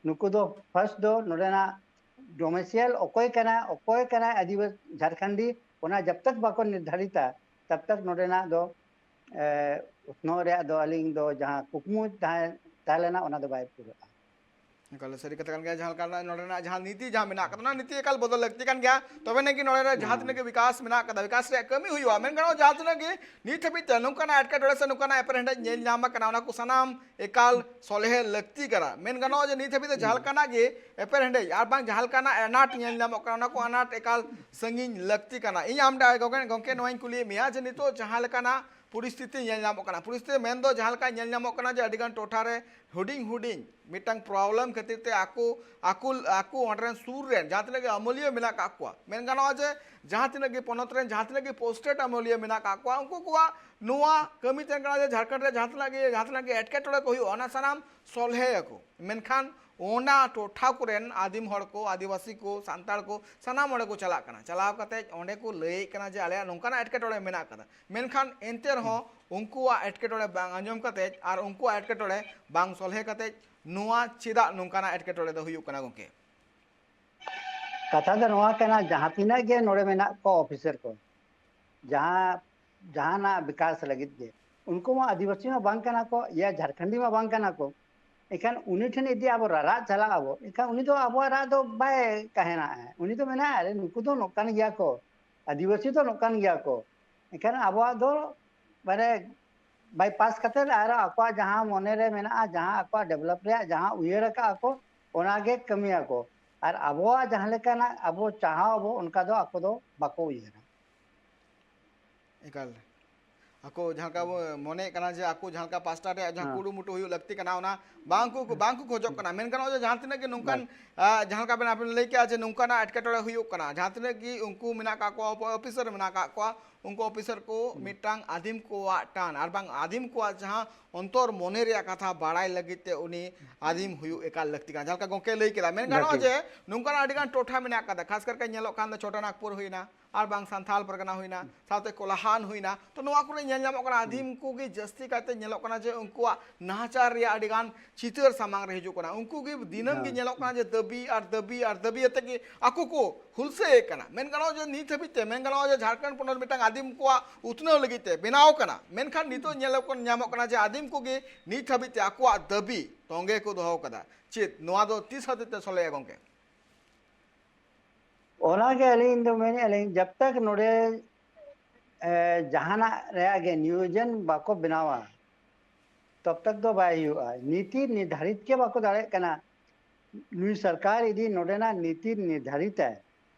ᱱᱩᱠᱩ ᱫᱚ ᱯᱷᱟᱥᱴ ᱫᱚ ᱱᱚᱰᱮᱱᱟᱜ ᱰᱚᱢᱮᱥᱤᱭᱟᱞ ᱚᱠᱚᱭ ᱠᱟᱱᱟ, ᱚᱠᱚᱭ ᱠᱟᱱᱟᱭ ᱟᱹᱫᱤᱵᱟᱹᱥᱤ ᱡᱷᱟᱨᱠᱷᱚᱸᱰᱤ, ᱚᱱᱟ ᱡᱟᱵ ᱛᱟᱠ ᱵᱟᱠᱚ ᱱᱤᱨᱫᱷᱟᱨᱤᱛᱟ, ᱛᱟᱵ ᱛᱟᱠ ᱱᱚᱰᱮᱱᱟᱜ ᱫᱚ, ᱮ, ᱩᱛᱱᱟᱹᱣ ᱨᱮᱭᱟᱜ ᱫᱚ ᱟᱹᱞᱤᱧ ᱫᱚ ᱡᱟᱦᱟᱸ ᱠᱩᱠᱢᱩ ᱛᱟᱦᱮᱸ ᱛᱟᱦᱮᱸ ᱞᱮᱱᱟ, ᱚᱱᱟ ᱫᱚ ᱵᱟᱭ ᱯᱩᱨᱟᱹᱜᱼᱟ᱾ ᱮᱠᱟᱞ ᱥᱟᱹᱨᱤ ᱠᱟᱛᱷᱟ ᱠᱟᱱ ᱜᱮᱭᱟ᱾ ᱡᱟᱦᱟᱸ ᱞᱮᱠᱟ ᱱᱚᱰᱮᱱᱟᱜ ᱡᱟᱦᱟᱸ ᱱᱤᱛᱤ ᱡᱟᱦᱟᱸ ᱢᱮᱱᱟᱜ ᱟᱠᱟᱫᱟ, ᱚᱱᱟ ᱱᱤᱛᱤ ᱮᱠᱟᱞ ᱵᱚᱫᱚᱞ ᱞᱟᱹᱠᱛᱤ ᱠᱟᱱ ᱜᱮᱭᱟ᱾ ᱛᱚᱵᱮ ᱟᱹᱱᱤᱡ ᱜᱮ ᱱᱚᱰᱮ ᱨᱮ ᱡᱟᱦᱟᱸ ᱛᱤᱱᱟᱹᱜ ᱜᱮ ᱵᱤᱠᱟᱥ ᱢᱮᱱᱟᱜ ᱟᱠᱟᱫᱟ, ᱵᱤᱠᱟᱥ ᱨᱮᱭᱟᱜ ᱠᱟᱹᱢᱤ ᱦᱩᱭᱩᱜᱼᱟ᱾ ᱢᱮᱱ ᱜᱟᱱᱚᱜᱼᱟ, ᱡᱟᱦᱟᱸ ᱛᱤᱱᱟᱹᱜ ᱜᱮ ᱱᱤᱛ ᱦᱟᱹᱵᱤᱡ ᱛᱮ ᱱᱚᱝᱠᱟᱱᱟᱜ ᱮᱴᱠᱮᱴᱚᱬᱮ ᱥᱮ ᱱᱚᱝᱠᱟᱱᱟᱜ ᱮᱯᱮᱨᱦᱮᱸᱰᱮᱡ ᱧᱮᱞ ᱧᱟᱢ ᱟᱠᱟᱱᱟ, ᱚᱱᱟ ᱠᱚ ᱥᱟᱱᱟᱢ ᱮᱠᱟᱞ ᱥᱚᱞᱦᱮ ᱞᱟᱹᱠᱛᱤ ᱠᱟᱱᱟ᱾ ᱢᱮᱱ ᱜᱟᱱᱚᱜᱼᱟ ᱡᱮ ᱱᱤᱛ ᱦᱟᱹᱵᱤᱡ ᱛᱮ ᱡᱟᱦᱟᱸ ᱞᱮᱠᱟᱱᱟᱜ ᱜᱮ ᱮᱯᱮᱨᱦᱮᱸᱰᱮᱡ ᱟᱨ ᱵᱟᱝ ᱡᱟᱦᱟᱸ ᱞᱮᱠᱟᱱᱟᱜ ᱟᱱᱟᱴ ᱧᱮᱞ ᱧᱟᱢᱚᱜ ᱠᱟᱱᱟ, ᱚᱱᱟ ᱠᱚ ᱟᱱᱟᱴ ᱮᱠᱟᱞ ᱥᱟᱺᱜᱤᱧ ᱞᱟᱹᱠᱛᱤ ᱠᱟᱱᱟ᱾ ᱤᱧ ᱟᱢ ᱴᱷᱮᱱ ᱜᱚᱢᱠᱮ, ᱜᱚᱢᱠᱮ ᱱᱚᱣᱟᱧ ᱠᱩᱞᱤᱭᱮᱫ ᱢᱮᱭᱟ ᱡᱮ ᱱᱤᱛᱚᱜ ᱡᱟᱦᱟᱸ ᱞᱮᱠᱟᱱᱟᱜ ᱯᱚᱨᱤᱥᱛᱷᱤᱛᱤ ᱧᱮᱞ ᱧᱟᱢᱚᱜ ᱠᱟᱱᱟ, ᱯᱚᱨᱤᱥᱛᱷᱤᱛᱤ ᱢᱮᱱᱫᱚ ᱡᱟᱦᱟᱸ ᱞᱮᱠᱟ ᱧᱮᱞ ᱧᱟᱢᱚᱜ ᱠᱟᱱᱟ ᱡᱮ ᱟᱹᱰᱤᱜᱟᱱ ᱴᱚᱴᱷᱟ ᱨᱮ ᱦᱩᱰᱤᱧ ᱦᱩᱰᱤᱧ ᱢᱤᱫᱴᱟᱝ ᱯᱨᱚᱵᱞᱮᱢ ᱠᱷᱟᱹᱛᱤᱨ ᱛᱮ ᱟᱠᱚ, ᱟᱠᱚ, ᱟᱠᱚ ᱚᱸᱰᱮ ᱨᱮᱱ ᱥᱩᱨ ᱨᱮᱱ ᱡᱟᱦᱟᱸ ᱛᱤᱱᱟᱹᱜ ᱜᱮ ᱟᱹᱢᱟᱹᱞᱤᱭᱟᱹ ᱢᱮᱱᱟᱜ ᱠᱟᱜ ᱠᱚᱣᱟ, ᱢᱮᱱ ᱜᱟᱱᱚᱜᱼᱟ ᱡᱮ ᱡᱟᱦᱟᱸ ᱛᱤᱱᱟᱹᱜ ᱜᱮ ᱯᱚᱱᱚᱛ ᱨᱮᱱ ᱡᱟᱦᱟᱸ ᱛᱤᱱᱟᱹᱜ ᱜᱮ ᱯᱳᱥᱴᱮᱰ ᱟᱹᱢᱟᱹᱞᱤᱭᱟᱹ ᱢᱮᱱᱟᱜ ᱠᱟᱜ ᱠᱚᱣᱟ, ᱩᱱᱠᱩ ᱠᱚᱣᱟᱜ ᱱᱚᱣᱟ ᱠᱟᱹᱢᱤ ᱛᱟᱦᱮᱱ ᱠᱟᱱᱟ ᱡᱮ ᱡᱷᱟᱲᱠᱷᱚᱸᱰ ᱨᱮ ᱡᱟᱦᱟᱸ ᱛᱤᱱᱟᱹᱜ ᱜᱮ, ᱡᱟᱦᱟᱸ ᱛᱤᱱᱟᱹᱜ ᱜᱮ ᱮᱴᱠᱮᱴᱚᱬᱮ ᱠᱚ ᱦᱩᱭᱩᱜᱼᱟ, ᱚᱱᱟ ᱥᱟᱱᱟᱢ ᱥᱚᱞᱦᱮᱭᱟᱠᱚ᱾ ᱢᱮᱱᱠᱷᱟᱱ ᱚᱱᱟ ᱴᱚᱴᱷᱟ ᱠᱚᱨᱮᱱ ᱟᱹᱫᱤᱢ ᱦᱚᱲ ᱠᱚ, ᱟᱹᱫᱤᱵᱟᱹᱥᱤ ᱠᱚ, ᱥᱟᱱᱛᱟᱲ ᱠᱚ, ᱥᱟᱱᱟᱢ ᱚᱸᱰᱮ ᱠᱚ ᱪᱟᱞᱟᱜ ᱠᱟᱱᱟ᱾ ᱪᱟᱞᱟᱣ ᱠᱟᱛᱮ ᱚᱸᱰᱮ ᱠᱚ ᱞᱟᱹᱭᱮᱫ ᱠᱟᱱᱟ ᱡᱮ ᱟᱞᱮᱭᱟᱜ ᱱᱚᱝᱠᱟᱱᱟᱜ ᱮᱴᱠᱮᱴᱚᱬᱮ ᱢᱮᱱᱟᱜ ᱠᱟᱫᱟ, ᱢᱮᱱᱠᱷᱟᱱ ᱮᱱᱛᱮ ᱨᱮᱦᱚᱸ ᱩᱱᱠᱩᱣᱟᱜ ᱮᱴᱠᱮᱴᱚᱬᱮ ᱵᱟᱝ ᱟᱸᱡᱚᱢ ᱠᱟᱛᱮ ᱟᱨ ᱩᱱᱠᱩᱣᱟᱜ ᱮᱴᱠᱮᱴᱚᱬᱮ ᱵᱟᱝ ᱥᱚᱞᱦᱮ ᱠᱟᱛᱮ ᱱᱚᱣᱟ ᱪᱮᱫᱟᱜ ᱱᱚᱝᱠᱟᱱᱟᱜ ᱮᱴᱠᱮᱴᱚᱬᱮ ᱫᱚ ᱦᱩᱭᱩᱜ ᱠᱟᱱᱟ ᱜᱚᱢᱠᱮ? ᱠᱟᱛᱷᱟ ᱫᱚ ᱱᱚᱣᱟ ᱠᱟᱱᱟ, ᱡᱟᱦᱟᱸ ᱛᱤᱱᱟᱹᱜ ᱜᱮ ᱱᱚᱰᱮ ᱢᱮᱱᱟᱜ ᱠᱚ ᱚᱯᱷᱤᱥᱟᱨ ᱠᱚ, ᱡᱟᱦᱟᱸ, ᱡᱟᱦᱟᱱᱟᱜ ᱵᱤᱠᱟᱥ ᱞᱟᱹᱜᱤᱫ ᱜᱮ, ᱩᱱᱠᱩ ᱢᱟ ᱟᱹᱫᱤᱵᱟᱹᱥᱤ ᱢᱟ ᱵᱟᱝ ᱠᱟᱱᱟ ᱠᱚ, ᱤᱭᱟ ᱡᱷᱟᱨᱠᱷᱚᱸᱰᱤ ᱢᱟ ᱵᱟᱝ ᱠᱟᱱᱟ ᱠᱚ᱾ ᱮᱱᱠᱷᱟᱱ ᱩᱱᱤ ᱴᱷᱮᱱ ᱡᱩᱫᱤ ᱟᱵᱚ ᱨᱟᱨᱟᱜ ᱪᱟᱞᱟᱜ ᱟᱵᱚ, ᱮᱱᱠᱷᱟᱱ ᱩᱱᱤ ᱫᱚ ᱟᱵᱚᱣᱟᱜ ᱨᱟᱜ ᱫᱚ ᱵᱟᱭ ᱛᱟᱦᱮᱱᱟ᱾ ᱩᱱᱤ ᱫᱚ ᱢᱮᱱᱟ, "ᱟᱨᱮ, ᱱᱩᱠᱩ ᱫᱚ ᱱᱚᱝᱠᱟᱱ ᱜᱮᱭᱟ ᱠᱚ, ᱟᱹᱫᱤᱵᱟᱹᱥᱤ ᱫᱚ ᱱᱚᱝᱠᱟᱱ ᱜᱮᱭᱟ ᱠᱚ᱾" ᱮᱱᱠᱷᱟᱱ ᱟᱵᱚᱣᱟᱜ ᱫᱚ ᱢᱟᱱᱮ ᱵᱟᱭᱯᱟᱥ ᱠᱟᱛᱮ ᱟᱨ ᱟᱠᱚᱣᱟᱜ ᱡᱟᱦᱟᱸ ᱢᱚᱱᱮ ᱨᱮ ᱢᱮᱱᱟᱜᱼᱟ, ᱡᱟᱦᱟᱸ ᱟᱠᱚᱣᱟᱜ ᱰᱮᱵᱷᱞᱚᱯ ᱨᱮᱭᱟᱜ ᱡᱟᱦᱟᱸ ᱩᱭᱦᱟᱹᱨ ᱟᱠᱟᱫᱼᱟ ᱠᱚ, ᱚᱱᱟᱜᱮ ᱠᱟᱹᱢᱤᱭᱟᱠᱚ᱾ ᱟᱨ ᱟᱵᱚᱣᱟᱜ ᱡᱟᱦᱟᱸ ᱞᱮᱠᱟᱱᱟᱜ ᱟᱵᱚ ᱪᱟᱦᱟᱣ ᱟᱵᱚ, ᱚᱱᱠᱟ ᱫᱚ ᱟᱠᱚ ᱫᱚ ᱵᱟᱠᱚ ᱩᱭᱦᱟᱹᱨᱟ᱾ ᱮᱠᱟᱞ᱾ ᱟᱠᱚ ᱡᱟᱦᱟᱸ ᱞᱮᱠᱟ ᱵᱚ ᱢᱚᱱᱮᱭᱮᱫ ᱠᱟᱱᱟ ᱡᱮ ᱟᱠᱚ ᱡᱟᱦᱟᱸ ᱞᱮᱠᱟ ᱯᱟᱥᱴᱟ ᱨᱮᱭᱟᱜ ᱡᱟᱦᱟᱸ ᱦᱮᱸ᱾ ᱠᱩᱨᱩᱢᱩᱴᱩ ᱦᱩᱭᱩᱜ ᱞᱟᱹᱠᱛᱤ ᱠᱟᱱᱟ, ᱚᱱᱟ ᱵᱟᱝ ᱠᱚ ᱵᱟᱝ ᱠᱚ ᱠᱷᱚᱡᱚᱜ ᱠᱟᱱᱟ᱾ ᱢᱮᱱ ᱜᱟᱱᱚᱜᱼᱟ ᱡᱮ ᱡᱟᱦᱟᱸ ᱛᱤᱱᱟᱹᱜ ᱜᱮ ᱱᱚᱝᱠᱟᱱ ᱵᱟᱝ᱾ ᱟ, ᱡᱟᱦᱟᱸ ᱞᱮᱠᱟ ᱵᱮᱱ ᱟᱵᱮᱱ ᱞᱟᱹᱭ ᱠᱮᱜᱼᱟ ᱡᱮ ᱱᱚᱝᱠᱟᱱᱟᱜ ᱮᱴᱠᱮᱴᱚᱬᱮ ᱦᱩᱭᱩᱜ ᱠᱟᱱᱟ, ᱡᱟᱦᱟᱸ ᱛᱤᱱᱟᱹᱜ ᱜᱮ ᱩᱱᱠᱩ ᱢᱮᱱᱟᱜ ᱠᱟᱜ ᱠᱚᱣᱟ, ᱚᱯᱷᱤᱥᱟᱨ ᱢᱮᱱᱟᱜ ᱠᱟᱜ ᱠᱚᱣᱟ, ᱩᱱᱠᱩ ᱚᱯᱷᱤᱥᱟᱨ ᱠᱚ ᱢᱤᱫᱴᱟᱝ ᱟᱹᱫᱤᱢ ᱠᱚᱣᱟᱜ ᱴᱟᱱ ᱟᱨ ᱵᱟᱝ ᱟᱹᱫᱤᱢ ᱠᱚᱣᱟᱜ ᱡᱟᱦᱟᱸ ᱚᱱᱛᱚᱨ ᱢᱚᱱᱮ ᱨᱮᱭᱟᱜ ᱠᱟᱛᱷᱟ ᱵᱟᱲᱟᱭ ᱞᱟᱹᱜᱤᱫ ᱛᱮ ᱩᱱᱤ ᱟᱹᱫᱤᱢ ᱦᱩᱭᱩᱜ ᱮᱠᱟᱞ ᱞᱟᱹᱠᱛᱤ ᱠᱟᱱᱟ᱾ ᱡᱟᱦᱟᱸ ᱞᱮᱠᱟ ᱜᱚᱝᱠᱮ ᱞᱟᱹᱭ ᱠᱮᱫᱟ, ᱢᱮᱱ ᱜᱟᱱᱚᱜᱼᱟ ᱞᱟᱹᱠᱛᱤ᱾ ᱡᱮ ᱱᱚᱝᱠᱟᱱᱟᱜ ᱟᱹᱰᱤ ᱜᱟᱱ ᱴᱚᱴᱷᱟ ᱢᱮᱱᱟᱜ ᱠᱟᱫᱟ, ᱠᱷᱟᱥ ᱠᱟᱨ ᱠᱟᱛᱮ ᱧᱮᱞᱚᱜ ᱠᱟᱱ ᱫᱚ ᱪᱷᱳᱴᱟ ᱱᱟᱜᱽᱯᱩᱨ ᱦᱩᱭᱱᱟ, ᱟᱨ ᱵᱟᱝ ᱥᱟᱱᱛᱷᱟᱞ ᱯᱟᱨᱜᱟᱱᱟ ᱦᱩᱭᱱᱟ, ᱥᱟᱶᱛᱮ ᱠᱚᱞᱟᱦᱟᱱ ᱦᱩᱭᱱᱟ, ᱛᱚ ᱱᱚᱣᱟ ᱠᱚᱨᱮ ᱧᱮᱞ ᱧᱟᱢᱚᱜ ᱠᱟᱱᱟ ᱟᱹᱫᱤᱢ ᱠᱚᱜᱮ ᱡᱟᱹᱥᱛᱤ ᱠᱟᱭᱛᱮ ᱧᱮᱞᱚᱜ ᱠᱟᱱᱟ ᱡᱮ ᱩᱱᱠᱩᱣᱟᱜ ᱱᱟᱦᱟᱪᱟᱨ ᱨᱮᱭᱟᱜ ᱟᱹᱰᱤ ᱜᱟᱱ ᱪᱤᱛᱟᱹᱨ ᱥᱟᱢᱟᱝ ᱨᱮ ᱦᱤᱡᱩᱜ ᱠᱟᱱᱟ᱾ ᱩᱱᱠᱩ ᱜᱮ ᱫᱤᱱᱟᱹᱢ ᱜᱮ ᱦᱮᱸ᱾ ᱧᱮᱞᱚᱜ ᱠᱟᱱᱟ ᱡᱮ ᱫᱟᱹᱵᱤ ᱟᱨ ᱫᱟᱹᱵᱤ ᱟᱨ ᱫᱟᱹᱵᱤ ᱟᱛᱮ ᱜᱮ ᱟᱠᱚ ᱠᱚ ᱦᱩᱞᱥᱟᱹᱭᱮᱫ ᱠᱟᱱᱟ᱾ ᱢᱮᱱ ᱜᱟᱱᱚᱜᱼᱟ ᱡᱮ ᱱᱤᱛ ᱦᱟᱹᱵᱤᱡ ᱛᱮ, ᱢᱮᱱ ᱜᱟᱱᱚᱜᱼᱟ ᱡᱮ ᱡᱷᱟᱲᱠᱷᱚᱸᱰ ᱯᱚᱱᱚᱛ ᱢᱤᱫᱴᱟᱝ ᱟᱹᱫᱤᱢ ᱠᱚᱣᱟᱜ ᱩᱛᱱᱟᱹᱣ ᱞᱟᱹᱜᱤᱫ ᱛᱮ ᱵᱮᱱᱟᱣ ᱠᱟᱱᱟ, ᱢᱮᱱᱠᱷᱟᱱ ᱱᱤᱛᱚᱜ ᱧᱮᱞᱚᱜ ᱠᱟᱱ, ᱧᱟᱢᱚᱜ ᱠᱟᱱᱟ ᱡᱮ ᱟᱹᱫᱤᱢ ᱠᱚᱜᱮ ᱱᱤᱛ ᱦᱟᱹᱵᱤᱡ ᱛᱮ ᱟᱠᱚᱣᱟᱜ ᱫᱟᱹᱵᱤ ᱛᱚᱸᱜᱮ ᱠᱚ ᱫᱚᱦᱚ ᱠᱟᱫᱟ᱾ ᱪᱮᱫ ᱱᱚᱣᱟ ᱫᱚ ᱛᱤᱥ ᱦᱟᱹᱵᱤᱡ ᱛᱮ ᱥᱚᱞᱦᱮᱜᱼᱟ ᱜᱚᱝᱠᱮ? ᱚᱱᱟᱜᱮ ᱟᱹᱞᱤᱧ ᱫᱚ ᱢᱮᱱᱮᱫᱼᱟ ᱞᱤᱧ, ᱡᱟᱵ ᱛᱟᱠ ᱱᱚᱰᱮ ᱮ, ᱡᱟᱦᱟᱱᱟᱜ ᱨᱮᱭᱟᱜ ᱜᱮ ᱱᱤᱭᱳᱡᱚᱱ ᱵᱟᱠᱚ ᱵᱮᱱᱟᱣᱟ, ᱛᱚᱵ ᱛᱟᱠ ᱫᱚ ᱵᱟᱭ ᱦᱩᱭᱩᱜᱼᱟ᱾ ᱱᱤᱛᱤ ᱱᱤᱨᱫᱷᱟᱨᱤᱛ ᱜᱮ ᱵᱟᱠᱚ ᱫᱟᱲᱮᱭᱟᱜ ᱠᱟᱱᱟ᱾ ᱱᱩᱭ ᱥᱚᱨᱠᱟᱨ ᱡᱩᱫᱤ ᱱᱚᱰᱮᱱᱟᱜ ᱱᱤᱛᱤ ᱱᱤᱨᱫᱷᱟᱨᱤᱛᱟᱭ,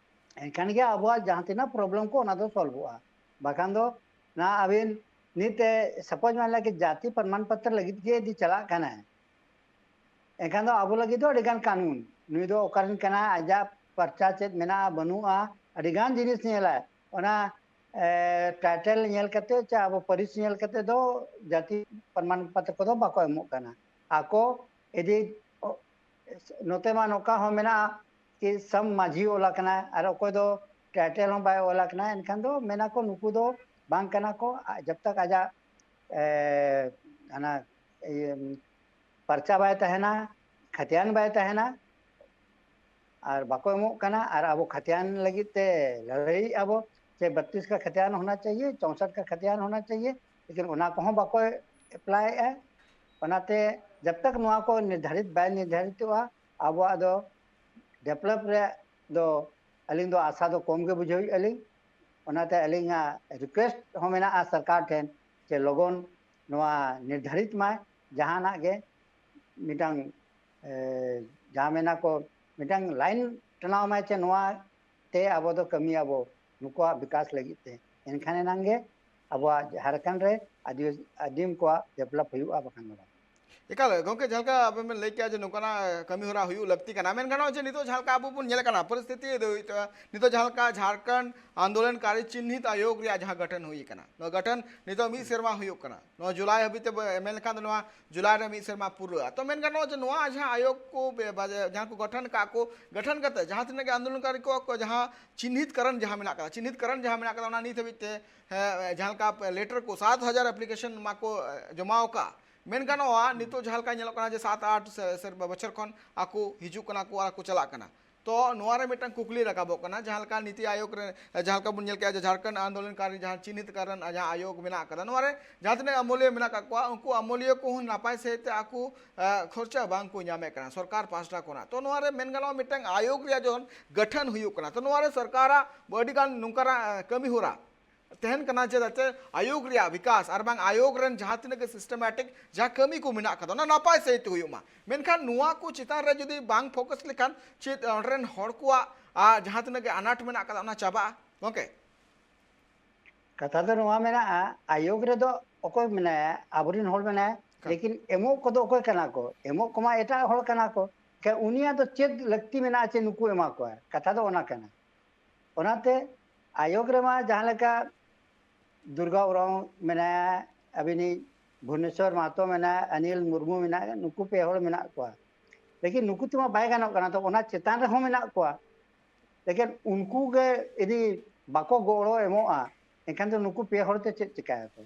ᱮᱱᱠᱷᱟᱱ ᱜᱮ ᱟᱵᱚᱣᱟᱜ ᱡᱟᱦᱟᱸ ᱛᱤᱱᱟᱹᱜ ᱯᱨᱚᱵᱞᱮᱢ ᱠᱚ, ᱚᱱᱟ ᱫᱚ ᱥᱚᱞᱵᱷᱚᱜᱼᱟ᱾ ᱵᱟᱠᱷᱟᱱ ᱫᱚ ᱱᱟ ᱟᱹᱵᱤᱱ ᱱᱤᱛ ᱮ, ᱥᱟᱯᱳᱡᱽ ᱢᱮᱱ ᱞᱮᱠᱮ ᱡᱟᱹᱛᱤ ᱯᱨᱚᱢᱟᱱ ᱯᱚᱛᱨᱚ ᱞᱟᱹᱜᱤᱫ ᱜᱮ ᱡᱩᱫᱤ ᱪᱟᱞᱟᱜ ᱠᱟᱱᱟᱭ, ᱮᱱᱠᱷᱟᱱ ᱫᱚ ᱟᱵᱚ ᱞᱟᱹᱜᱤᱫ ᱫᱚ ᱟᱹᱰᱤ ᱜᱟᱱ ᱠᱟᱹᱱᱩᱱ, ᱱᱩᱭ ᱫᱚ ᱚᱠᱟ ᱨᱮᱱ ᱠᱟᱱᱟᱭ, ᱟᱡᱟᱜ ᱯᱟᱨᱪᱟ ᱪᱮᱫ ᱢᱮᱱᱟᱜᱼᱟ ᱵᱟᱹᱱᱩᱜᱼᱟ, ᱟᱹᱰᱤ ᱜᱟᱱ ᱡᱤᱱᱤᱥ ᱧᱮᱞᱟᱭ᱾ ᱚᱱᱟ ᱮ, ᱴᱟᱭᱴᱮᱞ ᱧᱮᱞ ᱠᱟᱛᱮ ᱪᱮ ᱟᱵᱚ ᱯᱟᱹᱨᱤᱥ ᱧᱮᱞ ᱠᱟᱛᱮ ᱫᱚ ᱡᱟᱹᱛᱤ ᱯᱨᱚᱢᱟᱱ ᱯᱚᱛᱨᱚ ᱠᱚᱫᱚ ᱵᱟᱠᱚ ᱮᱢᱚᱜ ᱠᱟᱱᱟ᱾ ᱟᱠᱚ ᱤᱫᱤ ᱱᱚᱛᱮ ᱢᱟ ᱱᱚᱝᱠᱟ ᱦᱚᱸ ᱢᱮᱱᱟᱜᱼᱟ ᱠᱤ ᱥᱟᱢ ᱢᱟᱹᱡᱷᱤ ᱚᱞ ᱟᱠᱟᱱᱟ ᱟᱨ ᱚᱠᱚᱭ ᱫᱚ ᱴᱟᱭᱴᱮᱞ ᱦᱚᱸ ᱵᱟᱭ ᱚᱞ ᱟᱠᱟᱱᱟ, ᱮᱱᱠᱷᱟᱱ ᱫᱚ ᱢᱮᱱᱟ ᱠᱚ ᱱᱩᱠᱩ ᱫᱚ ᱵᱟᱝ ᱠᱟᱱᱟ ᱠᱚ᱾ ᱟ-, ᱡᱟᱵ ᱛᱟᱠ ᱟᱡᱟᱜ ᱮ, ᱚᱱᱟ ᱤᱭᱟᱹ, ᱯᱟᱨᱪᱟ ᱵᱟᱭ ᱛᱟᱦᱮᱱᱟ, ᱠᱷᱟᱛᱤᱭᱟᱱ ᱵᱟᱭ ᱛᱟᱦᱮᱱᱟ, ᱟᱨ ᱵᱟᱠᱚ ᱮᱢᱚᱜ ᱠᱟᱱᱟ᱾ ᱟᱨ ᱟᱵᱚ ᱠᱷᱟᱛᱤᱭᱟᱱ ᱞᱟᱹᱜᱤᱫ ᱛᱮ ᱞᱟᱹᱲᱦᱟᱹᱭᱮᱫ ᱟᱵᱚ ᱡᱮ ᱵᱟᱛᱤᱥ ᱠᱟ ᱠᱷᱟᱛᱤᱭᱟᱱ ᱦᱳᱱᱟ ᱪᱟᱦᱤᱭᱮ, ᱪᱚᱣᱥᱚᱴ ᱠᱟ ᱠᱷᱟᱛᱤᱭᱟᱱ ᱦᱳᱱᱟ ᱪᱟᱦᱤᱭᱮ, ᱞᱮᱠᱤᱱ ᱚᱱᱟ ᱠᱚᱦᱚᱸ ᱵᱟᱠᱚ ᱮᱯᱞᱟᱭᱮᱫᱼᱟ᱾ ᱚᱱᱟᱛᱮ ᱡᱟᱵ ᱛᱟᱠ ᱱᱚᱣᱟ ᱠᱚ ᱱᱤᱨᱫᱷᱟᱨᱤᱛ ᱵᱟᱭ ᱱᱤᱨᱫᱷᱟᱨᱤᱛᱚᱜᱼᱟ, ᱟᱵᱚᱣᱟᱜ ᱫᱚ ᱰᱮᱵᱷᱞᱚᱯ ᱨᱮᱭᱟᱜ ᱫᱚ ᱟᱹᱞᱤᱧ ᱫᱚ ᱟᱥᱟ ᱫᱚ ᱠᱚᱢ ᱜᱮ ᱵᱩᱡᱷᱟᱹᱣᱮᱫᱼᱟ ᱞᱤᱧ᱾ ᱚᱱᱟᱛᱮ ᱟᱹᱞᱤᱧᱟᱜ ᱨᱤᱠᱩᱭᱮᱥᱴ ᱦᱚᱸ ᱢᱮᱱᱟᱜᱼᱟ ᱥᱚᱨᱠᱟᱨ ᱴᱷᱮᱱ, ᱡᱮ ᱞᱚᱜᱚᱱ ᱱᱚᱣᱟ ᱱᱤᱨᱫᱷᱟᱨᱤᱛ ᱢᱟᱭ, ᱡᱟᱦᱟᱱᱟᱜ ᱜᱮ ᱢᱤᱫᱴᱟᱝ, ᱮ, ᱡᱟᱦᱟᱸ ᱢᱮᱱᱟ ᱠᱚ, ᱢᱤᱫᱴᱟᱝ ᱞᱟᱭᱤᱱ ᱴᱟᱱᱟᱣ ᱢᱟᱭ, ᱪᱮ ᱱᱚᱣᱟ ᱛᱮ ᱟᱵᱚ ᱫᱚ ᱠᱟᱹᱢᱤᱭᱟᱵᱚ ᱱᱩᱠᱩᱣᱟᱜ ᱵᱤᱠᱟᱥ ᱞᱟᱹᱜᱤᱫ ᱛᱮ, ᱮᱱᱠᱷᱟᱱ ᱮᱱᱟᱝ ᱜᱮ ᱟᱵᱚᱣᱟᱜ ᱡᱷᱟᱲᱠᱷᱚᱸᱰ ᱨᱮ ᱟᱹᱫᱤᱵᱟᱹᱥᱤ, ᱟᱹᱫᱤᱢ ᱠᱚᱣᱟᱜ ᱰᱮᱵᱷᱞᱚᱯ ᱦᱩᱭᱩᱜᱼᱟ, ᱵᱟᱠᱷᱟᱱ ᱫᱚ ᱵᱟᱝ᱾ ᱮᱠᱟᱞ, ᱜᱚᱢᱠᱮ, ᱡᱟᱦᱟᱸ ᱞᱮᱠᱟ ᱟᱵᱮᱱ ᱵᱮᱱ ᱞᱟᱹᱭ ᱠᱮᱜᱼᱟ ᱡᱮ ᱱᱚᱝᱠᱟᱱᱟᱜ ᱠᱟᱹᱢᱤ ᱦᱚᱨᱟ ᱦᱩᱭᱩᱜ ᱞᱟᱹᱠᱛᱤ ᱠᱟᱱᱟ, ᱢᱮᱱ ᱜᱟᱱᱚᱜᱼᱟ ᱡᱮ ᱱᱤᱛᱚᱜ ᱡᱟᱦᱟᱸ ᱞᱮᱠᱟ ᱟᱵᱚ ᱵᱚᱱ ᱧᱮᱞᱮᱫ ᱠᱟᱱᱟ ᱯᱚᱨᱤᱥᱛᱷᱤᱛᱤ, ᱱᱤᱛᱚᱜ ᱡᱟᱦᱟᱸ ᱞᱮᱠᱟ ᱡᱷᱟᱲᱠᱷᱚᱸᱰ ᱟᱱᱫᱳᱞᱚᱱᱠᱟᱨᱤ ᱪᱤᱱᱦᱤᱛ ᱟᱭᱳᱜᱽ ᱨᱮᱭᱟᱜ ᱡᱟᱦᱟᱸ ᱜᱚᱴᱷᱚᱱ ᱦᱩᱭ ᱠᱟᱱᱟ, ᱱᱚᱣᱟ ᱜᱚᱴᱷᱚᱱ ᱱᱤᱛᱚᱜ ᱢᱤᱫ ᱥᱮᱨᱢᱟ ᱦᱩᱭᱩᱜ ᱠᱟᱱᱟ, ᱱᱚᱣᱟ ᱡᱩᱞᱟᱭ ᱦᱟᱹᱵᱤᱡ ᱛᱮ ᱵᱚ-, ᱢᱮᱱ ᱞᱮᱠᱷᱟᱱ ᱫᱚ ᱱᱚᱣᱟ ᱡᱩᱞᱟᱭ ᱨᱮ ᱢᱤᱫ ᱥᱮᱨᱢᱟ ᱯᱩᱨᱟᱹᱜᱼᱟ᱾ ᱛᱚ ᱢᱮᱱ ᱜᱟᱱᱚᱜᱼᱟ ᱡᱮ ᱱᱚᱣᱟ ᱡᱟᱦᱟᱸ ᱟᱭᱳᱜᱽ ᱠᱚ ᱵᱮ-, ᱵᱟ-, ᱡᱟᱦᱟᱸ ᱠᱚ ᱜᱚᱴᱷᱚᱱ ᱠᱟᱜ ᱠᱚ, ᱜᱚᱴᱷᱚᱱ ᱠᱟᱛᱮ ᱡᱟᱦᱟᱸ ᱛᱤᱱᱟᱹᱜ ᱜᱮ ᱟᱱᱫᱳᱞᱚᱱᱠᱟᱨᱤ ᱠᱚ, ᱠᱚ ᱡᱟᱦᱟᱸ ᱪᱤᱱᱦᱤᱛ ᱠᱟᱨᱚᱱ ᱡᱟᱦᱟᱸ ᱢᱮᱱᱟᱜ ᱠᱟᱫᱟ, ᱪᱤᱱᱦᱤᱛ ᱠᱟᱨᱚᱱ ᱡᱟᱦᱟᱸ ᱢᱮᱱᱟᱜ ᱠᱟᱫᱟ, ᱚᱱᱟ ᱱᱤᱛ ᱦᱟᱹᱵᱤᱡ ᱛᱮ, ᱦᱮᱸ, ᱡᱟᱦᱟᱸ ᱞᱮᱠᱟ ᱞᱮᱴᱟᱨ ᱠᱚ ᱥᱟᱛ ᱦᱟᱡᱟᱨ ᱮᱯᱞᱤᱠᱮᱥᱚᱱ ᱢᱟᱠᱚ, ᱮ, ᱡᱚᱢᱟᱣ ᱟᱠᱟᱫ, ᱢᱮᱱ ᱜᱟᱱᱚᱜᱼᱟ ᱱᱤᱛᱚᱜ ᱡᱟᱦᱟᱸ ᱞᱮᱠᱟ ᱧᱮᱞᱚᱜ ᱠᱟᱱᱟ ᱡᱮ ᱥᱟᱛ ᱟᱴ ᱥᱮ-, ᱥᱮᱨᱢᱟ ᱵᱚᱪᱷᱚᱨ ᱠᱷᱚᱱ ᱟᱠᱚ ᱦᱤᱡᱩᱜ ᱠᱟᱱᱟ ᱠᱚ ᱟᱨ ᱠᱚ ᱪᱟᱞᱟᱜ ᱠᱟᱱᱟ᱾ ᱛᱚ ᱱᱚᱣᱟ ᱨᱮ ᱢᱤᱫᱴᱟᱝ ᱠᱩᱠᱞᱤ ᱨᱟᱠᱟᱵᱚᱜ ᱠᱟᱱᱟ, ᱡᱟᱦᱟᱸ ᱞᱮᱠᱟ ᱱᱤᱛᱤ ᱟᱭᱳᱜᱽ ᱨᱮ, ᱡᱟᱦᱟᱸ ᱞᱮᱠᱟ ᱵᱚᱱ ᱧᱮᱞ ᱠᱮᱜᱼᱟ ᱡᱮ ᱡᱷᱟᱲᱠᱷᱚᱸᱰ ᱟᱱᱫᱳᱞᱚᱱᱠᱟᱨᱤ ᱡᱟᱦᱟᱸ ᱪᱤᱱᱦᱤᱛ ᱠᱟᱨᱚᱱ ᱡᱟᱦᱟᱸ ᱟᱭᱳᱜᱽ ᱢᱮᱱᱟᱜ ᱟᱠᱟᱫᱟ, ᱱᱚᱣᱟ ᱨᱮ ᱡᱟᱦᱟᱸ ᱛᱤᱱᱟᱹᱜ ᱟᱢᱚᱞᱤᱭᱟᱹ ᱢᱮᱱᱟᱜ ᱟᱠᱟᱫ ᱠᱚᱣᱟ, ᱩᱱᱠᱩ ᱟᱢᱚᱞᱤᱭᱟᱹ ᱠᱚᱦᱚᱸ ᱱᱟᱯᱟᱭ ᱥᱟᱺᱦᱤᱡ ᱛᱮ ᱟᱠᱚ, ᱮ, ᱠᱷᱚᱨᱪᱟ ᱵᱟᱝ ᱠᱚ ᱧᱟᱢᱮᱫ ᱠᱟᱱᱟ ᱥᱚᱨᱠᱟᱨ ᱯᱟᱦᱴᱟ ᱠᱷᱚᱱᱟᱜ᱾ ᱛᱚ ᱱᱚᱣᱟ ᱨᱮ ᱢᱮᱱ ᱜᱟᱱᱚᱜᱼᱟ ᱢᱤᱫᱴᱟᱝ ᱟᱭᱳᱜᱽ ᱨᱮᱭᱟᱜ ᱡᱚᱠᱷᱚᱱ ᱜᱚᱴᱷᱚᱱ ᱦᱩᱭᱩᱜ ᱠᱟᱱᱟ, ᱛᱚ ᱱᱚᱣᱟ ᱨᱮ ᱥᱚᱨᱠᱟᱨᱟᱜ ᱟᱹᱰᱤ ᱜᱟᱱ ᱱᱚᱝᱠᱟᱱᱟᱜ, ᱮ, ᱠᱟᱹᱢᱤ ᱦᱚᱨᱟ ᱛᱟᱦᱮᱱ ᱠᱟᱱᱟ, ᱪᱮᱫᱟᱜ ᱥᱮ ᱟᱭᱳᱜᱽ ᱨᱮᱭᱟᱜ ᱵᱤᱠᱟᱥ ᱟᱨ ᱵᱟᱝ ᱟᱭᱳᱜᱽ ᱨᱮᱱ ᱡᱟᱦᱟᱸ ᱛᱤᱱᱟᱹᱜ ᱜᱮ ᱥᱤᱥᱴᱮᱢᱮᱴᱤᱠ ᱡᱟᱦᱟᱸ ᱠᱟᱹᱢᱤ ᱠᱚ ᱢᱮᱱᱟᱜ ᱠᱟᱫᱟ, ᱚᱱᱟ ᱱᱟᱯᱟᱭ ᱥᱟᱺᱦᱤᱡ ᱛᱮ ᱦᱩᱭᱩᱜ ᱢᱟ᱾ ᱢᱮᱱᱠᱷᱟᱱ ᱱᱚᱣᱟ ᱠᱚ ᱪᱮᱛᱟᱱ ᱨᱮ ᱡᱩᱫᱤ ᱵᱟᱝ ᱯᱷᱳᱠᱟᱥ ᱞᱮᱠᱷᱟᱱ, ᱪᱮᱫ ᱚᱸᱰᱮ ᱨᱮᱱ ᱦᱚᱲ ᱠᱚᱣᱟᱜ, ᱟ, ᱡᱟᱦᱟᱸ ᱛᱤᱱᱟᱹᱜ ᱜᱮ ᱟᱱᱟᱴ ᱢᱮᱱᱟᱜ ᱠᱟᱫᱟ, ᱚᱱᱟ ᱪᱟᱵᱟᱜᱼᱟ, ᱜᱚᱝᱠᱮ? ᱠᱟᱛᱷᱟ ᱫᱚ ᱱᱚᱣᱟ ᱢᱮᱱᱟᱜᱼᱟ, ᱟᱭᱳᱜᱽ ᱨᱮᱫᱚ ᱚᱠᱚᱭ ᱢᱮᱱᱟᱭᱟ? ᱟᱵᱚᱨᱮᱱ ᱦᱚᱲ ᱢᱮᱱᱟᱭᱟ᱾ ᱦᱮᱸ᱾ ᱞᱮᱠᱤᱱ ᱮᱢᱚᱜ ᱠᱚᱫᱚ ᱚᱠᱚᱭ ᱠᱟᱱᱟ ᱠᱚ? ᱮᱢᱚᱜ ᱠᱚᱢᱟ ᱮᱴᱟᱜ ᱦᱚᱲ ᱠᱟᱱᱟ ᱠᱚ᱾ ᱮᱱᱠᱷᱟᱱ ᱩᱱᱤᱭᱟᱜ ᱫᱚ ᱪᱮᱫ ᱞᱟᱹᱠᱛᱤ ᱢᱮᱱᱟᱜᱼᱟ ᱪᱮ ᱱᱩᱠᱩ ᱮᱢᱟ ᱠᱚᱣᱟ? ᱠᱟᱛᱷᱟ ᱫᱚ ᱚᱱᱟ ᱠᱟᱱᱟ᱾ ᱚᱱᱟᱛᱮ ᱟᱭᱳᱜᱽ ᱨᱮᱢᱟ ᱡᱟᱦᱟᱸ ᱞᱮᱠᱟ ᱫᱩᱨᱜᱟ ᱩᱨᱟᱣ ᱢᱮᱱᱟᱭᱟ, ᱟᱹᱵᱤᱱᱤᱡ ᱵᱷᱩᱵᱽᱱᱮᱥᱚᱨ ᱢᱟᱦᱟᱛᱚ ᱢᱮᱱᱟᱭᱟ, ᱚᱱᱤᱞ ᱢᱩᱨᱢᱩ ᱢᱮᱱᱟᱭᱟ, ᱱᱩᱠᱩ ᱯᱮ ᱦᱚᱲ ᱢᱮᱱᱟᱜ ᱠᱚᱣᱟ᱾ ᱞᱮᱠᱤᱱ ᱱᱩᱠᱩ ᱛᱮᱢᱟ ᱵᱟᱭ ᱜᱟᱱᱚᱜ ᱠᱟᱱᱟ, ᱛᱚ ᱚᱱᱟ ᱪᱮᱛᱟᱱ ᱨᱮᱦᱚᱸ ᱢᱮᱱᱟᱜ ᱠᱚᱣᱟ᱾ ᱞᱮᱠᱤᱱ ᱩᱱᱠᱩ ᱜᱮ ᱡᱩᱫᱤ ᱵᱟᱠᱚ ᱜᱚᱲᱚ ᱮᱢᱚᱜᱼᱟ, ᱮᱱᱠᱷᱟᱱ ᱫᱚ ᱱᱩᱠᱩ ᱯᱮ ᱦᱚᱲ ᱛᱮ ᱪᱮᱫ ᱪᱤᱠᱟᱹᱭᱟᱠᱚ?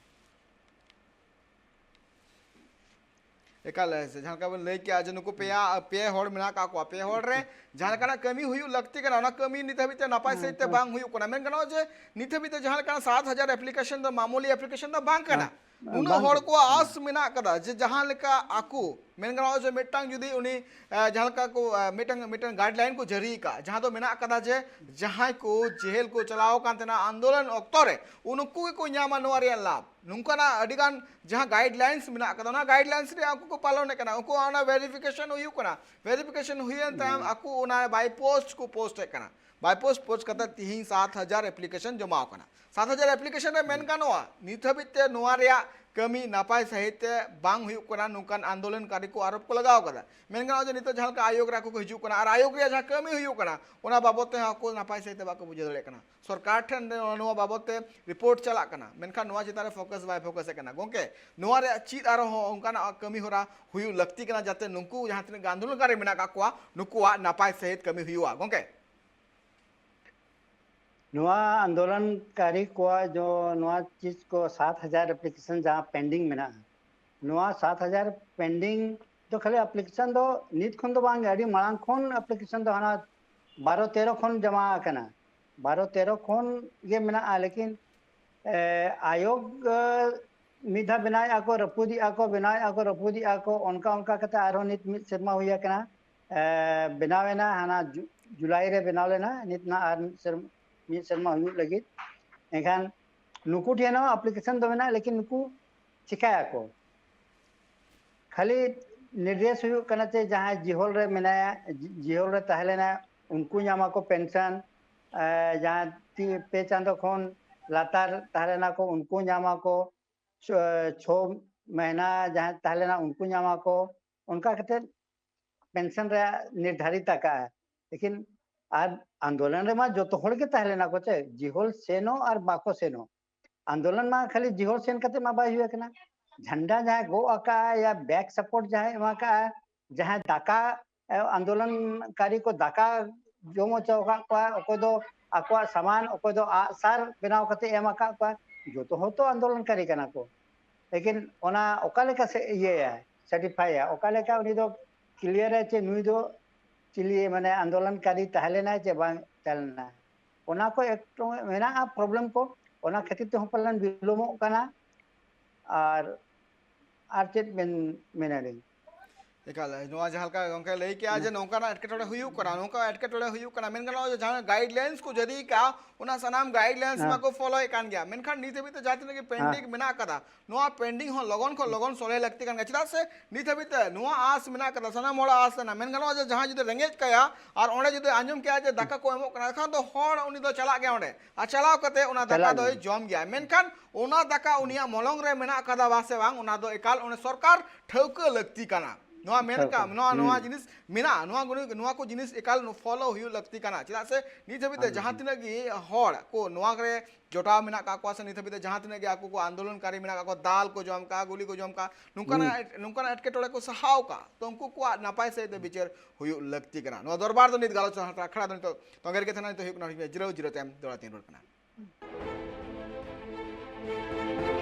ᱮᱠᱟᱞ, ᱡᱟᱦᱟᱸ ᱞᱮᱠᱟ ᱵᱮᱱ ᱞᱟᱹᱭ ᱠᱮᱜᱼᱟ ᱡᱮ ᱱᱩᱠᱩ ᱯᱮᱭᱟ, ᱯᱮ ᱦᱚᱲ ᱢᱮᱱᱟᱜ ᱟᱠᱟᱫ ᱠᱚᱣᱟ, ᱯᱮ ᱦᱚᱲ ᱨᱮ ᱡᱟᱦᱟᱸ ᱞᱮᱠᱟᱱᱟᱜ ᱠᱟᱹᱢᱤ ᱦᱩᱭᱩᱜ ᱞᱟᱹᱠᱛᱤ ᱠᱟᱱᱟ, ᱚᱱᱟ ᱠᱟᱹᱢᱤ ᱱᱤᱛ ᱦᱟᱹᱵᱤᱡ ᱛᱮ ᱱᱟᱯᱟᱭ ᱦᱮᱸ, ᱥᱟᱺᱦᱤᱡ ᱛᱮ ᱦᱮᱸ᱾ ᱵᱟᱝ ᱦᱩᱭᱩᱜ ᱠᱟᱱᱟ᱾ ᱢᱮᱱ ᱜᱟᱱᱚᱜᱼᱟ ᱡᱮ ᱱᱤᱛ ᱦᱟᱹᱵᱤᱡ ᱛᱮ ᱡᱟᱦᱟᱸ ᱞᱮᱠᱟᱱᱟᱜ ᱥᱟᱛ ᱦᱟᱡᱟᱨ ᱮᱯᱞᱤᱠᱮᱥᱚᱱ ᱫᱚ ᱢᱟᱢᱩᱞᱤ ᱮᱯᱞᱤᱠᱮᱥᱚᱱ ᱫᱚ ᱵᱟᱝ ᱠᱟᱱᱟ᱾ ᱦᱮᱸ᱾ ᱱᱩᱱᱟᱹᱜ ᱦᱚᱲ ᱠᱚᱣᱟᱜ ᱟᱥ ᱢᱮᱱᱟᱜ ᱠᱟᱫᱟ ᱡᱮ ᱡᱟᱦᱟᱸ ᱞᱮᱠᱟ ᱟᱠᱚ ᱢᱮᱱ ᱜᱟᱱᱚᱜᱼᱟ ᱡᱮ ᱢᱤᱫᱴᱟᱝ ᱡᱩᱫᱤ ᱩᱱᱤ ᱡᱟᱦᱟᱸ ᱞᱮᱠᱟ ᱠᱚ ᱢᱤᱫᱴᱟᱝ ᱢᱤᱫᱴᱟᱝ ᱜᱟᱭᱤᱰᱞᱟᱭᱤᱱ ᱠᱚ ᱡᱟᱹᱨᱤ ᱟᱠᱟᱫ, ᱡᱟᱦᱟᱸ ᱫᱚ ᱢᱮᱱᱟᱜ ᱠᱟᱫᱟ ᱡᱮ ᱡᱟᱦᱟᱸᱭ ᱠᱚ ᱡᱮᱦᱮᱞ ᱠᱚ ᱪᱟᱞᱟᱣ ᱟᱠᱟᱱ ᱛᱟᱦᱮᱱᱟ ᱟᱱᱫᱳᱞᱚᱱ ᱚᱠᱛᱚ ᱨᱮ, ᱩᱱᱠᱩ ᱜᱮᱠᱚ ᱧᱟᱢᱟ ᱱᱚᱣᱟ ᱨᱮᱭᱟᱜ ᱞᱟᱵᱷ᱾ ᱱᱚᱝᱠᱟᱱᱟᱜ ᱟᱹᱰᱤ ᱜᱟᱱ ᱡᱟᱦᱟᱸ ᱜᱟᱭᱤᱰᱞᱟᱭᱤᱱᱥ ᱢᱮᱱᱟᱜ ᱠᱟᱫᱟ, ᱚᱱᱟ ᱜᱟᱭᱤᱰᱞᱟᱭᱤᱱᱥ ᱨᱮ ᱩᱱᱠᱩ ᱠᱚ ᱯᱟᱞᱚᱱᱮᱫ ᱠᱟᱱᱟ, ᱩᱱᱠᱩ ᱚᱱᱟ ᱵᱷᱮᱨᱤᱯᱷᱤᱠᱮᱥᱚᱱ ᱦᱩᱭᱩᱜ ᱠᱟᱱᱟ᱾ ᱵᱷᱮᱨᱤᱯᱷᱤᱠᱮᱥᱚᱱ ᱦᱩᱭᱮᱱ ᱛᱟᱭᱚᱢ ᱟᱠᱚ ᱚᱱᱟ ᱵᱟᱭ ᱯᱳᱥᱴ ᱠᱚ ᱯᱳᱥᱴ ᱮᱫ ᱠᱟᱱᱟ᱾ ᱵᱟᱭ ᱯᱳᱥᱴ ᱯᱳᱥᱴ ᱠᱟᱛᱮ ᱛᱤᱦᱤᱧ ᱥᱟᱛ ᱦᱟᱡᱟᱨ ᱮᱯᱞᱤᱠᱮᱥᱚᱱ ᱡᱚᱢᱟ ᱟᱠᱟᱱᱟ᱾ ᱥᱟᱛ ᱦᱟᱡᱟᱨ ᱮᱯᱞᱤᱠᱮᱥᱚᱱ ᱨᱮ ᱢᱮᱱ ᱜᱟᱱᱚᱜᱼᱟ ᱱᱤᱛ ᱦᱟᱹᱵᱤᱡ ᱛᱮ ᱱᱚᱣᱟ ᱨᱮᱭᱟᱜ ᱠᱟᱹᱢᱤ ᱱᱟᱯᱟᱭ ᱥᱟᱹᱦᱤᱡ ᱛᱮ ᱵᱟᱝ ᱦᱩᱭᱩᱜ ᱠᱟᱱᱟ, ᱱᱚᱝᱠᱟᱱ ᱟᱱᱫᱳᱞᱚᱱᱠᱟᱨᱤ ᱠᱚ ᱟᱨᱳᱯ ᱠᱚ ᱞᱟᱜᱟᱣ ᱠᱟᱫᱟ᱾ ᱢᱮᱱ ᱜᱟᱱᱚᱜᱼᱟ ᱡᱮ ᱱᱤᱛᱚᱜ ᱡᱟᱦᱟᱸ ᱞᱮᱠᱟ ᱟᱭᱳᱜᱽ ᱨᱮ ᱟᱠᱚ ᱠᱚ ᱦᱤᱡᱩᱜ ᱠᱟᱱᱟ ᱟᱨ ᱟᱭᱳᱜᱽ ᱨᱮᱭᱟᱜ ᱡᱟᱦᱟᱸ ᱠᱟᱹᱢᱤ ᱦᱩᱭᱩᱜ ᱠᱟᱱᱟ ᱚᱱᱟ ᱵᱟᱵᱚᱫ ᱛᱮ ᱟᱠᱚ ᱱᱟᱯᱟᱭ ᱥᱟᱹᱦᱤᱡ ᱛᱮ ᱵᱟᱠᱚ ᱵᱩᱡᱷᱟᱹᱣ ᱫᱟᱲᱮᱭᱟᱜ ᱠᱟᱱᱟ᱾ ᱥᱚᱨᱠᱟᱨ ᱴᱷᱮᱱ ᱱᱚᱣᱟ ᱵᱟᱵᱚᱫ ᱛᱮ ᱨᱤᱯᱳᱨᱴ ᱪᱟᱞᱟᱜ ᱠᱟᱱᱟ, ᱢᱮᱱᱠᱷᱟᱱ ᱱᱚᱣᱟ ᱪᱮᱛᱟᱱ ᱨᱮ ᱯᱷᱳᱠᱟᱥ ᱵᱟᱭ ᱯᱷᱳᱠᱟᱥ ᱮᱫ ᱠᱟᱱᱟ᱾ ᱜᱚᱝᱠᱮ, ᱱᱚᱣᱟ ᱨᱮᱭᱟᱜ ᱪᱮᱫ ᱟᱨᱦᱚᱸ ᱚᱱᱠᱟᱱᱟᱜ ᱠᱟᱹᱢᱤ ᱦᱚᱨᱟ ᱦᱩᱭᱩᱜ ᱞᱟᱹᱠᱛᱤ ᱠᱟᱱᱟ ᱡᱟᱛᱮ ᱱᱩᱠᱩ ᱡᱟᱦᱟᱸ ᱛᱤᱱᱟᱹᱜ ᱜᱮ ᱟᱱᱫᱳᱞᱚᱱᱠᱟᱨᱤ ᱢᱮᱱᱟᱜ ᱟᱠᱟᱫ ᱠᱚᱣᱟ ᱱᱩᱠᱩᱣᱟᱜ ᱱᱟᱯᱟᱭ ᱥᱟᱹᱦᱤᱡ ᱠᱟᱹᱢᱤ ᱦᱩᱭᱩᱜᱼᱟ? ᱜᱚᱝᱠᱮ, ᱱᱚᱣᱟ ᱟᱱᱫᱳᱞᱚᱱᱠᱟᱨᱤ ᱠᱚᱣᱟᱜ ᱡᱚ ᱱᱚᱣᱟ ᱪᱤᱡᱽ ᱠᱚ ᱥᱟᱛ ᱦᱟᱡᱟᱨ ᱮᱯᱞᱤᱠᱮᱥᱚᱱ ᱡᱟᱦᱟᱸ ᱯᱮᱱᱰᱤᱝ ᱢᱮᱱᱟᱜᱼᱟ, ᱱᱚᱣᱟ ᱥᱟᱛ ᱦᱟᱡᱟᱨ ᱯᱮᱱᱰᱤᱝ ᱫᱚ ᱠᱷᱟᱹᱞᱤ ᱮᱯᱞᱤᱠᱮᱥᱚᱱ ᱫᱚ ᱱᱤᱛ ᱠᱷᱚᱱ ᱫᱚ ᱵᱟᱝ, ᱟᱹᱰᱤ ᱢᱟᱲᱟᱝ ᱠᱷᱚᱱ ᱮᱯᱞᱤᱠᱮᱥᱚᱱ ᱫᱚ ᱦᱟᱱᱟ ᱵᱟᱨᱚ ᱛᱮᱨᱚ ᱠᱷᱚᱱ ᱡᱚᱢᱟ ᱟᱠᱟᱱᱟ᱾ ᱵᱟᱨᱚ ᱛᱮᱨᱚ ᱠᱷᱚᱱ ᱜᱮ ᱢᱮᱱᱟᱜᱼᱟ, ᱞᱮᱠᱤᱱ ᱮ, ᱟᱭᱳᱜᱽ ᱮ, ᱢᱤᱫ ᱫᱷᱟᱣ ᱵᱮᱱᱟᱣᱮᱫᱼᱟ ᱠᱚ, ᱨᱟᱹᱯᱩᱫᱮᱜᱼᱟ ᱠᱚ, ᱵᱮᱱᱟᱣᱮᱫᱼᱟ ᱠᱚ, ᱨᱟᱹᱯᱩᱫᱮᱜᱼᱟ ᱠᱚ, ᱚᱱᱠᱟ ᱚᱱᱠᱟ ᱠᱟᱛᱮ ᱟᱨᱦᱚᱸ ᱱᱤᱛ ᱢᱤᱫ ᱥᱮᱨᱢᱟ ᱦᱩᱭ ᱟᱠᱟᱱᱟ᱾ ᱮ, ᱵᱮᱱᱟᱣ ᱮᱱᱟ ᱦᱟᱱᱟ ᱡᱩ-, ᱡᱩᱞᱟᱭ ᱨᱮ ᱵᱮᱱᱟᱣ ᱞᱮᱱᱟ, ᱱᱤᱛ ᱱᱟ ᱟᱨ ᱢᱤᱫ ᱥᱮᱨᱢᱟ, ᱢᱤᱫ ᱥᱮᱨᱢᱟ ᱦᱩᱭᱩᱜ ᱞᱟᱹᱜᱤᱫ᱾ ᱮᱱᱠᱷᱟᱱ ᱱᱩᱠᱩ ᱴᱷᱮᱱ ᱦᱚᱸ ᱮᱯᱞᱤᱠᱮᱥᱚᱱ ᱫᱚ ᱢᱮᱱᱟᱜᱼᱟ, ᱞᱮᱠᱤᱱ ᱱᱩᱠᱩ ᱪᱤᱠᱟᱹᱭᱟᱠᱚ? ᱠᱷᱟᱹᱞᱤ ᱱᱤᱨᱫᱮᱥ ᱦᱩᱭᱩᱜ ᱠᱟᱱᱟ ᱡᱮ ᱡᱟᱦᱟᱸᱭ ᱡᱤᱦᱚᱞ ᱨᱮ ᱢᱮᱱᱟᱭᱟ, ᱡᱤ-, ᱡᱤᱦᱚᱞ ᱨᱮ ᱛᱟᱦᱮᱸ ᱞᱮᱱᱟ, ᱩᱱᱠᱩ ᱧᱟᱢᱟᱠᱚ ᱯᱮᱱᱥᱚᱱ᱾ ᱮ, ᱡᱟᱦᱟᱸ ᱛᱤ-, ᱯᱮ ᱪᱟᱸᱫᱚ ᱠᱷᱚᱱ ᱞᱟᱛᱟᱨ ᱛᱟᱦᱮᱸ ᱞᱮᱱᱟ ᱠᱚ, ᱩᱱᱠᱩ ᱧᱟᱢᱟᱠᱚ᱾ ᱪᱷᱚ, ᱪᱷᱚ ᱢᱟᱹᱦᱱᱟᱹ ᱡᱟᱦᱟᱸᱭ ᱛᱟᱦᱮᱸ ᱞᱮᱱᱟ, ᱩᱱᱠᱩ ᱧᱟᱢᱟᱠᱚ᱾ ᱚᱱᱠᱟ ᱠᱟᱛᱮ ᱯᱮᱱᱥᱚᱱ ᱨᱮᱭᱟᱜ ᱱᱤᱨᱫᱷᱟᱨᱤᱛ ᱟᱠᱟᱜᱼᱟ᱾ ᱞᱮᱠᱤᱱ ᱟᱨ ᱟᱱᱫᱳᱞᱚᱱ ᱨᱮᱢᱟ ᱡᱚᱛᱚ ᱦᱚᱲ ᱜᱮ ᱛᱟᱦᱮᱸ ᱞᱮᱱᱟ ᱠᱚ, ᱪᱮ ᱡᱤᱦᱚᱞ ᱥᱮᱱᱚᱜ ᱟᱨ ᱵᱟᱠᱚ ᱥᱮᱱᱚᱜ᱾ ᱟᱱᱫᱳᱞᱚᱱ ᱢᱟ ᱠᱷᱟᱹᱞᱤ ᱡᱤᱦᱚᱞ ᱥᱮᱱ ᱠᱟᱛᱮ ᱢᱟ ᱵᱟᱭ ᱦᱩᱭ ᱟᱠᱟᱱᱟ᱾ ᱡᱷᱟᱱᱰᱟ ᱡᱟᱦᱟᱸᱭ ᱜᱚᱜ ᱟᱠᱟᱜᱼᱟ ᱭᱟ ᱵᱮᱜᱽ ᱥᱟᱯᱳᱨᱴ ᱡᱟᱦᱟᱸᱭ ᱮᱢ ᱟᱠᱟᱜᱼᱟ, ᱡᱟᱦᱟᱸᱭ ᱫᱟᱠᱟ, ᱮ, ᱟᱱᱫᱳᱞᱚᱱᱠᱟᱨᱤ ᱠᱚ ᱫᱟᱠᱟ ᱡᱚᱢ ᱦᱚᱪᱚ ᱟᱠᱟᱫ ᱠᱚᱣᱟ, ᱚᱠᱚᱭ ᱫᱚ ᱟᱠᱚᱣᱟᱜ ᱥᱟᱢᱟᱱ, ᱚᱠᱚᱭ ᱫᱚ ᱟᱜᱼᱥᱟᱨ ᱵᱮᱱᱟᱣ ᱠᱟᱛᱮ ᱮᱢ ᱟᱠᱟᱫ ᱠᱚᱣᱟ, ᱡᱚᱛᱚ ᱦᱚᱲ ᱛᱚ ᱟᱱᱫᱳᱞᱚᱱᱠᱟᱨᱤ ᱠᱟᱱᱟ ᱠᱚ᱾ ᱞᱮᱠᱤᱱ ᱚᱱᱟ ᱚᱠᱟ ᱞᱮᱠᱟ ᱥᱮ ᱤᱭᱟᱹᱭᱟ, ᱥᱟᱨᱴᱤᱯᱷᱟᱭᱟ, ᱚᱠᱟ ᱞᱮᱠᱟ ᱩᱱᱤ ᱫᱚ ᱠᱞᱤᱭᱟᱨᱟ ᱡᱮ ᱱᱩᱭ ᱫᱚ ᱪᱤᱞᱤ, ᱢᱟᱱᱮ ᱟᱱᱫᱳᱞᱚᱱᱠᱟᱨᱤ ᱛᱟᱦᱮᱸ ᱞᱮᱱᱟᱭ ᱪᱮ ᱵᱟᱝ ᱛᱟᱦᱮᱸ ᱞᱮᱱᱟ? ᱚᱱᱟ ᱠᱚ ᱮᱠᱴᱩ ᱢᱮᱱᱟᱜᱼᱟ ᱯᱨᱚᱵᱞᱮᱢ ᱠᱚ, ᱚᱱᱟ ᱠᱷᱟᱹᱛᱤᱨ ᱛᱮᱦᱚᱸ ᱯᱟᱞᱮᱱ ᱵᱤᱞᱚᱢᱚᱜ ᱠᱟᱱᱟ᱾ ᱟᱨ ᱟᱨ ᱪᱮᱫ ᱢᱮᱱ ᱢᱮᱱᱟᱞᱤᱧ᱾ ᱮᱠᱟᱞ, ᱱᱚᱣᱟ ᱡᱟᱦᱟᱸ ᱞᱮᱠᱟ ᱜᱚᱝᱠᱮ ᱞᱟᱹᱭ ᱠᱮᱜᱼᱟ ᱡᱮ ᱱᱚᱝᱠᱟᱱᱟᱜ ᱮᱴᱠᱮᱴᱚᱬᱮ ᱦᱩᱭᱩᱜ ᱠᱟᱱᱟ, ᱱᱚᱝᱠᱟ ᱮᱴᱠᱮᱴᱚᱬᱮ ᱦᱩᱭᱩᱜ ᱠᱟᱱᱟ, ᱢᱮᱱ ᱜᱟᱱᱚᱜᱼᱟ ᱡᱮ ᱡᱟᱦᱟᱸ ᱜᱟᱭᱤᱰ ᱞᱟᱭᱤᱱᱥ ᱠᱚ ᱡᱟᱹᱨᱤ ᱠᱟᱜᱼᱟ, ᱚᱱᱟ ᱥᱟᱱᱟᱢ ᱜᱟᱭᱤᱰ ᱞᱟᱭᱤᱱᱥ ᱦᱮᱸ᱾ ᱢᱟᱠᱚ ᱯᱷᱚᱞᱳᱭᱮᱫ ᱠᱟᱱ ᱜᱮᱭᱟ, ᱢᱮᱱᱠᱷᱟᱱ ᱱᱤᱛ ᱦᱟᱹᱵᱤᱡ ᱛᱮ ᱡᱟᱦᱟᱸ ᱛᱤᱱᱟᱹᱜ ᱜᱮ ᱦᱮᱸ᱾ ᱯᱮᱱᱰᱤᱝ ᱢᱮᱱᱟᱜ ᱟᱠᱟᱫᱟ, ᱱᱚᱣᱟ ᱯᱮᱱᱰᱤᱝ ᱦᱚᱸ ᱞᱚᱜᱚᱱ ᱠᱷᱚᱱ ᱞᱚᱜᱚᱱ ᱥᱚᱞᱦᱮ ᱞᱟᱹᱠᱛᱤ ᱠᱟᱱ ᱜᱮᱭᱟ᱾ ᱪᱮᱫᱟᱜ ᱥᱮ ᱱᱤᱛ ᱦᱟᱹᱵᱤᱡ ᱛᱮ ᱱᱚᱣᱟ ᱟᱸᱥ ᱢᱮᱱᱟᱜ ᱟᱠᱟᱫᱟ, ᱥᱟᱱᱟᱢ ᱦᱚᱲᱟᱜ ᱟᱸᱥ ᱢᱮᱱᱟᱜᱼᱟ, ᱢᱮᱱ ᱜᱟᱱᱚᱜᱼᱟ ᱡᱮ ᱡᱟᱦᱟᱸᱭ ᱡᱩᱫᱤ ᱨᱮᱸᱜᱮᱡ ᱠᱟᱭᱟ ᱟᱨ ᱚᱸᱰᱮ ᱡᱩᱫᱤ ᱟᱸᱡᱚᱢ ᱠᱮᱜᱼᱟ ᱡᱮ ᱫᱟᱠᱟ ᱠᱚ ᱮᱢᱚᱜ ᱠᱟᱱᱟ, ᱮᱱᱠᱷᱟᱱ ᱫᱚ ᱦᱚᱲ ᱩᱱᱤ ᱫᱚ ᱪᱟᱞᱟᱜ ᱜᱮᱭᱟ ᱚᱸᱰᱮ ᱟᱨ ᱪᱟᱞᱟᱣ ᱪᱟᱞᱟᱜ ᱠᱟᱛᱮ ᱜᱮᱭᱟ᱾ ᱚᱱᱟ ᱫᱟᱠᱟ ᱩᱱᱤᱭᱟᱜ ᱢᱚᱞᱚᱝ ᱨᱮ ᱢᱮᱱᱟᱜ ᱟᱠᱟᱫᱟ ᱵᱟ ᱥᱮ ᱵᱟᱝ, ᱚᱱᱟ ᱫᱚ ᱮᱠᱟᱞ ᱚᱱᱮ ᱥᱚᱨᱠᱟᱨ ᱴᱷᱟᱹᱣᱠᱟᱹ ᱞᱟᱹᱠᱛᱤ ᱠᱟᱱᱟ᱾ ᱱᱚᱣᱟ ᱢᱮᱱ ᱴᱷᱟᱹᱣᱠᱟᱹ᱾ ᱠᱟᱜ, ᱱᱚᱣᱟ, ᱱᱚᱣᱟ ᱦᱩᱸ᱾ ᱡᱤᱱᱤᱥ ᱢᱮᱱᱟᱜᱼᱟ, ᱱᱚᱣᱟ ᱜᱩᱱ-, ᱱᱚᱣᱟ ᱠᱚ ᱡᱤᱱᱤᱥ ᱮᱠᱟᱞ ᱯᱷᱚᱞᱳ ᱦᱩᱭᱩᱜ ᱞᱟᱹᱠᱛᱤ ᱠᱟᱱᱟ᱾ ᱪᱮᱫᱟᱜ ᱥᱮ ᱱᱤᱛ ᱦᱟᱹᱵᱤᱡ ᱛᱮ ᱟᱹᱰᱤ ᱡᱟᱦᱟᱸ ᱡᱩᱛ᱾ ᱛᱤᱱᱟᱹᱜ ᱜᱮ ᱦᱚᱲ ᱠᱚ ᱱᱚᱣᱟ ᱨᱮ ᱡᱚᱴᱟᱣ ᱢᱮᱱᱟᱜ ᱠᱟᱜ ᱠᱚᱣᱟ ᱥᱮ ᱱᱤᱛ ᱦᱟᱹᱵᱤᱡ ᱛᱮ ᱡᱟᱦᱟᱸ ᱛᱤᱱᱟᱹᱜ ᱜᱮ ᱟᱠᱚ ᱠᱚ ᱟᱱᱫᱳᱞᱚᱱᱠᱟᱨᱤ ᱢᱮᱱᱟᱜ ᱠᱟᱜ ᱠᱚᱣᱟ, ᱫᱟᱞ ᱠᱚ ᱡᱚᱢ ᱠᱟᱜᱼᱟ, ᱜᱩᱞᱤ ᱠᱚ ᱡᱚᱢ ᱠᱟᱜᱼᱟ, ᱦᱩᱸ᱾ ᱱᱚᱝᱠᱟᱱᱟᱜ ᱮᱴ-, ᱱᱚᱝᱠᱟᱱᱟᱜ ᱮᱴᱠᱮᱴᱚᱬᱮ ᱠᱚ ᱥᱟᱦᱟᱣ ᱠᱟᱜᱼᱟ, ᱛᱚ ᱩᱱᱠᱩ ᱠᱚᱣᱟᱜ ᱱᱟᱯᱟᱭ ᱥᱟᱹᱦᱤᱡ ᱛᱮ ᱵᱤᱪᱟᱹᱨ ᱦᱩᱭᱩᱜ ᱞᱟᱹᱠᱛᱤ ᱠᱟᱱᱟ᱾ ᱱᱚᱣᱟ ᱫᱚᱨᱵᱟᱨ ᱫᱚ ᱱᱤᱛ ᱜᱟᱞᱚᱪ ᱟᱠᱷᱲᱟ ᱫᱚ ᱱᱤᱛᱚᱜ ᱛᱚᱸᱜᱮ ᱨᱮᱜᱮ ᱛᱟᱦᱮᱱᱟ, ᱱᱤᱛᱚᱜ ᱦᱩᱭᱩᱜ ᱠᱟᱱᱟ ᱡᱤᱨᱟᱹᱣ, ᱡᱤᱨᱟᱹᱣ ᱛᱟᱭᱚᱢ ᱫᱚᱦᱲᱟ ᱛᱤᱧ ᱨᱩᱣᱟᱹᱲ ᱠᱟᱱᱟ᱾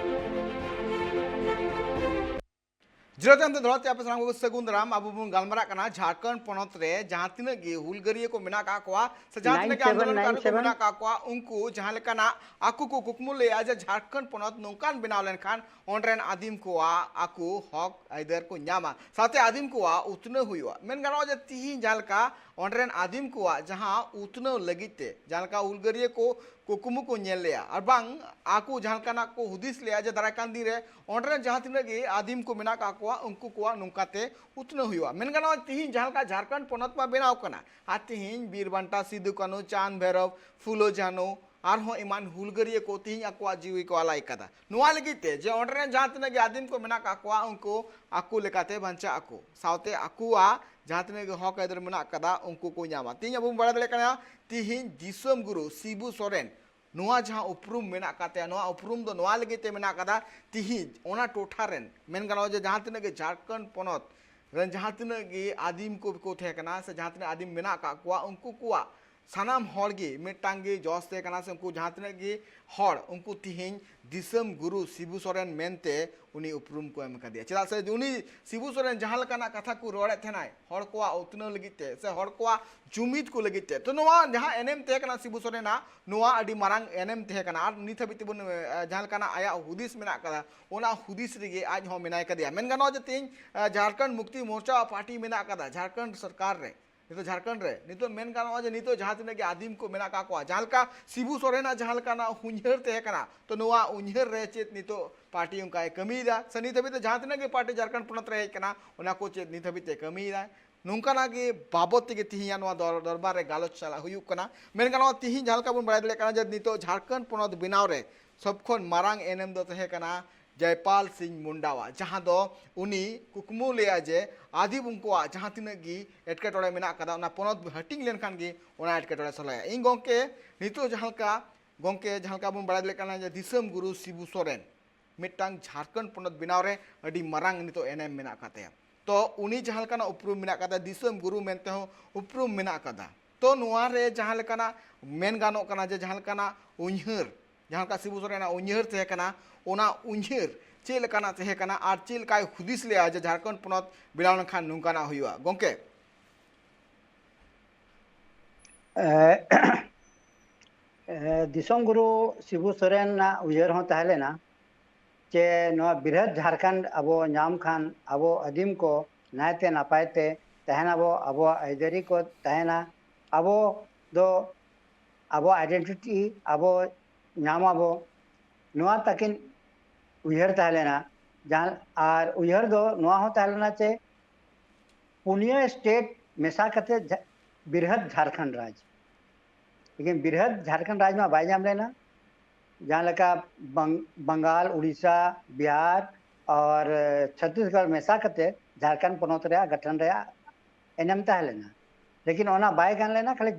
ᱡᱤᱨᱟᱹᱣ ᱛᱟᱭᱚᱢ ᱛᱮ ᱫᱚᱦᱲᱟ ᱛᱮ ᱟᱯᱮ ᱥᱟᱱᱟᱢ ᱠᱚ ᱥᱟᱹᱜᱩᱱ ᱫᱟᱨᱟᱢ᱾ ᱟᱵᱚ ᱵᱚᱱ ᱜᱟᱞᱢᱟᱨᱟᱜ ᱠᱟᱱᱟ ᱡᱷᱟᱲᱠᱷᱚᱸᱰ ᱯᱚᱱᱚᱛ ᱨᱮ ᱡᱟᱦᱟᱸ ᱛᱤᱱᱟᱹᱜ ᱜᱮ ᱦᱩᱞᱜᱟᱹᱨᱤᱭᱟᱹ ᱠᱚ ᱢᱮᱱᱟᱜ ᱠᱟᱜ ᱠᱚᱣᱟ ᱥᱮ ᱡᱟᱦᱟᱸ ᱛᱤᱱᱟᱹᱜ ᱜᱮ ᱟᱱᱫᱳᱞᱚᱱᱠᱟᱨᱤ ᱠᱚ ᱢᱮᱱᱟᱜ ᱠᱟᱜ ᱠᱚᱣᱟ, ᱩᱱᱠᱩ ᱡᱟᱦᱟᱸ ᱞᱮᱠᱟᱱᱟᱜ ᱟᱠᱚ ᱠᱚ ᱠᱩᱠᱢᱩ ᱞᱮᱜᱼᱟ ᱡᱮ ᱡᱷᱟᱲᱠᱷᱚᱸᱰ ᱯᱚᱱᱚᱛ ᱱᱚᱝᱠᱟᱱ ᱵᱮᱱᱟᱣ ᱞᱮᱱᱠᱷᱟᱱ ᱚᱸᱰᱮ ᱨᱮᱱ ᱟᱹᱫᱤᱢ ᱠᱚᱣᱟᱜ ᱟᱠᱚ ᱦᱚᱠ ᱟᱹᱭᱫᱟᱹᱨ ᱠᱚ ᱧᱟᱢᱟ, ᱥᱟᱶᱛᱮ ᱟᱹᱫᱤᱢ ᱠᱚᱣᱟᱜ ᱩᱛᱱᱟᱹᱣ ᱦᱩᱭᱩᱜᱼᱟ᱾ ᱢᱮᱱ ᱜᱟᱱᱚᱜᱼᱟ ᱡᱮ ᱛᱤᱦᱤᱧ ᱡᱟᱦᱟᱸ ᱞᱮᱠᱟ ᱚᱸᱰᱮ ᱨᱮᱱ ᱟᱹᱫᱤᱢ ᱠᱚᱣᱟᱜ ᱡᱟᱦᱟᱸ ᱩᱛᱱᱟᱹᱣ ᱞᱟᱹᱜᱤᱫ ᱛᱮ ᱡᱟᱦᱟᱸ ᱞᱮᱠᱟ ᱦᱩᱞᱜᱟᱹᱨᱤᱭᱟᱹ ᱠᱚ ᱠᱩᱠᱢᱩ ᱠᱚ ᱧᱮᱞ ᱞᱮᱜᱼᱟ, ᱟᱨ ᱵᱟᱝ ᱟᱠᱚ ᱡᱟᱦᱟᱸ ᱞᱮᱠᱟᱱᱟᱜ ᱠᱚ ᱦᱩᱫᱤᱥ ᱞᱮᱜᱼᱟ ᱡᱮ ᱫᱟᱨᱟᱭ ᱠᱟᱱ ᱫᱤᱱ ᱨᱮ ᱚᱸᱰᱮ ᱨᱮᱱ ᱡᱟᱦᱟᱸ ᱛᱤᱱᱟᱹᱜ ᱜᱮ ᱟᱹᱫᱤᱢ ᱠᱚ ᱢᱮᱱᱟᱜ ᱠᱟᱜ ᱠᱚᱣᱟ, ᱩᱱᱠᱩ ᱠᱚᱣᱟᱜ ᱱᱚᱝᱠᱟ ᱛᱮ ᱩᱛᱱᱟᱹᱣ ᱦᱩᱭᱩᱜᱼᱟ᱾ ᱢᱮᱱ ᱜᱟᱱᱚᱜᱼᱟ, ᱛᱤᱦᱤᱧ ᱡᱟᱦᱟᱸ ᱞᱮᱠᱟ ᱡᱷᱟᱲᱠᱷᱚᱸᱰ ᱯᱚᱱᱚᱛ ᱢᱟ ᱵᱮᱱᱟᱣ ᱠᱟᱱᱟ, ᱟᱨ ᱛᱤᱦᱤᱧ ᱵᱤᱨ ᱵᱟᱱᱴᱟ, ᱥᱤᱫᱩ ᱠᱟᱹᱱᱦᱩ, ᱪᱟᱸᱫᱽ ᱵᱷᱟᱭᱨᱚᱵᱽ, ᱯᱷᱩᱞᱳ ᱡᱷᱟᱱᱳ, ᱟᱨᱦᱚᱸ ᱮᱢᱟᱱ ᱦᱩᱞᱜᱟᱹᱨᱤᱭᱟᱹ ᱠᱚ ᱛᱤᱦᱤᱧ ᱟᱠᱚᱣᱟᱜ ᱡᱤᱣᱤ ᱠᱚ ᱟᱞᱟᱭ ᱠᱟᱫᱟ᱾ ᱱᱚᱣᱟ ᱞᱟᱹᱜᱤᱫ ᱛᱮ ᱡᱮ ᱚᱸᱰᱮ ᱨᱮᱱ ᱡᱟᱦᱟᱸ ᱛᱤᱱᱟᱹᱜ ᱜᱮ ᱟᱹᱫᱤᱢ ᱠᱚ ᱢᱮᱱᱟᱜ ᱠᱟᱜ ᱠᱚᱣᱟ, ᱩᱱᱠᱩ ᱟᱠᱚ ᱞᱮᱠᱟᱛᱮ ᱵᱟᱧᱪᱟᱜ ᱟᱠᱚ, ᱥᱟᱶᱛᱮ ᱟᱠᱚᱣᱟᱜ ᱡᱟᱦᱟᱸ ᱛᱤᱱᱟᱹᱜ ᱜᱮ ᱦᱚᱠ ᱟᱹᱭᱫᱟᱹᱨ ᱢᱮᱱᱟᱜ ᱠᱟᱫᱟ, ᱩᱱᱠᱩ ᱠᱚ ᱧᱟᱢᱟ᱾ ᱛᱤᱦᱤᱧ ᱟᱵᱚ ᱵᱚᱱ ᱵᱟᱲᱟᱭ ᱫᱟᱲᱮᱭᱟᱜ ᱠᱟᱱᱟ, ᱛᱤᱦᱤᱧ ᱫᱤᱥᱚᱢ ᱜᱩᱨᱩ ᱥᱤᱵᱩ ᱥᱚᱨᱮᱱ ᱱᱚᱣᱟ ᱡᱟᱦᱟᱸ ᱩᱯᱨᱩᱢ ᱢᱮᱱᱟᱜ ᱟᱠᱟᱫ ᱛᱟᱭᱟ, ᱱᱚᱣᱟ ᱩᱯᱨᱩᱢ ᱫᱚ ᱱᱚᱣᱟ ᱞᱟᱹᱜᱤᱫ ᱛᱮ ᱢᱮᱱᱟᱜ ᱟᱠᱟᱫᱟ, ᱛᱤᱦᱤᱧ ᱚᱱᱟ ᱴᱚᱴᱷᱟ ᱨᱮᱱ, ᱢᱮᱱ ᱜᱟᱱᱚᱜᱼᱟ ᱡᱮ ᱡᱟᱦᱟᱸ ᱛᱤᱱᱟᱹᱜ ᱜᱮ ᱡᱷᱟᱲᱠᱷᱚᱸᱰ ᱯᱚᱱᱚᱛ ᱨᱮᱱ ᱡᱟᱦᱟᱸ ᱛᱤᱱᱟᱹᱜ ᱜᱮ ᱟᱹᱫᱤᱢ ᱠᱚ ᱠᱚ ᱛᱟᱦᱮᱸ ᱠᱟᱱᱟ ᱥᱮ ᱡᱟᱦᱟᱸ ᱛᱤᱱᱟᱹᱜ ᱟᱹᱫᱤᱢ ᱢᱮᱱᱟᱜ ᱟᱠᱟᱫ ᱠᱚᱣᱟ, ᱩᱱᱠᱩ ᱠᱚᱣᱟᱜ ᱥᱟᱱᱟᱢ ᱦᱚᱲ ᱜᱮ ᱢᱤᱫᱴᱟᱝ ᱜᱮ ᱡᱚᱥ ᱛᱟᱦᱮᱸ ᱠᱟᱱᱟ, ᱥᱮ ᱩᱱᱠᱩ ᱡᱟᱦᱟᱸ ᱛᱤᱱᱟᱹᱜ ᱜᱮ ᱦᱚᱲ, ᱩᱱᱠᱩ ᱛᱤᱦᱤᱧ ᱫᱤᱥᱚᱢ ᱜᱩᱨᱩ ᱥᱤᱵᱩ ᱥᱚᱨᱮᱱ ᱢᱮᱱᱛᱮ ᱩᱱᱤ ᱩᱯᱨᱩᱢ ᱠᱚ ᱮᱢ ᱠᱟᱫᱮᱭᱟ᱾ ᱪᱮᱫᱟᱜ ᱥᱮ ᱩᱱᱤ ᱥᱤᱵᱩ ᱥᱚᱨᱮᱱ ᱡᱟᱦᱟᱸ ᱞᱮᱠᱟᱱᱟᱜ ᱠᱟᱛᱷᱟ ᱠᱚ ᱨᱚᱲᱮᱫ ᱛᱟᱦᱮᱱᱟᱭ ᱦᱚᱲ ᱠᱚᱣᱟᱜ ᱩᱛᱱᱟᱹᱣ ᱞᱟᱹᱜᱤᱫ ᱛᱮ ᱥᱮ ᱦᱚᱲ ᱠᱚᱣᱟᱜ ᱡᱩᱢᱤᱫ ᱠᱚ ᱞᱟᱹᱜᱤᱫ ᱛᱮ, ᱛᱚ ᱱᱚᱣᱟ ᱡᱟᱦᱟᱸ ᱮᱱᱮᱢ ᱛᱟᱦᱮᱸ ᱠᱟᱱᱟ ᱥᱤᱵᱩ ᱥᱚᱨᱮᱱᱟᱜ, ᱱᱚᱣᱟ ᱟᱹᱰᱤ ᱢᱟᱨᱟᱝ ᱮᱱᱮᱢ ᱛᱟᱦᱮᱸ ᱠᱟᱱᱟ᱾ ᱟᱨ ᱱᱤᱛ ᱦᱟᱹᱵᱤᱡ ᱛᱮᱵᱚᱱ, ᱮ, ᱡᱟᱦᱟᱸ ᱞᱮᱠᱟᱱᱟᱜ ᱟᱭᱟᱜ ᱦᱩᱫᱤᱥ ᱢᱮᱱᱟᱜ ᱠᱟᱫᱟ, ᱚᱱᱟ ᱦᱩᱫᱤᱥ ᱨᱮᱜᱮ ᱟᱡ ᱦᱚᱸ ᱢᱮᱱᱟᱭ ᱠᱟᱫᱮᱭᱟ᱾ ᱢᱮᱱ ᱜᱟᱱᱚᱜᱼᱟ ᱡᱮ ᱛᱮᱦᱮᱧ, ᱮ, ᱡᱷᱟᱲᱠᱷᱚᱸᱰ ᱢᱩᱠᱛᱤ ᱢᱳᱨᱪᱟ ᱯᱟᱨᱴᱤ ᱢᱮᱱᱟᱜ ᱠᱟᱫᱟ ᱡᱷᱟᱲᱠᱷᱚᱸᱰ ᱥᱚᱨᱠᱟᱨ ᱨᱮ, ᱱᱤᱛᱚᱜ ᱡᱷᱟᱲᱠᱷᱚᱸᱰ ᱨᱮ ᱱᱤᱛᱚᱜ ᱢᱮᱱ ᱜᱟᱱᱚᱜᱼᱟ ᱡᱮ ᱱᱤᱛᱚᱜ ᱡᱟᱦᱟᱸ ᱛᱤᱱᱟᱹᱜ ᱜᱮ ᱟᱹᱫᱤᱢ ᱠᱚ ᱢᱮᱱᱟᱜ ᱠᱟᱜ ᱠᱚᱣᱟ, ᱡᱟᱦᱟᱸ ᱞᱮᱠᱟ ᱥᱤᱵᱩ ᱥᱚᱨᱮᱱᱟᱜ ᱡᱟᱦᱟᱸ ᱞᱮᱠᱟᱱᱟᱜ ᱩᱭᱦᱟᱹᱨ ᱛᱟᱦᱮᱸ ᱠᱟᱱᱟ, ᱛᱚ ᱱᱚᱣᱟ ᱩᱭᱦᱟᱹᱨ ᱨᱮ ᱪᱮᱫ ᱱᱤᱛᱚᱜ ᱯᱟᱨᱴᱤ ᱚᱱᱠᱟᱭ ᱠᱟᱹᱢᱤᱭᱮᱫᱟ? ᱥᱮ ᱱᱤᱛ ᱦᱟᱹᱵᱤᱡ ᱛᱮ ᱡᱟᱦᱟᱸ ᱛᱤᱱᱟᱹᱜ ᱜᱮ ᱯᱟᱨᱴᱤ ᱡᱷᱟᱲᱠᱷᱚᱸᱰ ᱯᱚᱱᱚᱛ ᱨᱮ ᱦᱮᱡ ᱠᱟᱱᱟ, ᱚᱱᱟ ᱠᱚ ᱪᱮᱫ ᱱᱤᱛ ᱦᱟᱹᱵᱤᱡ ᱛᱮ ᱠᱟᱹᱢᱤᱭᱮᱫᱟ? ᱱᱚᱝᱠᱟᱱᱟᱜ ᱜᱮ ᱵᱟᱵᱚᱫ ᱛᱮᱜᱮ ᱛᱤᱦᱤᱧᱟᱜ ᱱᱚᱣᱟ ᱫᱚᱨ-, ᱫᱚᱨᱵᱟᱨ ᱨᱮ ᱜᱟᱞᱚᱪ ᱪᱟᱞᱟᱜ ᱦᱩᱭᱩᱜ ᱠᱟᱱᱟ᱾ ᱢᱮᱱ ᱜᱟᱱᱚᱜᱼᱟ, ᱛᱤᱦᱤᱧ ᱡᱟᱦᱟᱸ ᱞᱮᱠᱟ ᱵᱚᱱ ᱵᱟᱲᱟᱭ ᱫᱟᱲᱮᱭᱟᱜ ᱠᱟᱱᱟ ᱡᱮ ᱱᱤᱛᱚᱜ ᱡᱷᱟᱲᱠᱷᱚᱸᱰ ᱯᱚᱱᱚᱛ ᱵᱮᱱᱟᱣ ᱨᱮ ᱥᱚᱵ ᱠᱷᱚᱱ ᱢᱟᱨᱟᱝ ᱮᱱᱮᱢ ᱫᱚ ᱛᱟᱦᱮᱸ ᱠᱟᱱᱟ ᱡᱚᱭᱯᱟᱞ ᱥᱤᱝ ᱢᱩᱱᱰᱟᱣᱟᱜ, ᱡᱟᱦᱟᱸ ᱫᱚ ᱩᱱᱤ ᱠᱩᱠᱢᱩ ᱞᱮᱫᱼᱟ ᱡᱮ ᱟᱹᱫᱤᱢ ᱩᱱᱠᱩᱣᱟᱜ ᱡᱟᱦᱟᱸ ᱛᱤᱱᱟᱹᱜ ᱜᱮ ᱮᱴᱠᱮᱴᱚᱬᱮ ᱢᱮᱱᱟᱜ ᱠᱟᱫᱟ, ᱚᱱᱟ ᱯᱚᱱᱚᱛ ᱦᱟᱹᱴᱤᱧ ᱞᱮᱱᱠᱷᱟᱱ ᱜᱮ ᱚᱱᱟ ᱮᱴᱠᱮᱴᱚᱬᱮ ᱥᱚᱞᱦᱮᱜᱼᱟ᱾ ᱤᱧ ᱜᱚᱢᱠᱮ, ᱱᱤᱛᱚᱜ ᱡᱟᱦᱟᱸ ᱞᱮᱠᱟ, ᱜᱚᱢᱠᱮ, ᱡᱟᱦᱟᱸ ᱞᱮᱠᱟ ᱵᱚᱱ ᱵᱟᱲᱟᱭ ᱫᱟᱲᱮᱭᱟᱜ ᱠᱟᱱᱟ ᱡᱮ ᱫᱤᱥᱚᱢ ᱜᱩᱨᱩ ᱥᱤᱵᱩ ᱥᱚᱨᱮᱱ ᱢᱤᱫᱴᱟᱝ ᱡᱷᱟᱲᱠᱷᱚᱸᱰ ᱯᱚᱱᱚᱛ ᱵᱮᱱᱟᱣ ᱨᱮ ᱟᱹᱰᱤ ᱢᱟᱨᱟᱝ ᱱᱤᱛᱚᱜ ᱮᱱᱮᱢ ᱢᱮᱱᱟᱜ ᱟᱠᱟᱫ ᱛᱟᱭᱟ᱾ ᱛᱚ ᱩᱱᱤ ᱡᱟᱦᱟᱸ ᱞᱮᱠᱟᱱᱟᱜ ᱩᱯᱨᱩᱢ ᱢᱮᱱᱟᱜ ᱟᱠᱟᱫᱟ, ᱫᱤᱥᱚᱢ ᱜᱩᱨᱩ ᱢᱮᱱᱛᱮ ᱦᱚᱸ ᱩᱯᱨᱩᱢ ᱢᱮᱱᱟᱜ ᱟᱠᱟᱫᱟ᱾ ᱛᱚ ᱱᱚᱣᱟ ᱨᱮ ᱡᱟᱦᱟᱸ ᱞᱮᱠᱟᱱᱟᱜ ᱢᱮᱱ ᱜᱟᱱᱚᱜ ᱠᱟᱱᱟ ᱡᱮ ᱡᱟᱦᱟᱸ ᱞᱮᱠᱟᱱᱟᱜ ᱩᱭᱦᱟᱹᱨ, ᱡᱟᱦᱟᱸ ᱞᱮᱠᱟ ᱥᱤᱵᱩ ᱥᱚᱨᱮᱱᱟᱜ ᱩᱭᱦᱟᱹᱨ ᱛᱟᱦᱮᱸ ᱠᱟᱱᱟ, ᱚᱱᱟ ᱩᱭᱦᱟᱹᱨ ᱪᱮᱫ ᱞᱮᱠᱟᱱᱟᱜ ᱛᱟᱦᱮᱸ ᱠᱟᱱᱟ ᱟᱨ ᱪᱮᱫ ᱞᱮᱠᱟᱭ ᱦᱩᱫᱤᱥ ᱞᱮᱜᱼᱟ ᱡᱮ ᱡᱷᱟᱲᱠᱷᱚᱸᱰ ᱯᱚᱱᱚᱛ ᱵᱮᱱᱟᱣ ᱞᱮᱱᱠᱷᱟᱱ ᱱᱚᱝᱠᱟᱱᱟᱜ ᱦᱩᱭᱩᱜᱼᱟ? ᱜᱚᱢᱠᱮ᱾ ᱮ, ᱮ, ᱫᱤᱥᱚᱢ ᱜᱩᱨᱩ ᱥᱤᱵᱩ ᱥᱚᱨᱮᱱᱟᱜ ᱩᱭᱦᱟᱹᱨ ᱦᱚᱸ ᱛᱟᱦᱮᱸ ᱞᱮᱱᱟ ᱡᱮ ᱱᱚᱣᱟ ᱵᱨᱤᱦᱚᱫ ᱡᱷᱟᱲᱠᱷᱚᱸᱰ ᱟᱵᱚ ᱧᱟᱢ ᱠᱷᱟᱱ ᱟᱵᱚ ᱟᱹᱫᱤᱢ ᱠᱚ ᱱᱟᱭᱛᱮ ᱱᱟᱯᱟᱭ ᱛᱮ ᱛᱟᱦᱮᱱᱟᱵᱚ, ᱟᱵᱚᱣᱟᱜ ᱟᱹᱭᱫᱟᱹᱨᱤ ᱠᱚ ᱛᱟᱦᱮᱱᱟ, ᱟᱵᱚ ᱫᱚ ᱟᱵᱚᱣᱟᱜ identity ᱟᱵᱚ ᱧᱟᱢ ᱟᱵᱚ, ᱱᱚᱣᱟ ᱛᱟᱹᱠᱤᱱ ᱩᱭᱦᱟᱹᱨ ᱛᱟᱦᱮᱸ ᱞᱮᱱᱟ᱾ ᱡᱟᱦᱟᱸ, ᱟᱨ ᱩᱭᱦᱟᱹᱨ ᱫᱚ ᱱᱚᱣᱟ ᱦᱚᱸ ᱛᱟᱦᱮᱸ ᱞᱮᱱᱟ ᱡᱮ ᱯᱩᱱᱭᱟᱹ state ᱢᱮᱥᱟ ᱠᱟᱛᱮ ᱡᱷᱟ-, ᱵᱨᱤᱦᱚᱫ ᱡᱷᱟᱲᱠᱷᱚᱸᱰ ᱨᱟᱡᱽ᱾ ᱞᱮᱠᱤᱱ ᱵᱨᱤᱦᱚᱫ ᱡᱷᱟᱲᱠᱷᱚᱸᱰ ᱨᱟᱡᱽ ᱢᱟ ᱵᱟᱭ ᱧᱟᱢ ᱞᱮᱱᱟ᱾ ᱡᱟᱦᱟᱸ ᱞᱮᱠᱟ ᱵᱟᱝ-, ᱵᱟᱝᱜᱟᱞ, ᱩᱲᱤᱥᱥᱟ, ᱵᱤᱦᱟᱨ ᱟᱨ ᱪᱷᱚᱛᱤᱥᱜᱚᱲ ᱢᱮᱥᱟ ᱠᱟᱛᱮ ᱡᱷᱟᱲᱠᱷᱚᱸᱰ ᱯᱚᱱᱚᱛ ᱨᱮᱭᱟᱜ ᱜᱚᱴᱷᱚᱱ ᱨᱮᱭᱟᱜ ᱮᱱᱮᱢ ᱛᱟᱦᱮᱸ ᱞᱮᱱᱟ᱾ ᱞᱮᱠᱤᱱ ᱚᱱᱟ ᱵᱟᱭ ᱜᱟᱱ ᱞᱮᱱᱟ, ᱠᱷᱟᱹᱞᱤ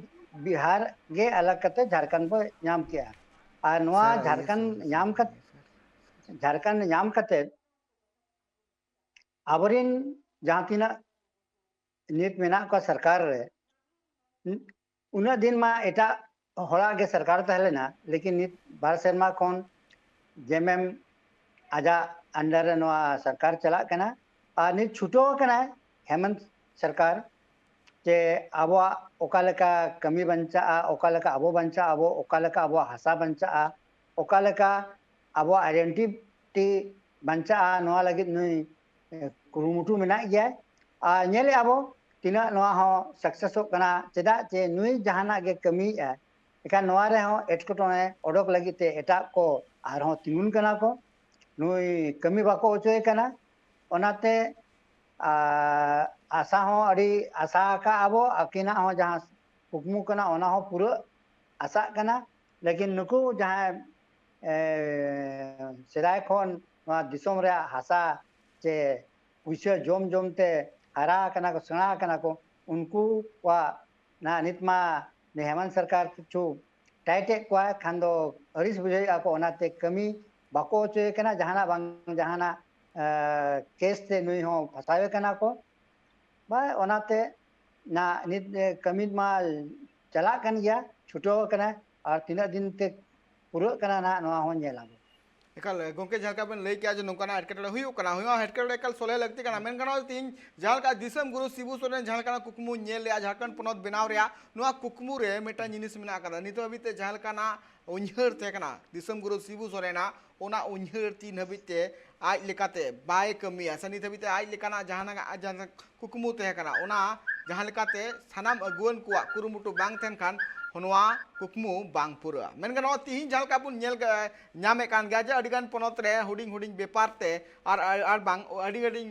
ᱵᱤᱦᱟᱨ ᱜᱮ ᱟᱞᱟᱜᱽ ᱠᱟᱛᱮ ᱡᱷᱟᱲᱠᱷᱚᱸᱰ ᱵᱚ ᱧᱟᱢ ᱠᱮᱜᱼᱟ᱾ ᱟᱨ ᱱᱚᱣᱟ ᱡᱷᱟᱲᱠᱷᱚᱸᱰ ᱧᱟᱢ ᱠᱟᱛᱮ, ᱡᱷᱟᱲᱠᱷᱚᱸᱰ ᱧᱟᱢ ᱠᱟᱛᱮ ᱟᱵᱚᱨᱮᱱ ᱡᱟᱦᱟᱸ ᱛᱤᱱᱟᱹᱜ ᱱᱤᱛ ᱢᱮᱱᱟᱜ ᱠᱚᱣᱟ ᱥᱚᱨᱠᱟᱨ ᱨᱮ, ᱩᱱᱟᱹᱜ ᱫᱤᱱ ᱢᱟ ᱮᱴᱟᱜ ᱦᱚᱲᱟᱜ ᱜᱮ ᱥᱚᱨᱠᱟᱨ ᱛᱟᱦᱮᱸ ᱞᱮᱱᱟ, ᱞᱮᱠᱤᱱ ᱱᱤᱛ ᱵᱟᱨ ᱥᱮᱨᱢᱟ ᱠᱷᱚᱱ ᱡᱮᱢᱮᱢ ᱟᱡᱟᱜ under ᱨᱮ ᱱᱚᱣᱟ ᱥᱚᱨᱠᱟᱨ ᱪᱟᱞᱟᱜ ᱠᱟᱱᱟ᱾ ᱟᱨ ᱱᱤᱛ ᱪᱷᱩᱴᱟᱹᱣ ᱟᱠᱟᱱᱟᱭ ᱦᱮᱢᱚᱱᱛ ᱥᱚᱨᱠᱟᱨ ᱡᱮ ᱟᱵᱚᱣᱟᱜ ᱚᱠᱟ ᱞᱮᱠᱟ ᱠᱟᱹᱢᱤ ᱵᱟᱧᱪᱟᱜᱼᱟ, ᱚᱠᱟ ᱞᱮᱠᱟ ᱟᱵᱚ ᱵᱟᱧᱪᱟᱜᱼᱟ, ᱟᱵᱚ ᱚᱠᱟ ᱞᱮᱠᱟ ᱟᱵᱚᱣᱟᱜ ᱦᱟᱥᱟ ᱵᱟᱧᱪᱟᱜᱼᱟ, ᱚᱠᱟ ᱞᱮᱠᱟ ᱟᱵᱚᱣᱟᱜ identity ᱵᱟᱧᱪᱟᱜᱼᱟ, ᱱᱚᱣᱟ ᱞᱟᱹᱜᱤᱫ ᱱᱩᱭ ᱠᱩᱨᱩᱢᱩᱴᱩ ᱢᱮᱱᱟᱜ ᱜᱮᱭᱟ᱾ ᱟᱨ ᱧᱮᱞᱮᱫᱼᱟ ᱵᱚ ᱛᱤᱱᱟᱹᱜ ᱱᱚᱣᱟ ᱦᱚᱸ successᱚᱜ ᱠᱟᱱᱟ᱾ ᱪᱮᱫᱟᱜ ᱡᱮ ᱱᱩᱭ ᱡᱟᱦᱟᱱᱟᱜ ᱜᱮ ᱠᱟᱹᱢᱤᱭᱮᱫᱼᱟ, ᱮᱱᱠᱷᱟᱱ ᱱᱚᱣᱟ ᱨᱮᱦᱚᱸ ᱮᱴᱠᱮᱴᱚᱬᱮ ᱚᱰᱚᱠ ᱞᱟᱹᱜᱤᱫ ᱛᱮ ᱮᱴᱟᱜ ᱠᱚ ᱟᱨᱦᱚᱸ ᱛᱤᱸᱜᱩᱱ ᱠᱟᱱᱟ ᱠᱚ, ᱱᱩᱭ ᱠᱟᱹᱢᱤ ᱵᱟᱠᱚ ᱚᱪᱚᱭᱮ ᱠᱟᱱᱟ᱾ ᱚᱱᱟᱛᱮ ᱟᱨ ᱟᱥᱟ ᱦᱚᱸ ᱟᱹᱰᱤ ᱟᱥᱟ ᱟᱠᱟᱫ ᱟᱵᱚ, ᱟᱹᱠᱤᱱᱟᱜ ᱦᱚᱸ ᱡᱟᱦᱟᱸ ᱠᱩᱠᱢᱩ ᱠᱟᱱᱟ ᱚᱱᱟ ᱦᱚᱸ ᱯᱩᱨᱟᱹᱜ ᱟᱥᱟᱜ ᱠᱟᱱᱟ᱾ ᱞᱮᱠᱤᱱ ᱱᱩᱠᱩ ᱡᱟᱦᱟᱸᱭ ᱮ, ᱥᱮᱫᱟᱭ ᱠᱷᱚᱱ ᱱᱚᱣᱟ ᱫᱤᱥᱚᱢ ᱨᱮᱭᱟᱜ ᱦᱟᱥᱟ ᱪᱮ ᱯᱩᱭᱥᱟᱹ ᱡᱚᱢ ᱡᱚᱢ ᱛᱮ ᱦᱟᱨᱟ ᱟᱠᱟᱱᱟ ᱠᱚ, ᱥᱮᱬᱟ ᱟᱠᱟᱱᱟ ᱠᱚ, ᱩᱱᱠᱩᱣᱟᱜ ᱱᱟᱦᱟᱜ ᱱᱤᱛ ᱢᱟ ᱱᱩᱭ ᱦᱮᱢᱚᱱᱛ ᱥᱚᱨᱠᱟᱨ ᱠᱤᱪᱷᱩ tight ᱮᱫ ᱠᱚᱣᱟ, ᱠᱷᱟᱱ ᱫᱚ ᱟᱹᱲᱤᱥ ᱵᱩᱡᱷᱟᱹᱣᱮᱫᱼᱟ ᱠᱚ, ᱚᱱᱟᱛᱮ ᱠᱟᱹᱢᱤ ᱵᱟᱠᱚ ᱦᱚᱪᱚᱭᱮ ᱠᱟᱱᱟ᱾ ᱡᱟᱦᱟᱱᱟᱜ ᱵᱟᱝ ᱡᱟᱦᱟᱱᱟᱜ ᱮ, case ᱛᱮ ᱱᱩᱭ ᱦᱚᱸ ᱯᱷᱟᱸᱥᱟᱣᱮ ᱠᱟᱱᱟ ᱠᱚ᱾ ᱵᱟ, ᱚᱱᱟᱛᱮ ᱱᱟ ᱱᱤᱛ ᱮ, ᱠᱟᱹᱢᱤ ᱢᱟ ᱪᱟᱞᱟᱜ ᱠᱟᱱ ᱜᱮᱭᱟ, ᱪᱷᱩᱴᱟᱹᱣ ᱟᱠᱟᱱᱟ, ᱟᱨ ᱛᱤᱱᱟᱹᱜ ᱫᱤᱱ ᱛᱮ ᱯᱩᱨᱟᱹᱜ ᱠᱟᱱᱟ ᱱᱟᱦᱟᱜ ᱱᱚᱣᱟ ᱦᱚᱸ ᱧᱮᱞ ᱟᱵᱚ᱾ ᱮᱠᱟᱞ, ᱜᱚᱢᱠᱮ, ᱡᱟᱦᱟᱸ ᱞᱮᱠᱟ ᱵᱮᱱ ᱞᱟᱹᱭ ᱠᱮᱜᱼᱟ ᱡᱮ ᱱᱚᱝᱠᱟᱱᱟᱜ ᱮᱴᱠᱮᱴᱚᱬᱮ ᱦᱩᱭᱩᱜ ᱠᱟᱱᱟ, ᱦᱩᱭᱩᱜᱼᱟ, ᱮᱴᱠᱮᱴᱚᱬᱮ ᱮᱠᱟᱞ ᱥᱚᱞᱦᱮ ᱞᱟᱹᱠᱛᱤ ᱠᱟᱱᱟ᱾ ᱢᱮᱱ ᱜᱟᱱᱚᱜᱼᱟ, ᱛᱮᱦᱮᱧ ᱡᱟᱦᱟᱸ ᱞᱮᱠᱟ ᱫᱤᱥᱚᱢ ᱜᱩᱨᱩ ᱥᱤᱵᱩ ᱥᱚᱨᱮᱱ ᱡᱟᱦᱟᱸ ᱞᱮᱠᱟᱱᱟᱜ ᱠᱩᱠᱢᱩ ᱧᱮᱞ ᱞᱮᱜᱼᱟ ᱡᱷᱟᱲᱠᱷᱚᱸᱰ ᱯᱚᱱᱚᱛ ᱵᱮᱱᱟᱣ ᱨᱮᱭᱟᱜ, ᱱᱚᱣᱟ ᱠᱩᱠᱢᱩ ᱨᱮ ᱢᱤᱫᱴᱟᱝ ᱡᱤᱱᱤᱥ ᱢᱮᱱᱟᱜ ᱟᱠᱟᱫᱟ, ᱱᱤᱛᱚᱜ ᱦᱟᱹᱵᱤᱡ ᱛᱮ ᱡᱟᱦᱟᱸ ᱞᱮᱠᱟᱱᱟᱜ ᱩᱭᱦᱟᱹᱨ ᱛᱟᱦᱮᱸ ᱠᱟᱱᱟ ᱫᱤᱥᱚᱢ ᱜᱩᱨᱩ ᱥᱤᱵᱩ ᱥᱚᱨᱮᱱᱟᱜ, ᱚᱱᱟ ᱩᱭᱦᱟᱹᱨ ᱛᱤᱱ ᱦᱟᱹᱵᱤᱡ ᱛᱮ ᱟᱡ ᱞᱮᱠᱟᱛᱮ ᱵᱟᱭ ᱠᱟᱹᱢᱤᱭᱟ, ᱥᱮ ᱱᱤᱛ ᱦᱟᱹᱵᱤᱡ ᱛᱮ ᱟᱡ ᱞᱮᱠᱟᱱᱟᱜ ᱡᱟᱦᱟᱱᱟᱜ ᱡᱟᱦᱟᱸ ᱠᱩᱠᱢᱩ ᱛᱟᱦᱮᱸ ᱠᱟᱱᱟ, ᱚᱱᱟ ᱡᱟᱦᱟᱸ ᱞᱮᱠᱟᱛᱮ ᱥᱟᱱᱟᱢ ᱟᱹᱜᱩᱣᱟᱹᱱ ᱠᱚᱣᱟᱜ ᱠᱩᱨᱩᱢᱩᱴᱩ ᱵᱟᱝ ᱛᱟᱦᱮᱱ ᱠᱷᱟᱱ, ᱱᱚᱣᱟ ᱠᱩᱠᱢᱩ ᱵᱟᱝ ᱯᱩᱨᱟᱹᱜᱼᱟ᱾ ᱢᱮᱱ ᱜᱟᱱᱚᱜᱼᱟ, ᱛᱤᱦᱤᱧ ᱡᱟᱦᱟᱸ ᱞᱮᱠᱟ ᱵᱚᱱ ᱧᱮᱞ ᱜᱟ-, ᱧᱟᱢᱮᱫ ᱠᱟᱱ ᱜᱮᱭᱟ ᱡᱮ ᱟᱹᱰᱤᱜᱟᱱ ᱯᱚᱱᱚᱛ ᱨᱮ ᱦᱩᱰᱤᱧ ᱦᱩᱰᱤᱧ ᱵᱮᱯᱟᱨ ᱛᱮ ᱟᱨ, ᱟᱨ, ᱟᱨ ᱵᱟᱝ ᱟᱹᱰᱤ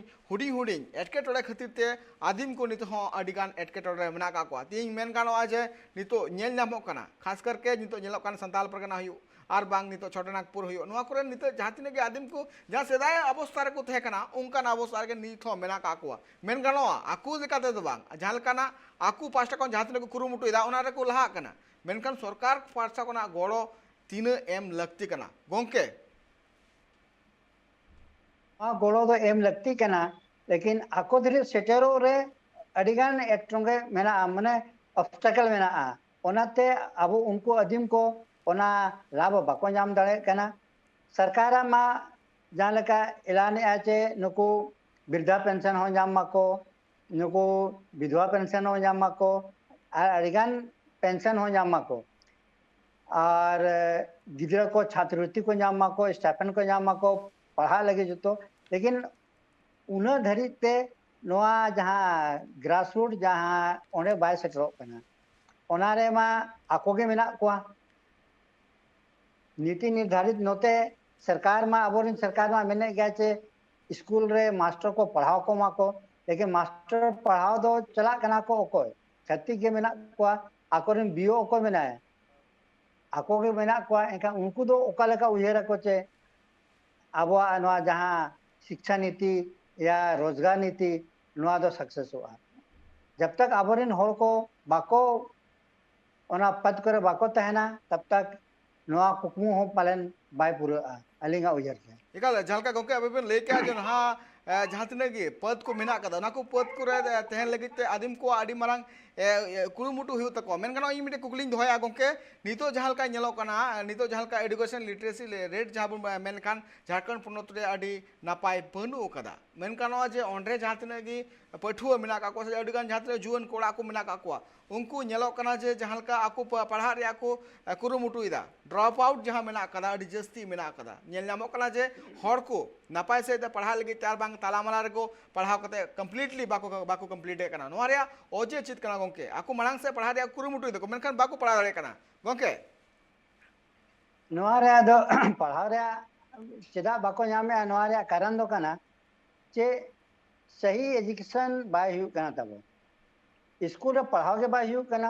ᱦᱩᱰᱤᱧ ᱦᱩᱰᱤᱧ ᱮᱴᱠᱮᱴᱚᱬᱮ ᱠᱷᱟᱹᱛᱤᱨ ᱛᱮ ᱟᱹᱫᱤᱢ ᱠᱚ ᱱᱤᱛ ᱦᱚᱸ ᱟᱹᱰᱤᱜᱟᱱ ᱮᱴᱠᱮᱴᱚᱬᱮ ᱨᱮ ᱢᱮᱱᱟᱜ ᱟᱠᱟᱫ ᱠᱚᱣᱟ᱾ ᱛᱤᱦᱤᱧ ᱢᱮᱱ ᱜᱟᱱᱚᱜᱼᱟ ᱡᱮ ᱱᱤᱛᱚᱜ ᱧᱮᱞ ᱧᱟᱢᱚᱜ ᱠᱟᱱᱟ, ᱠᱷᱟᱥ ᱠᱟᱨ ᱠᱮ ᱱᱤᱛᱚᱜ ᱧᱮᱞᱚᱜ ᱠᱟᱱ ᱥᱟᱱᱛᱟᱞ ᱯᱟᱨᱜᱟᱱᱟ ᱦᱩᱭᱩᱜ, ᱟᱨ ᱵᱟᱝ ᱱᱤᱛᱚᱜ ᱪᱷᱳᱴᱚᱱᱟᱜᱽᱯᱩᱨ ᱦᱩᱭᱩᱜ, ᱱᱚᱣᱟ ᱠᱚᱨᱮ ᱱᱤᱛᱚᱜ ᱡᱟᱦᱟᱸ ᱛᱤᱱᱟᱹᱜ ᱜᱮ ᱟᱹᱫᱤᱢ ᱠᱚ ᱡᱟᱦᱟᱸ ᱥᱮᱫᱟᱭ ᱚᱵᱚᱥᱛᱟ ᱨᱮᱠᱚ ᱛᱟᱦᱮᱸ ᱠᱟᱱᱟ, ᱚᱱᱠᱟᱱ ᱚᱵᱚᱥᱛᱟ ᱨᱮᱜᱮ ᱱᱤᱛ ᱦᱚᱸ ᱢᱮᱱᱟᱜ ᱟᱠᱟᱫ ᱠᱚᱣᱟ᱾ ᱢᱮᱱ ᱜᱟᱱᱚᱜᱼᱟ, ᱟᱠᱚ ᱞᱮᱠᱟ ᱛᱮᱫᱚ ᱵᱟᱝ, ᱡᱟᱦᱟᱸ ᱞᱮᱠᱟᱱᱟᱜ ᱟᱠᱚ ᱯᱟᱦᱴᱟ ᱠᱷᱚᱱ ᱡᱟᱦᱟᱸ ᱛᱤᱱᱟᱹᱜ ᱠᱚ ᱠᱩᱨᱩᱢᱩᱴᱩᱭᱮᱫᱟ, ᱚᱱᱟ ᱨᱮᱠᱚ ᱞᱟᱦᱟᱜ ᱠᱟᱱᱟ, ᱢᱮᱱᱠᱷᱟᱱ ᱥᱚᱨᱠᱟᱨ ᱯᱟᱦᱴᱟ ᱠᱷᱚᱱᱟᱜ ᱜᱚᱲᱚ ᱛᱤᱱᱟᱹᱜ ᱮᱢ ᱞᱟᱹᱠᱛᱤ ᱠᱟᱱᱟ, ᱜᱚᱝᱠᱮ? ᱱᱚᱣᱟ ᱜᱚᱲᱚ ᱫᱚ ᱮᱢ ᱞᱟᱹᱠᱛᱤ ᱠᱟᱱᱟ, ᱞᱮᱠᱤᱱ ᱟᱠᱚ ᱫᱷᱟᱹᱨᱤᱡ ᱥᱮᱴᱮᱨᱚᱜ ᱨᱮ ᱟᱹᱰᱤᱜᱟᱱ ᱮᱴᱠᱮᱴᱚᱬᱮ ᱢᱮᱱᱟᱜᱼᱟ᱾ ᱢᱟᱱᱮ, ᱚᱵᱥᱴᱟᱠᱮᱞ ᱢᱮᱱᱟᱜᱼᱟ᱾ ᱚᱱᱟᱛᱮ ᱟᱵᱚ ᱩᱱᱠᱩ ᱟᱹᱫᱤᱢ ᱠᱚ ᱚᱱᱟ ᱞᱟᱵᱷ ᱵᱟᱠᱚ ᱧᱟᱢ ᱫᱟᱲᱮᱭᱟᱜ ᱠᱟᱱᱟ᱾ ᱥᱚᱨᱠᱟᱨᱟᱜ ᱢᱟ ᱡᱟᱦᱟᱸ ᱞᱮᱠᱟ ᱮᱞᱟᱱᱮᱜᱼᱟ ᱡᱮ ᱱᱩᱠᱩ ᱵᱤᱨᱫᱷᱟ ᱯᱮᱱᱥᱚᱱ ᱦᱚᱸ ᱧᱟᱢ ᱢᱟᱠᱚ, ᱱᱩᱠᱩ ᱵᱤᱫᱷᱣᱟ ᱯᱮᱱᱥᱚᱱ ᱦᱚᱸ ᱧᱟᱢ ᱢᱟᱠᱚ, ᱟᱨ ᱟᱹᱰᱤᱜᱟᱱ ᱯᱮᱱᱥᱚᱱ ᱦᱚᱸ ᱧᱟᱢ ᱢᱟᱠᱚ, ᱟᱨ ᱜᱤᱫᱽᱨᱟᱹ ᱠᱚ ᱪᱷᱟᱛᱨᱤ ᱠᱚ ᱧᱟᱢ ᱢᱟᱠᱚ, ᱥᱴᱟᱭᱯᱮᱱᱰ ᱠᱚ ᱧᱟᱢ ᱢᱟᱠᱚ, ᱯᱟᱲᱦᱟᱜ ᱞᱟᱹᱜᱤᱫ ᱡᱚᱛᱚ᱾ ᱞᱮᱠᱤᱱ ᱩᱱᱟᱹᱜ ᱫᱷᱟᱹᱨᱤᱡ ᱛᱮ ᱱᱚᱣᱟ ᱡᱟᱦᱟᱸ ᱜᱨᱟᱥᱨᱩᱴ ᱡᱟᱦᱟᱸ ᱚᱸᱰᱮ ᱵᱟᱭ ᱥᱮᱴᱮᱨᱚᱜ ᱠᱟᱱᱟ᱾ ᱚᱱᱟ ᱨᱮᱢᱟ ᱟᱠᱚ ᱜᱮ ᱢᱮᱱᱟᱜ ᱠᱚᱣᱟ᱾ ᱱᱤᱛᱤ ᱱᱤᱨᱫᱷᱟᱨᱤᱛ ᱱᱚᱛᱮ ᱥᱚᱨᱠᱟᱨ ᱢᱟ, ᱟᱵᱚᱨᱮᱱ ᱥᱚᱨᱠᱟᱨ ᱢᱟ ᱢᱮᱱᱮᱫ ᱜᱮᱭᱟ ᱡᱮ ᱥᱠᱩᱞ ᱨᱮ ᱢᱟᱥᱴᱟᱨ ᱠᱚ ᱯᱟᱲᱦᱟᱣ ᱠᱚᱢᱟ ᱠᱚ, ᱞᱮᱠᱤᱱ ᱢᱟᱥᱴᱟᱨ ᱯᱟᱲᱦᱟᱣ ᱫᱚ ᱪᱟᱞᱟᱜ ᱠᱟᱱᱟ ᱠᱚ ᱚᱠᱚᱭ? ᱪᱷᱟᱹᱛᱤᱠ ᱜᱮ ᱢᱮᱱᱟᱜ ᱠᱚᱣᱟ, ᱟᱠᱚᱨᱮᱱ ᱵᱤᱭᱳ ᱚᱠᱚᱭ ᱢᱮᱱᱟᱭᱟ? ᱟᱠᱚ ᱜᱮ ᱢᱮᱱᱟᱜ ᱠᱚᱣᱟ᱾ ᱮᱱᱠᱷᱟᱱ ᱩᱱᱠᱩ ᱫᱚ ᱚᱠᱟ ᱞᱮᱠᱟ ᱩᱭᱦᱟᱹᱨ ᱟᱠᱚ ᱪᱮ ᱟᱵᱚᱣᱟᱜ ᱱᱚᱣᱟ ᱡᱟᱦᱟᱸ ᱥᱤᱠᱪᱷᱟ ᱱᱤᱛᱤ ᱭᱟ ᱨᱳᱡᱽᱜᱟᱨ ᱱᱤᱛᱤ, ᱱᱚᱣᱟ ᱫᱚ ᱥᱟᱠᱥᱮᱥᱚᱜᱼᱟ? ᱡᱟᱵ ᱛᱟᱠ ᱟᱵᱚᱨᱮᱱ ᱦᱚᱲ ᱠᱚ ᱵᱟᱠᱚ, ᱚᱱᱟ ᱯᱚᱫᱽ ᱠᱚᱨᱮ ᱵᱟᱠᱚ ᱛᱟᱦᱮᱱᱟ, ᱛᱟᱵ ᱛᱟᱠ ᱱᱚᱣᱟ ᱠᱩᱠᱢᱩ ᱦᱚᱸ ᱯᱟᱞᱮᱱ ᱵᱟᱭ ᱯᱩᱨᱟᱹᱜᱼᱟ, ᱟᱹᱞᱤᱧᱟᱜ ᱩᱭᱦᱟᱹᱨ ᱛᱮ᱾ ᱮᱠᱟᱞ, ᱡᱟᱦᱟᱸ ᱞᱮᱠᱟ ᱜᱚᱢᱠᱮ ᱟᱵᱮᱱ ᱵᱮᱱ ᱞᱟᱹᱭ ᱠᱮᱜᱼᱟ ᱡᱮ ᱱᱟᱦᱟᱜ, ᱮ, ᱡᱟᱦᱟᱸ ᱛᱤᱱᱟᱹᱜ ᱜᱮ ᱯᱚᱫᱽ ᱠᱚ ᱢᱮᱱᱟᱜ ᱠᱟᱫᱟ, ᱚᱱᱟ ᱠᱚ ᱯᱚᱫᱽ ᱠᱚᱨᱮ, ᱮ, ᱛᱟᱦᱮᱱ ᱞᱟᱹᱜᱤᱫ ᱛᱮ ᱟᱹᱫᱤᱢ ᱠᱚᱣᱟᱜ ᱟᱹᱰᱤ ᱢᱟᱨᱟᱝ, ᱮ, ᱮ, ᱠᱩᱨᱩᱢᱩᱴᱩ ᱦᱩᱭᱩᱜ ᱛᱟᱠᱚᱣᱟ᱾ ᱢᱮᱱᱠᱷᱟᱱ ᱱᱚᱜᱼᱚᱭ ᱤᱧ ᱢᱤᱫᱴᱮᱱ ᱠᱩᱠᱞᱤᱧ ᱫᱚᱦᱚᱭᱟ ᱜᱚᱢᱠᱮ, ᱱᱤᱛᱚᱜ ᱡᱟᱦᱟᱸ ᱞᱮᱠᱟ ᱧᱮᱞᱚᱜ ᱠᱟᱱᱟ, ᱱᱤᱛᱚᱜ ᱡᱟᱦᱟᱸ ᱞᱮᱠᱟ education literacy rate ᱡᱟᱦᱟᱸ ᱵᱚᱱ ᱢᱮᱱᱠᱷᱟᱱ ᱡᱷᱟᱲᱠᱷᱚᱸᱰ ᱯᱚᱱᱚᱛ ᱨᱮ ᱟᱹᱰᱤ ᱱᱟᱯᱟᱭ ᱵᱟᱹᱱᱩᱜ ᱟᱠᱟᱫᱟ᱾ ᱢᱮᱱ ᱜᱟᱱᱚᱜᱼᱟ ᱡᱮ ᱚᱸᱰᱮ ᱡᱟᱦᱟᱸ ᱛᱤᱱᱟᱹᱜ ᱜᱮ ᱯᱟᱹᱴᱷᱩᱣᱟᱹ ᱢᱮᱱᱟᱜ ᱟᱠᱟᱫ ᱠᱚᱣᱟ ᱥᱮ ᱟᱹᱰᱤᱜᱟᱱ ᱡᱟᱦᱟᱸ ᱛᱤᱱᱟᱹᱜ ᱡᱩᱣᱟᱹᱱ ᱠᱚᱲᱟ ᱠᱚ ᱢᱮᱱᱟᱜ ᱟᱠᱟᱫ ᱠᱚᱣᱟ, ᱩᱱᱠᱩ ᱧᱮᱞᱚᱜ ᱠᱟᱱᱟ ᱡᱮ ᱡᱟᱦᱟᱸ ᱞᱮᱠᱟ ᱟᱠᱚ ᱯᱟ-, ᱯᱟᱲᱦᱟᱜ ᱨᱮᱭᱟᱜ ᱠᱚ, ᱮ, ᱠᱩᱨᱩᱢᱩᱴᱩᱭᱮᱫᱟ, drop out ᱡᱟᱦᱟᱸ ᱢᱮᱱᱟᱜ ᱟᱠᱟᱫᱟ, ᱟᱹᱰᱤ ᱡᱟᱹᱥᱛᱤ ᱢᱮᱱᱟᱜ ᱟᱠᱟᱫᱟ᱾ ᱧᱮᱞ ᱧᱟᱢᱚᱜ ᱠᱟᱱᱟ ᱡᱮ ᱦᱚᱲ ᱠᱚ ᱱᱟᱯᱟᱭ ᱥᱮᱫ ᱛᱮ ᱯᱟᱲᱦᱟᱜ ᱞᱟᱹᱜᱤᱫ ᱛᱮ ᱟᱨ ᱵᱟᱝ ᱛᱟᱞᱟᱢᱟᱞᱟ ᱨᱮᱠᱚ ᱯᱟᱲᱦᱟᱣ ᱠᱟᱛᱮ completely ᱵᱟᱠᱚ, ᱵᱟᱠᱚ complete ᱮᱫ ᱠᱟᱱᱟ᱾ ᱱᱚᱣᱟ ᱨᱮᱭᱟᱜ ᱚᱡᱮ ᱪᱮᱫ ᱠᱟᱱᱟ ᱜᱚᱢᱠᱮ? ᱟᱠᱚ ᱢᱟᱲᱟᱝ ᱥᱮᱫ ᱯᱟᱲᱦᱟᱜ ᱨᱮᱭᱟᱜ ᱠᱩᱨᱩᱢᱩᱴᱩᱭ ᱫᱟᱠᱚ, ᱢᱮᱱᱠᱷᱟᱱ ᱵᱟᱠᱚ ᱯᱟᱲᱦᱟᱣ ᱫᱟᱲᱮᱭᱟᱜ ᱠᱟᱱᱟ ᱜᱚᱢᱠᱮ᱾ ᱱᱚᱣᱟ ᱨᱮᱭᱟᱜ ᱫᱚ ᱯᱟᱲᱦᱟᱣ ᱨᱮᱭᱟᱜ ᱪᱮᱫᱟᱜ ᱵᱟᱠᱚ ᱧᱟᱢᱮᱫᱼᱟ, ᱱᱚᱣᱟ ᱨᱮᱭᱟᱜ ᱠᱟᱨᱚᱱ ᱫᱚ ᱠᱟᱱᱟ ᱪᱮ ᱥᱟᱹᱦᱤ education ᱵᱟᱭ ᱦᱩᱭᱩᱜ ᱠᱟᱱᱟ ᱛᱟᱵᱚ᱾ ᱥᱠᱩᱞ ᱨᱮ ᱯᱟᱲᱦᱟᱣ ᱜᱮ ᱵᱟᱭ ᱦᱩᱭᱩᱜ ᱠᱟᱱᱟ,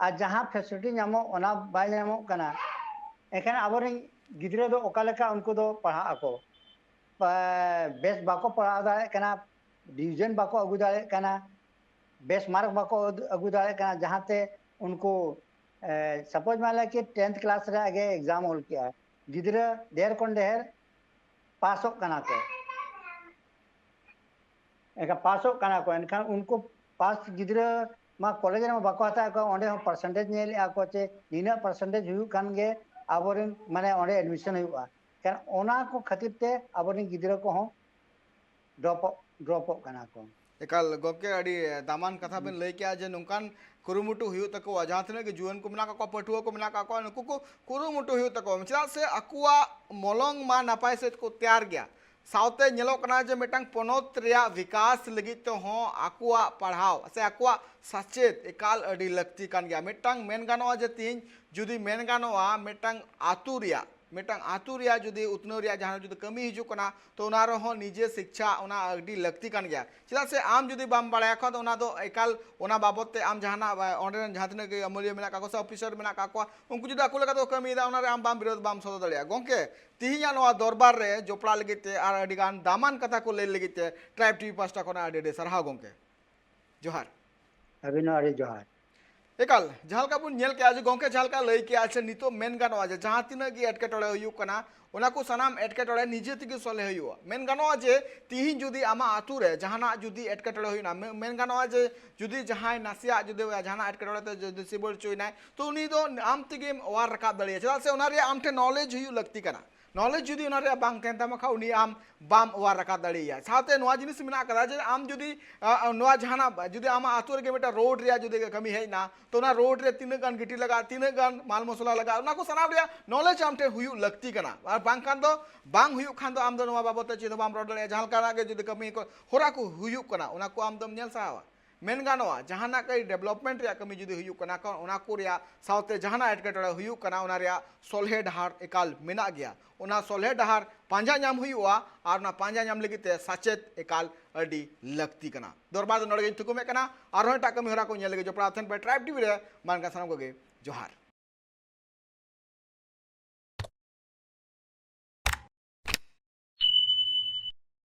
ᱟᱨ ᱡᱟᱦᱟᱸ facility ᱧᱟᱢᱚᱜ ᱚᱱᱟ ᱵᱟᱭ ᱧᱟᱢᱚᱜ ᱠᱟᱱᱟ᱾ ᱮᱱᱠᱷᱟᱱ ᱟᱵᱚᱨᱮᱱ ᱜᱤᱫᱽᱨᱟᱹ ᱫᱚ ᱚᱠᱟ ᱞᱮᱠᱟ ᱩᱱᱠᱩ ᱫᱚ ᱯᱟᱲᱦᱟᱜ ᱟᱠᱚ? ᱯᱟ-, ᱵᱮᱥ ᱵᱟᱠᱚ ᱯᱟᱲᱦᱟᱣ ᱫᱟᱲᱮᱭᱟᱜ ᱠᱟᱱᱟ, ᱰᱤᱵᱷᱤᱡᱚᱱ ᱵᱟᱠᱚ ᱟᱹᱜᱩ ᱫᱟᱲᱮᱭᱟᱜ ᱠᱟᱱᱟ, ᱵᱮᱥ ᱢᱟᱨᱠ ᱵᱟᱠᱚ ᱟᱹᱜᱩ ᱫᱟᱲᱮᱭᱟᱜ ᱠᱟᱱᱟ, ᱡᱟᱦᱟᱸᱛᱮ ᱩᱱᱠᱩ, ᱮ, suppose ᱢᱟᱱ ᱞᱮ ᱠᱤ tenth class ᱨᱮ ᱟᱜᱮ exam ᱚᱞ ᱠᱮᱜᱼᱟ, ᱜᱤᱫᱽᱨᱟᱹ ᱰᱷᱮᱨ ᱠᱷᱚᱱ ᱰᱷᱮᱨ ᱯᱟᱥᱚᱜ ᱠᱟᱱᱟ ᱠᱚ᱾ ᱮᱱᱠᱷᱟᱱ ᱯᱟᱥᱚᱜ ᱠᱟᱱᱟ ᱠᱚ, ᱮᱱᱠᱷᱟᱱ ᱩᱱᱠᱩ ᱯᱟᱥ ᱜᱤᱫᱽᱨᱟᱹ ᱢᱟ ᱠᱚᱞᱮᱡᱽ ᱨᱮᱢᱟ ᱵᱟᱠᱚ ᱦᱟᱛᱟᱣᱮᱫ ᱠᱚᱣᱟ, ᱚᱸᱰᱮ ᱦᱚᱸ ᱯᱟᱨᱥᱮᱱᱴᱮᱡᱽ ᱧᱮᱞᱮᱫᱼᱟ ᱠᱚ ᱪᱮ ᱱᱤᱱᱟᱹᱜ ᱯᱟᱨᱥᱮᱱᱴᱮᱡᱽ ᱦᱩᱭᱩᱜ ᱠᱷᱟᱱ ᱜᱮ ᱟᱵᱚᱨᱮᱱ ᱢᱟᱱᱮ ᱚᱸᱰᱮ ᱮᱰᱢᱤᱥᱚᱱ ᱦᱩᱭᱩᱜᱼᱟ᱾ ᱠᱟᱨᱚᱱ ᱚᱱᱟ ᱠᱚ ᱠᱷᱟᱹᱛᱤᱨ ᱛᱮ ᱟᱵᱚᱨᱮᱱ ᱜᱤᱫᱽᱨᱟᱹ ᱠᱚᱦᱚᱸ ᱰᱨᱚᱯᱚᱜ ᱰᱨᱚᱯᱚᱜ ᱠᱟᱱᱟ ᱠᱚ᱾ ᱮᱠᱟᱞ ᱜᱚᱢᱠᱮ, ᱟᱹᱰᱤ ᱫᱟᱢᱟᱱ ᱠᱟᱛᱷᱟ ᱵᱮᱱ ᱞᱟᱹᱭ ᱠᱮᱜᱼᱟ ᱡᱮ ᱱᱚᱝᱠᱟᱱ ᱠᱩᱨᱩᱢᱩᱴᱩ ᱦᱩᱭᱩᱜ ᱛᱟᱠᱚᱣᱟ, ᱡᱟᱦᱟᱸ ᱛᱤᱱᱟᱹᱜ ᱜᱮ ᱡᱩᱣᱟᱹᱱ ᱠᱚ ᱢᱮᱱᱟᱜ ᱠᱟᱜ ᱠᱚᱣᱟ, ᱯᱟᱹᱴᱷᱩᱣᱟᱹ ᱠᱚ ᱢᱮᱱᱟᱜ ᱠᱟᱜ ᱠᱚᱣᱟ, ᱱᱩᱠᱩ ᱠᱚ ᱠᱩᱨᱩᱢᱩᱴᱩ ᱦᱩᱭᱩᱜ ᱛᱟᱠᱚᱣᱟ᱾ ᱪᱮᱫᱟᱜ ᱥᱮ ᱟᱠᱚᱣᱟᱜ ᱢᱚᱞᱚᱝ ᱢᱟ ᱱᱟᱯᱟᱭ ᱥᱮᱫ ᱠᱚ ᱛᱮᱭᱟᱨ ᱜᱮᱭᱟ, ᱥᱟᱶᱛᱮ ᱧᱮᱞᱚᱜ ᱠᱟᱱᱟ ᱡᱮ ᱢᱤᱫᱴᱟᱝ ᱯᱚᱱᱚᱛ ᱨᱮᱭᱟᱜ ᱵᱤᱠᱟᱥ ᱞᱟᱹᱜᱤᱫ ᱛᱮᱦᱚᱸ ᱟᱠᱚᱣᱟᱜ ᱯᱟᱲᱦᱟᱣ ᱥᱮ ᱟᱠᱚᱣᱟᱜ ᱥᱟᱪᱮᱫ ᱮᱠᱟᱞ ᱟᱹᱰᱤ ᱞᱟᱹᱠᱛᱤ ᱠᱟᱱ ᱜᱮᱭᱟ᱾ ᱢᱤᱫᱴᱟᱝ ᱢᱮᱱ ᱜᱟᱱᱚᱜᱼᱟ ᱡᱮ ᱛᱤᱦᱤᱧ ᱡᱩᱫᱤ ᱢᱮᱱ ᱜᱟᱱᱚᱜᱼᱟ ᱢᱤᱫᱴᱟᱝ ᱟᱹᱛᱩ ᱨᱮᱭᱟᱜ, ᱢᱤᱫᱴᱟᱝ ᱟᱹᱛᱩ ᱨᱮᱭᱟᱜ ᱡᱩᱫᱤ ᱩᱛᱱᱟᱹᱣ ᱨᱮᱭᱟᱜ ᱡᱟᱦᱟᱸ ᱡᱩᱫᱤ ᱠᱟᱹᱢᱤ ᱦᱤᱡᱩᱜ ᱠᱟᱱᱟ, ᱛᱚ ᱚᱱᱟ ᱨᱮᱦᱚᱸ ᱱᱤᱡᱮ ᱥᱤᱠᱪᱷᱟ ᱚᱱᱟ ᱟᱹᱰᱤ ᱞᱟᱹᱠᱛᱤ ᱠᱟᱱ ᱜᱮᱭᱟ᱾ ᱪᱮᱫᱟᱜ ᱥᱮ ᱟᱢ ᱡᱩᱫᱤ ᱵᱟᱢ ᱵᱟᱲᱟᱭᱟ ᱠᱷᱟᱱ ᱫᱚ ᱚᱱᱟ ᱫᱚ ᱮᱠᱟᱞ ᱚᱱᱟ ᱵᱟᱵᱚᱫ ᱛᱮ ᱟᱢ ᱡᱟᱦᱟᱱᱟᱜ, ᱮ, ᱚᱸᱰᱮ ᱨᱮᱱ ᱡᱟᱦᱟᱸ ᱛᱤᱱᱟᱹᱜ ᱜᱮ ᱟᱹᱢᱟᱹᱞᱤᱭᱟᱹ ᱢᱮᱱᱟᱜ ᱠᱟᱜ ᱠᱚᱣᱟ ᱥᱮ ᱚᱯᱷᱤᱥᱟᱨ ᱢᱮᱱᱟᱜ ᱠᱟᱜ ᱠᱚᱣᱟ, ᱩᱱᱠᱩ ᱡᱩᱫᱤ ᱟᱠᱚ ᱞᱮᱠᱟ ᱛᱮᱠᱚ ᱠᱟᱹᱢᱤᱭᱮᱫᱟ, ᱚᱱᱟ ᱨᱮ ᱟᱢ ᱵᱟᱢ ᱵᱤᱨᱳᱫᱷ ᱵᱟᱢ ᱥᱚᱫᱚᱨ ᱫᱟᱲᱮᱭᱟᱜᱼᱟ᱾ ᱜᱚᱢᱠᱮ, ᱛᱤᱦᱤᱧᱟᱜ ᱱᱚᱣᱟ ᱫᱚᱨᱵᱟᱨ ᱨᱮ ᱡᱚᱯᱲᱟᱣ ᱞᱟᱹᱜᱤᱫ ᱛᱮ ᱟᱨ ᱟᱹᱰᱤ ᱜᱟᱱ ᱫᱟᱢᱟᱱ ᱠᱟᱛᱷᱟ ᱠᱚ ᱞᱟᱹᱭ ᱞᱟᱹᱜᱤᱫ ᱛᱮ ᱴᱨᱟᱭᱤᱵᱽ ᱴᱤᱵᱷᱤ ᱯᱟᱦᱴᱟ ᱠᱷᱚᱱᱟᱜ ᱟᱹᱰᱤ ᱟᱹᱰᱤ ᱥᱟᱨᱦᱟᱣ ᱜᱚᱢᱠᱮ᱾ ᱡᱚᱦᱟᱨ᱾ ᱟᱹᱵᱤᱱ ᱦᱚᱸ ᱟᱹᱰᱤ ᱡᱚᱦᱟᱨ᱾ ᱮᱠᱟᱞ, ᱡᱟᱦᱟᱸ ᱞᱮᱠᱟ ᱵᱚᱱ ᱧᱮᱞ ᱠᱮᱜᱼᱟ ᱡᱮ ᱜᱚᱢᱠᱮ ᱡᱟᱦᱟᱸ ᱞᱮᱠᱟ ᱞᱟᱹᱭ ᱠᱮᱜᱼᱟ, ᱥᱮ ᱱᱤᱛᱚᱜ ᱢᱮᱱ ᱜᱟᱱᱚᱜᱼᱟ ᱡᱮ ᱡᱟᱦᱟᱸ ᱛᱤᱱᱟᱹᱜ ᱜᱮ ᱮᱴᱠᱮᱴᱚᱬᱮ ᱦᱩᱭᱩᱜ ᱠᱟᱱᱟ, ᱚᱱᱟ ᱠᱚ ᱥᱟᱱᱟᱢ ᱮᱴᱠᱮᱴᱚᱬᱮ ᱱᱤᱡᱮ ᱛᱮᱜᱮ ᱥᱚᱞᱦᱮ ᱦᱩᱭᱩᱜᱼᱟ᱾ ᱢᱮᱱ ᱜᱟᱱᱚᱜᱼᱟ ᱡᱮ ᱛᱤᱦᱤᱧ ᱡᱩᱫᱤ ᱟᱢᱟᱜ ᱟᱹᱛᱩ ᱨᱮ ᱡᱟᱦᱟᱱᱟᱜ ᱡᱩᱫᱤ ᱮᱴᱠᱮᱴᱚᱬᱮ ᱦᱩᱭᱱᱟ, ᱢᱮ-, ᱢᱮᱱ ᱜᱟᱱᱚᱜᱼᱟ ᱡᱮ ᱡᱩᱫᱤ ᱡᱟᱦᱟᱸᱭ ᱱᱟᱥᱮᱭᱟᱜ ᱡᱩᱫᱤ ᱡᱟᱦᱟᱱᱟᱜ ᱮᱴᱠᱮᱴᱚᱬᱮ ᱛᱮ ᱡᱩᱫᱤ ᱥᱤᱵᱚᱞ ᱦᱚᱪᱚᱭᱮᱱᱟᱭ, ᱛᱚ ᱩᱱᱤ ᱫᱚ ᱟᱢ ᱛᱮᱜᱮᱢ ᱚᱣᱟᱨ ᱨᱟᱠᱟᱵ ᱫᱟᱲᱮᱭᱟᱜᱼᱟ᱾ ᱪᱮᱫᱟᱜ ᱥᱮ ᱚᱱᱟ ᱨᱮᱭᱟᱜ ᱟᱢ ᱴᱷᱮᱱ ᱱᱚᱞᱮᱡᱽ ᱦᱩᱭᱩᱜ ᱞᱟᱹᱠᱛᱤ ᱠᱟᱱᱟ᱾ ᱱᱚᱞᱮᱡᱽ ᱡᱩᱫᱤ ᱚᱱᱟ ᱨᱮᱭᱟᱜ ᱵᱟᱝ ᱛᱟᱦᱮᱱ ᱛᱟᱢᱟ ᱠᱷᱟᱱ, ᱩᱱᱤ ᱟᱢ ᱵᱟᱢ ᱚᱣᱟᱨ ᱨᱟᱠᱟᱵ ᱫᱟᱲᱮᱭᱟᱭᱟ᱾ ᱥᱟᱶᱛᱮ ᱱᱚᱣᱟ ᱡᱤᱱᱤᱥ ᱢᱮᱱᱟᱜ ᱠᱟᱫᱟ ᱡᱮ ᱟᱢ ᱡᱩᱫᱤ, ᱟ, ᱟ, ᱱᱚᱣᱟ ᱡᱟᱦᱟᱱᱟᱜ ᱡᱩᱫᱤ ᱟᱢᱟᱜ ᱟᱹᱛᱩ ᱨᱮᱜᱮ ᱢᱤᱫᱴᱟᱝ ᱨᱳᱰ ᱨᱮᱭᱟᱜ ᱡᱩᱫᱤ ᱠᱟᱹᱢᱤ ᱦᱮᱡ ᱮᱱᱟ, ᱛᱚ ᱚᱱᱟ ᱨᱳᱰ ᱨᱮ ᱛᱤᱱᱟᱹᱜ ᱜᱟᱱ ᱜᱤᱴᱤ ᱞᱟᱜᱟᱜᱼᱟ, ᱛᱤᱱᱟᱹᱜ ᱜᱟᱱ ᱢᱟᱞ ᱢᱚᱥᱞᱟ ᱞᱟᱜᱟᱜᱼᱟ, ᱚᱱᱟ ᱠᱚ ᱥᱟᱱᱟᱢ ᱨᱮᱭᱟᱜ ᱱᱚᱞᱮᱡᱽ ᱟᱢ ᱴᱷᱮᱱ ᱦᱩᱭᱩᱜ ᱞᱟᱹᱠᱛᱤ ᱠᱟᱱᱟ᱾ ᱟᱨ ᱵᱟᱝᱠᱷᱟᱱ ᱫᱚ, ᱵᱟᱝ ᱦᱩᱭᱩᱜ ᱠᱷᱟᱱ ᱫᱚ ᱟᱢ ᱫᱚ ᱱᱚᱣᱟ ᱵᱟᱵᱚᱫ ᱛᱮ ᱪᱮᱫ ᱦᱚᱸ ᱵᱟᱢ ᱨᱚᱲ ᱫᱟᱲᱮᱭᱟᱜᱼᱟ᱾ ᱡᱟᱦᱟᱸ ᱞᱮᱠᱟᱱᱟᱜ ᱜᱮ ᱡᱩᱫᱤ ᱠᱟᱹᱢᱤ ᱠᱚ, ᱦᱚᱨᱟ ᱠᱚ ᱦᱩᱭᱩᱜ ᱠᱟᱱᱟ, ᱚᱱᱟ ᱠᱚ ᱟᱢ ᱫᱚᱢ ᱧᱮᱞ ᱥᱟᱦᱟᱣᱟ᱾ ᱢᱮᱱ ᱜᱟᱱᱚᱜᱼᱟ, ᱡᱟᱦᱟᱱᱟᱜ ᱠᱟᱹᱡ ᱰᱮᱵᱷᱞᱚᱯᱢᱮᱱᱴ ᱨᱮᱭᱟᱜ ᱠᱟᱹᱢᱤ ᱡᱩᱫᱤ ᱦᱩᱭᱩᱜ ᱠᱟᱱᱟ, ᱠᱷᱟᱱ ᱚᱱᱟ ᱠᱚ ᱨᱮᱭᱟᱜ ᱥᱟᱶᱛᱮ ᱡᱟᱦᱟᱱᱟᱜ ᱮᱴᱠᱮᱴᱚᱬᱮ ᱦᱩᱭᱩᱜ ᱠᱟᱱᱟ, ᱚᱱᱟ ᱨᱮᱭᱟᱜ ᱥᱚᱞᱦᱮ ᱰᱟᱦᱟᱨ ᱮᱠᱟᱞ ᱢᱮᱱᱟᱜ ᱜᱮᱭᱟ᱾ ᱚᱱᱟ ᱥᱚᱞᱦᱮ ᱰᱟᱦᱟᱨ ᱯᱟᱸᱡᱟ ᱧᱟᱢ ᱦᱩᱭᱩᱜᱼᱟ, ᱟᱨ ᱚᱱᱟ ᱯᱟᱸᱡᱟ ᱧᱟᱢ ᱞᱟᱹᱜᱤᱫ ᱛᱮ ᱥᱟᱪᱮᱫ ᱮᱠᱟᱞ ᱟᱹᱰᱤ ᱞᱟᱹᱠᱛᱤ ᱠᱟᱱᱟ᱾ ᱫᱚᱨᱵᱟᱨ ᱫᱚ ᱱᱚᱰᱮ ᱜᱤᱧ ᱛᱷᱩᱠᱩᱢᱮᱫ ᱠᱟᱱᱟ᱾ ᱟᱨᱦᱚᱸ ᱮᱴᱟᱜ ᱠᱟᱹᱢᱤ ᱦᱚᱨᱟ ᱠᱚ ᱧᱮᱞ ᱞᱟᱹᱜᱤᱫ ᱡᱚᱯᱲᱟᱣ ᱛᱟᱦᱮᱱ ᱯᱮ ᱴᱨᱟᱭᱤᱵᱽ ᱴᱤᱵᱷᱤ ᱨᱮ᱾ ᱢᱟ ᱮᱱᱠᱷᱟᱱ ᱥᱟᱱᱟᱢ ᱠᱚᱜᱮ ᱡᱚᱦᱟᱨ᱾